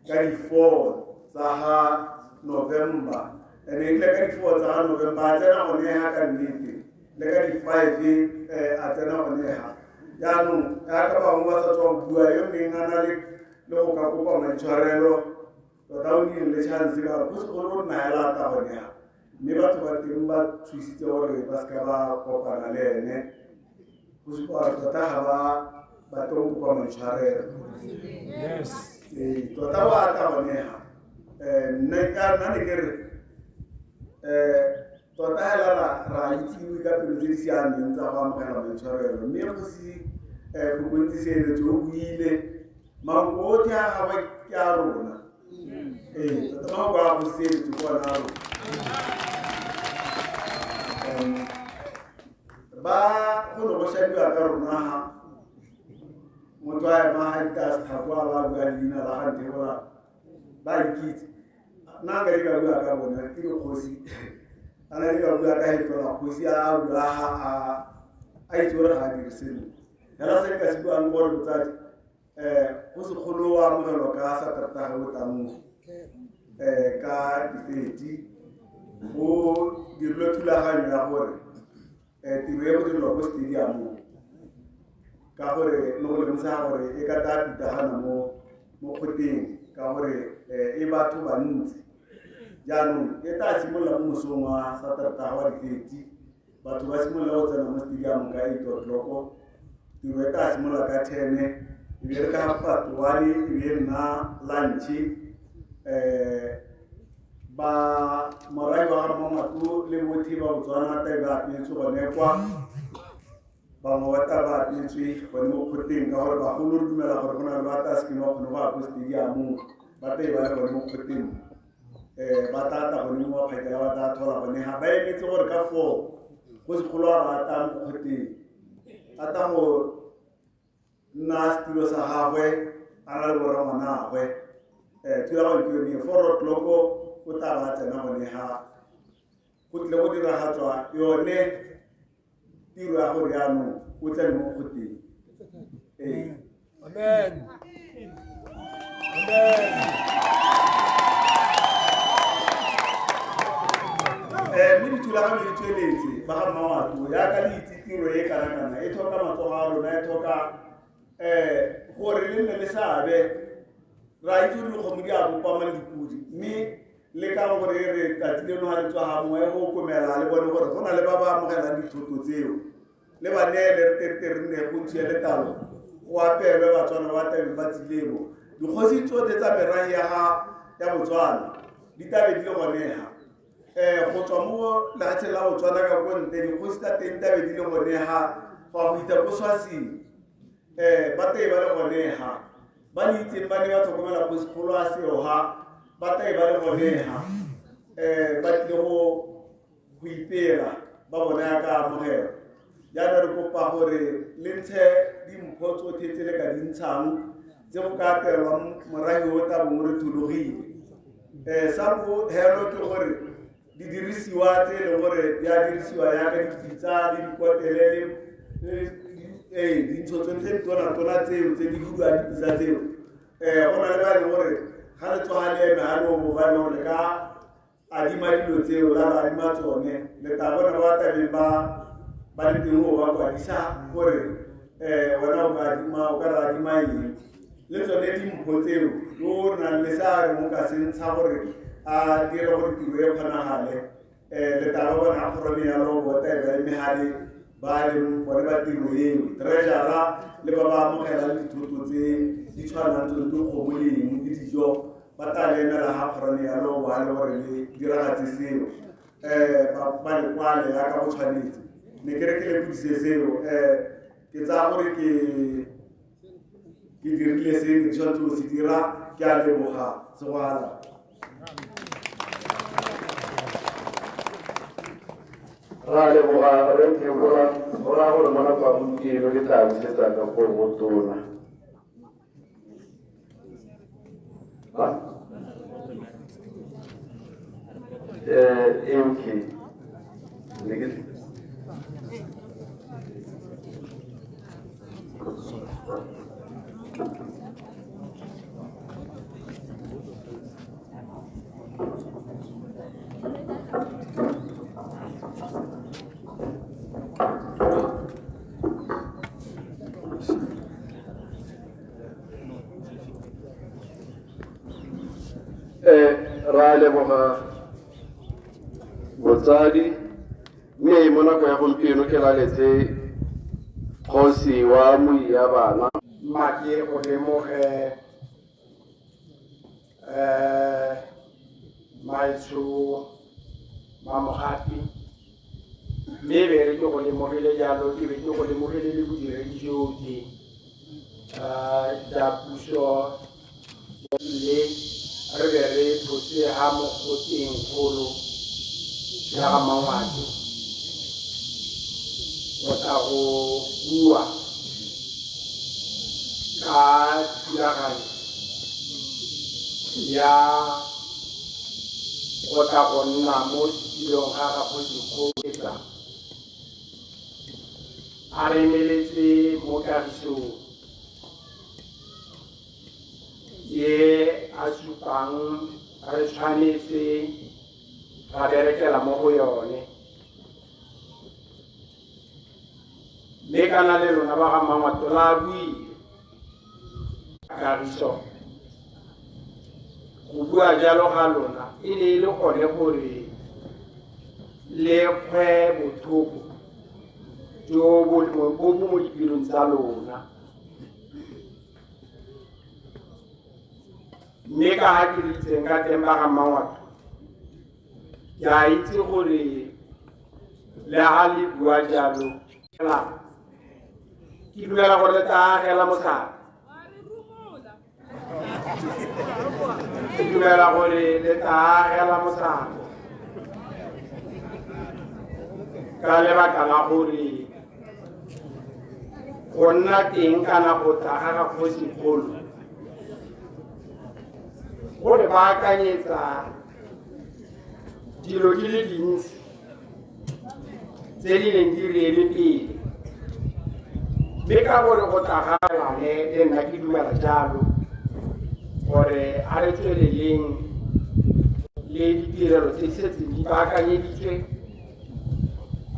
ka di-4 tsa ga November and erile ka di-4 tsa ga November a tsena gone ga ka nnete le ka di-5 a tsena gone ga. Jaanong jaaka bangwe ba sa tswa go bua yo neng a na le go ka kopa maitshwarelo tota o nnile le chance ka gore go segolo o nna hela a tla gone ga mme batho ba teng ba thusitse gore ba seka ba kopana le ene go supa gore tota ga ba batle go kopa maitshwarelo. Ee, tota o a tla gone ga nna ne ke re tota hela ra itsiwe ka pelo tse di siameng tsa go amogela maitshwarelo mme go se Kokontsi Seeletso o buile mafoko otlhe a gagwe ke a rona. Ee, tota mafoko a go Seeletso ke ona a rona. Ba go ne go shabiwa ka rona ga motho a ema ga ita sethako a ba bua leina la ga Nthebola ba ikitse. Nna nka di ka bua ka bona ke dikgosi a na di ka bua ka hetola kgosi a bua a itse gore ga a dire seno. Fela se nka se buang gore botsadi go segolo o amogelwa ka Satertaga o tlang ka di-30 go dirilwe thulaganyo ya gore tiro e go direlwa ko stadiumong ka gore le go lemosa gore e ka tla pitagana mo kgoteng ka gore e batho bantsi. Jaanong e tla simolola mo mosong wa Satertaga wa di-30 batho ba simolola go tsena mo stadiumong ka 8 o'clock tiro e tla simolola ka 10 e be re ka half past 1 e be e nna lunch ba morai wa ga Mmangwato le botlhe ba Botswana tla be ba apetswe gone kwa bangwe ba tla ba apetswe gone mo kgoteng ka gore bagolo re dumela gore go na le ba tla sekeng ba kgone go ya ko stadiumong ba tla ba le gone mo kgoteng ba tla tla gone mo maphakela ba tla thola gone ga ba emetse gore ka 4 go segolo a ba tla mo kgoteng a tla go nna setulo sa gagwe a na le borrangwanagwe thulaganyo ke yone 4 o'clock o tla ba tsena gone ga go tlile go diragatswa yone tiro ya gore jaanong o tsene mo kgoteng. Ee. Amen. Amen. Mme dithulaganyo di tsweletse ba ga Mmangwato jaaka le itse tiro e kana-kana e tlhoka matsogo a rona e tlhoka gore le nne le seabe. Ra itse gore dikgomo di a bopama le dipodi mme le ka gore re tsatsi leno ga le tswa ga mongwe go komela le bone gore go na le ba ba amogelang dithoto tseo le ba neele re tere re nne go ntshiwe letalo go apeelwe Batswana ba tabeng ba tsilebo. Dikgosi tsotlhe tsa merahe ya Botswana di tabe di le gone ga go tswa mo lefatsheng la Botswana ka ko ntle dikgosi tsa teng tabe di le gone ga go ya go ita ko Swasing ba tabe ba le gone ga ba le itseng ba ne ba tlhokomela kgosikgolo a seo ga ba tabe ba le gone ga ba tlile go ipela ba bona ya ka amogela. Jaanong re kopa gore le ntshe dimpho tsotlhe tse le ka di ntshang tse go ka apeelwang morahi o tla bong re thologile. Sa bohelo ke gore didirisiwa tse e leng gore di a dirisiwa jaaka dipitsa le dikotele le dintsho tsone tse ditona-tona tseo tse di huduang dipitsa tseo go na le ba e leng gore ga le tsoga le eme ga le obo ba e leng gore ka adima dilo tseo la re adima tsone le tla bona ba tabeng ba le teng go ba kwadisa gore wena o ka adima o ka re adima eng le tsone dimpho tseo yo o nang le se a reng o ka se ntsha gore a dire gore tiro e kgonagale le tla ba bona kgorone ya lobo taelo ya megale ba leng bone ba tiro eo treasurer le ba ba amogelang dithoto tse di tshwanang tsone ke kgomo le eng le dijo ba tla le emela ga kgorone ya lobo a le gore le diragatse seo ba le kwale yaka go tshwanetse. Ne ke re ke lekodise seo ke tsaya gore ke dirile se ke tshwanetse go se dira ke a leboga segwala. Ra leboga re Thebola go raya gore mo nako ya gompieno ke tla busetsa ka ko go tona. Okay. leboga botsadi mme mo nako ya gompieno ke laletse kgosi wa Moiyabana. Mma ke go lemoge maetsho Mamogapi, mme be re ke go lemogile jalo, ke be ke go lemogile le bodiredi jotlhe ja puso le re be re tlotse ha mo kgoteng kgolo ya ga Mangwato go tla go bua ka thulaganyo ya go tla go nna mo setilong ga ga kgosikgolo a re emeletse mo kagisong ye a supang re tshwanetse ra berekela mo go yone. Mme kana le lona ba ga Mmangwato la buile kagiso. Go bua jalo ga lona e ne e le gone gore le kgwe botlhoko jo bo bo mo dipelong tsa lona. Mme ka ga ke le itseng ka teng ba ga Mmangwato, ke a itse gore le ga le bua jalo, ke dumela gore le tla agela mosadi. Ke dumela gore le tla agela mosadi ka lebaka la gore go nna teng kana go tla ga ga kgosikgolo go re baakanyetsa dilo di le dintsi tse di neng di re eme pele. Mme ka gore go tla ga lane le nna ke dumela jalo gore a re tsweleleng le ditirelo tse di setseng di baakanyeditswe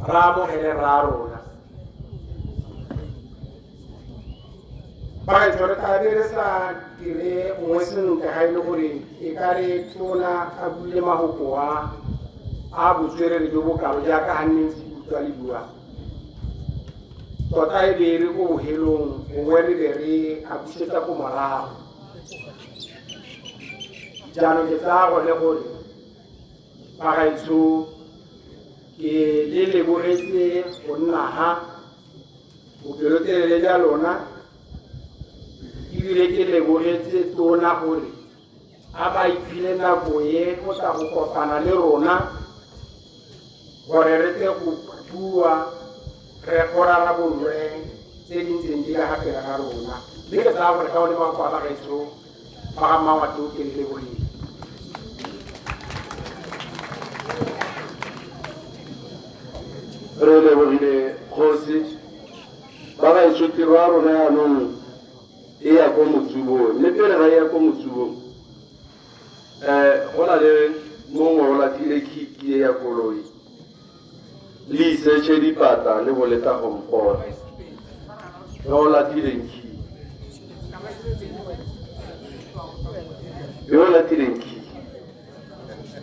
ra amogele rra rona. Bagaetsho, re tla be re sa dire gongwe sentle ga e le gore e ka re tona a buile mahoko a botswerere jo bokalo jaaka ga nne ntse ke utlwa le bua. Tota e be re ko bohelong gongwe re be re a busetsa ko morago. Jaanong ke tsaya gone gore bagaetsho ke le lebogetse go nna ha bopelotelele ja lona, ebile ke lebogetse tona gore a ba iphile nako e go tla go kopana le rona gore re tle go bua re go rarabolwe tse di ntseng di le ga pele ga rona. Mme ke tsaya gore ka one mafoko a bagaetsho ba ga Mmangwato ke le lebogile. Re lebogile kgosi. Bagaetsho, tiro ya rona jaanong e ya ko motsubong, mme pele ga e ya ko motsubong go na le mongwe o latlhile khiki e ya koloi le isetšhe dipata le boleta go mpona yo o latlhileng khiki, yo o latlhileng khiki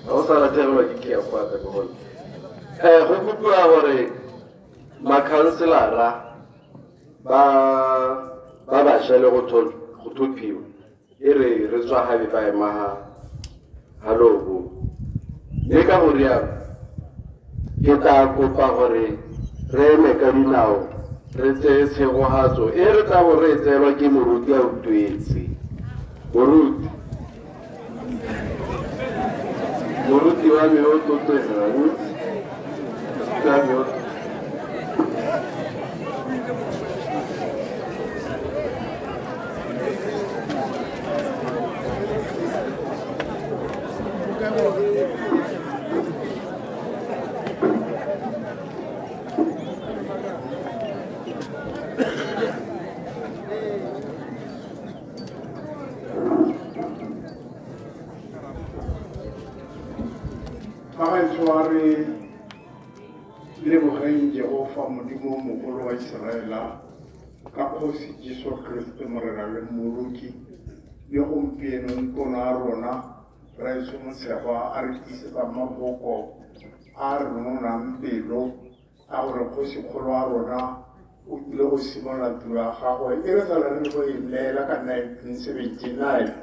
ga o sa latlhegelwa ke key ya kwata ke gone. Go kopiwa gore makhanselara ba bašwa le go thophiwa e re re tswa gabe ba ema ha lobo. Mme ka go rialo ke tla kopa gore re eme ka dinao re tseye tshegogatso e re tla bo re e tseelwa ke moruti a utlwetse. Moruti, moruti wa me o tlotlegang, moruti wa me o Bagaetsho a re lebogeng Jehova Modimo mogolo wa Iseraela ka kgosi Jesu Kriste Morena le Mmoloki, le gompieno ntona ya rona Rraetsho Motshegwa a re tiisetsa maboko a re nononang pelo a gore kgosikgolo wa rona o tlile go simolola tiro ya gagwe e re sa le go e neela ka 1979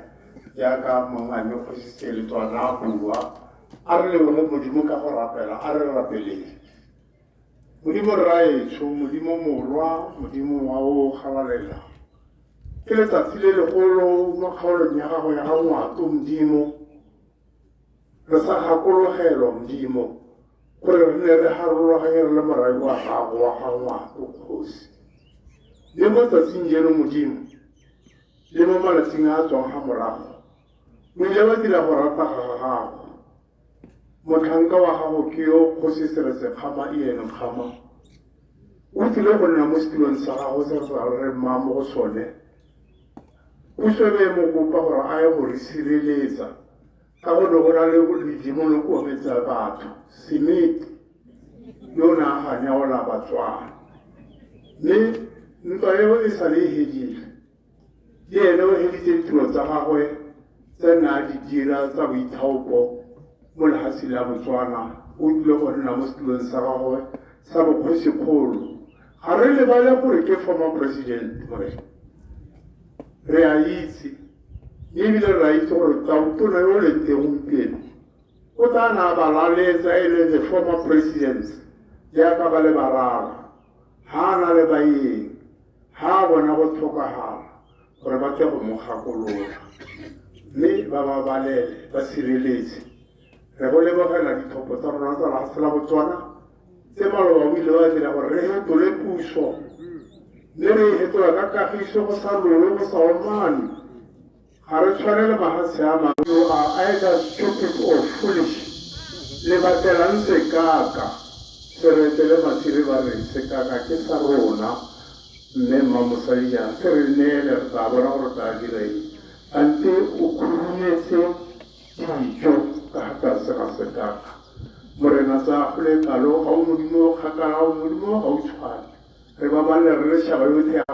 jaaka mongame kgosi Seletswana a bua. A re leboge Modimo ka go rapela, a re rapeleng. Modimo Rraetsho, Modimo Morwa, Modimo wa o galalela. Ke letsatsi le legolo mo kgaolong ya gago ya ga Ngwato, Modimo. Re sa gakologelwa, Modimo, gore re ne re harologanye re le morafe wa gago wa ga Ngwato, kgosi. Mme mo tsatsing jeno, Modimo, le mo malatsing a a tswang ga morago, o ile wa dira go rata ga gago. Motlhanka wa gago ke yo kgosi Seretse Khama Ian Khama. O tlile go nna mo setulong sa gago se re sa re mma mo go sone. Puso e be e mo kopa gore a ye go re sireletsa ka go ne go na le ledimo le kometsa batho semete yo ne a ganyaola Batswana. Mme ntwa eo e sa le e hedile. Le ene o heditse ditiro tsa gagwe tse ne a di dira tsa boithaopo mo lefatsheng la Botswana. O tlile go nna mo setulong sa gagwe sa bokgosikgolo. Ga re lebale gore ke former president, morena. Re a itse, mme ebile re a itse gore tautona yo o leng teng gompieno o tla na a ba laletsa e le the former presidents jaaka ba le bararo, ha a na le baeng, ha a bona go tlhokagala gore ba tle go mo gakolola mme ba babalele, ba sireletse. Re go lebogela ditlhopho tsa rona tsa lefatshe la Botswana tse maloba o ile wa dira gore re fetole puso, mme re e fetola ka kagiso, go sa lowe, go sa omane. Ga re tshwane le mafatshe a mangwe. You are either stupid or foolish. Le batelang sekaka? Seretse le Masire ba re sekaka ke sa rona, mme mmamosadi jang se re neele re tla bona gore tla dira eng. Ante o khurumetse dijo ka ga tlase ga sekaka. Morena tsa go le kalo, ga o Modimo o kgakala, ga o Modimo o gautshwane. Re baballe re le tšhaba yotlhe ya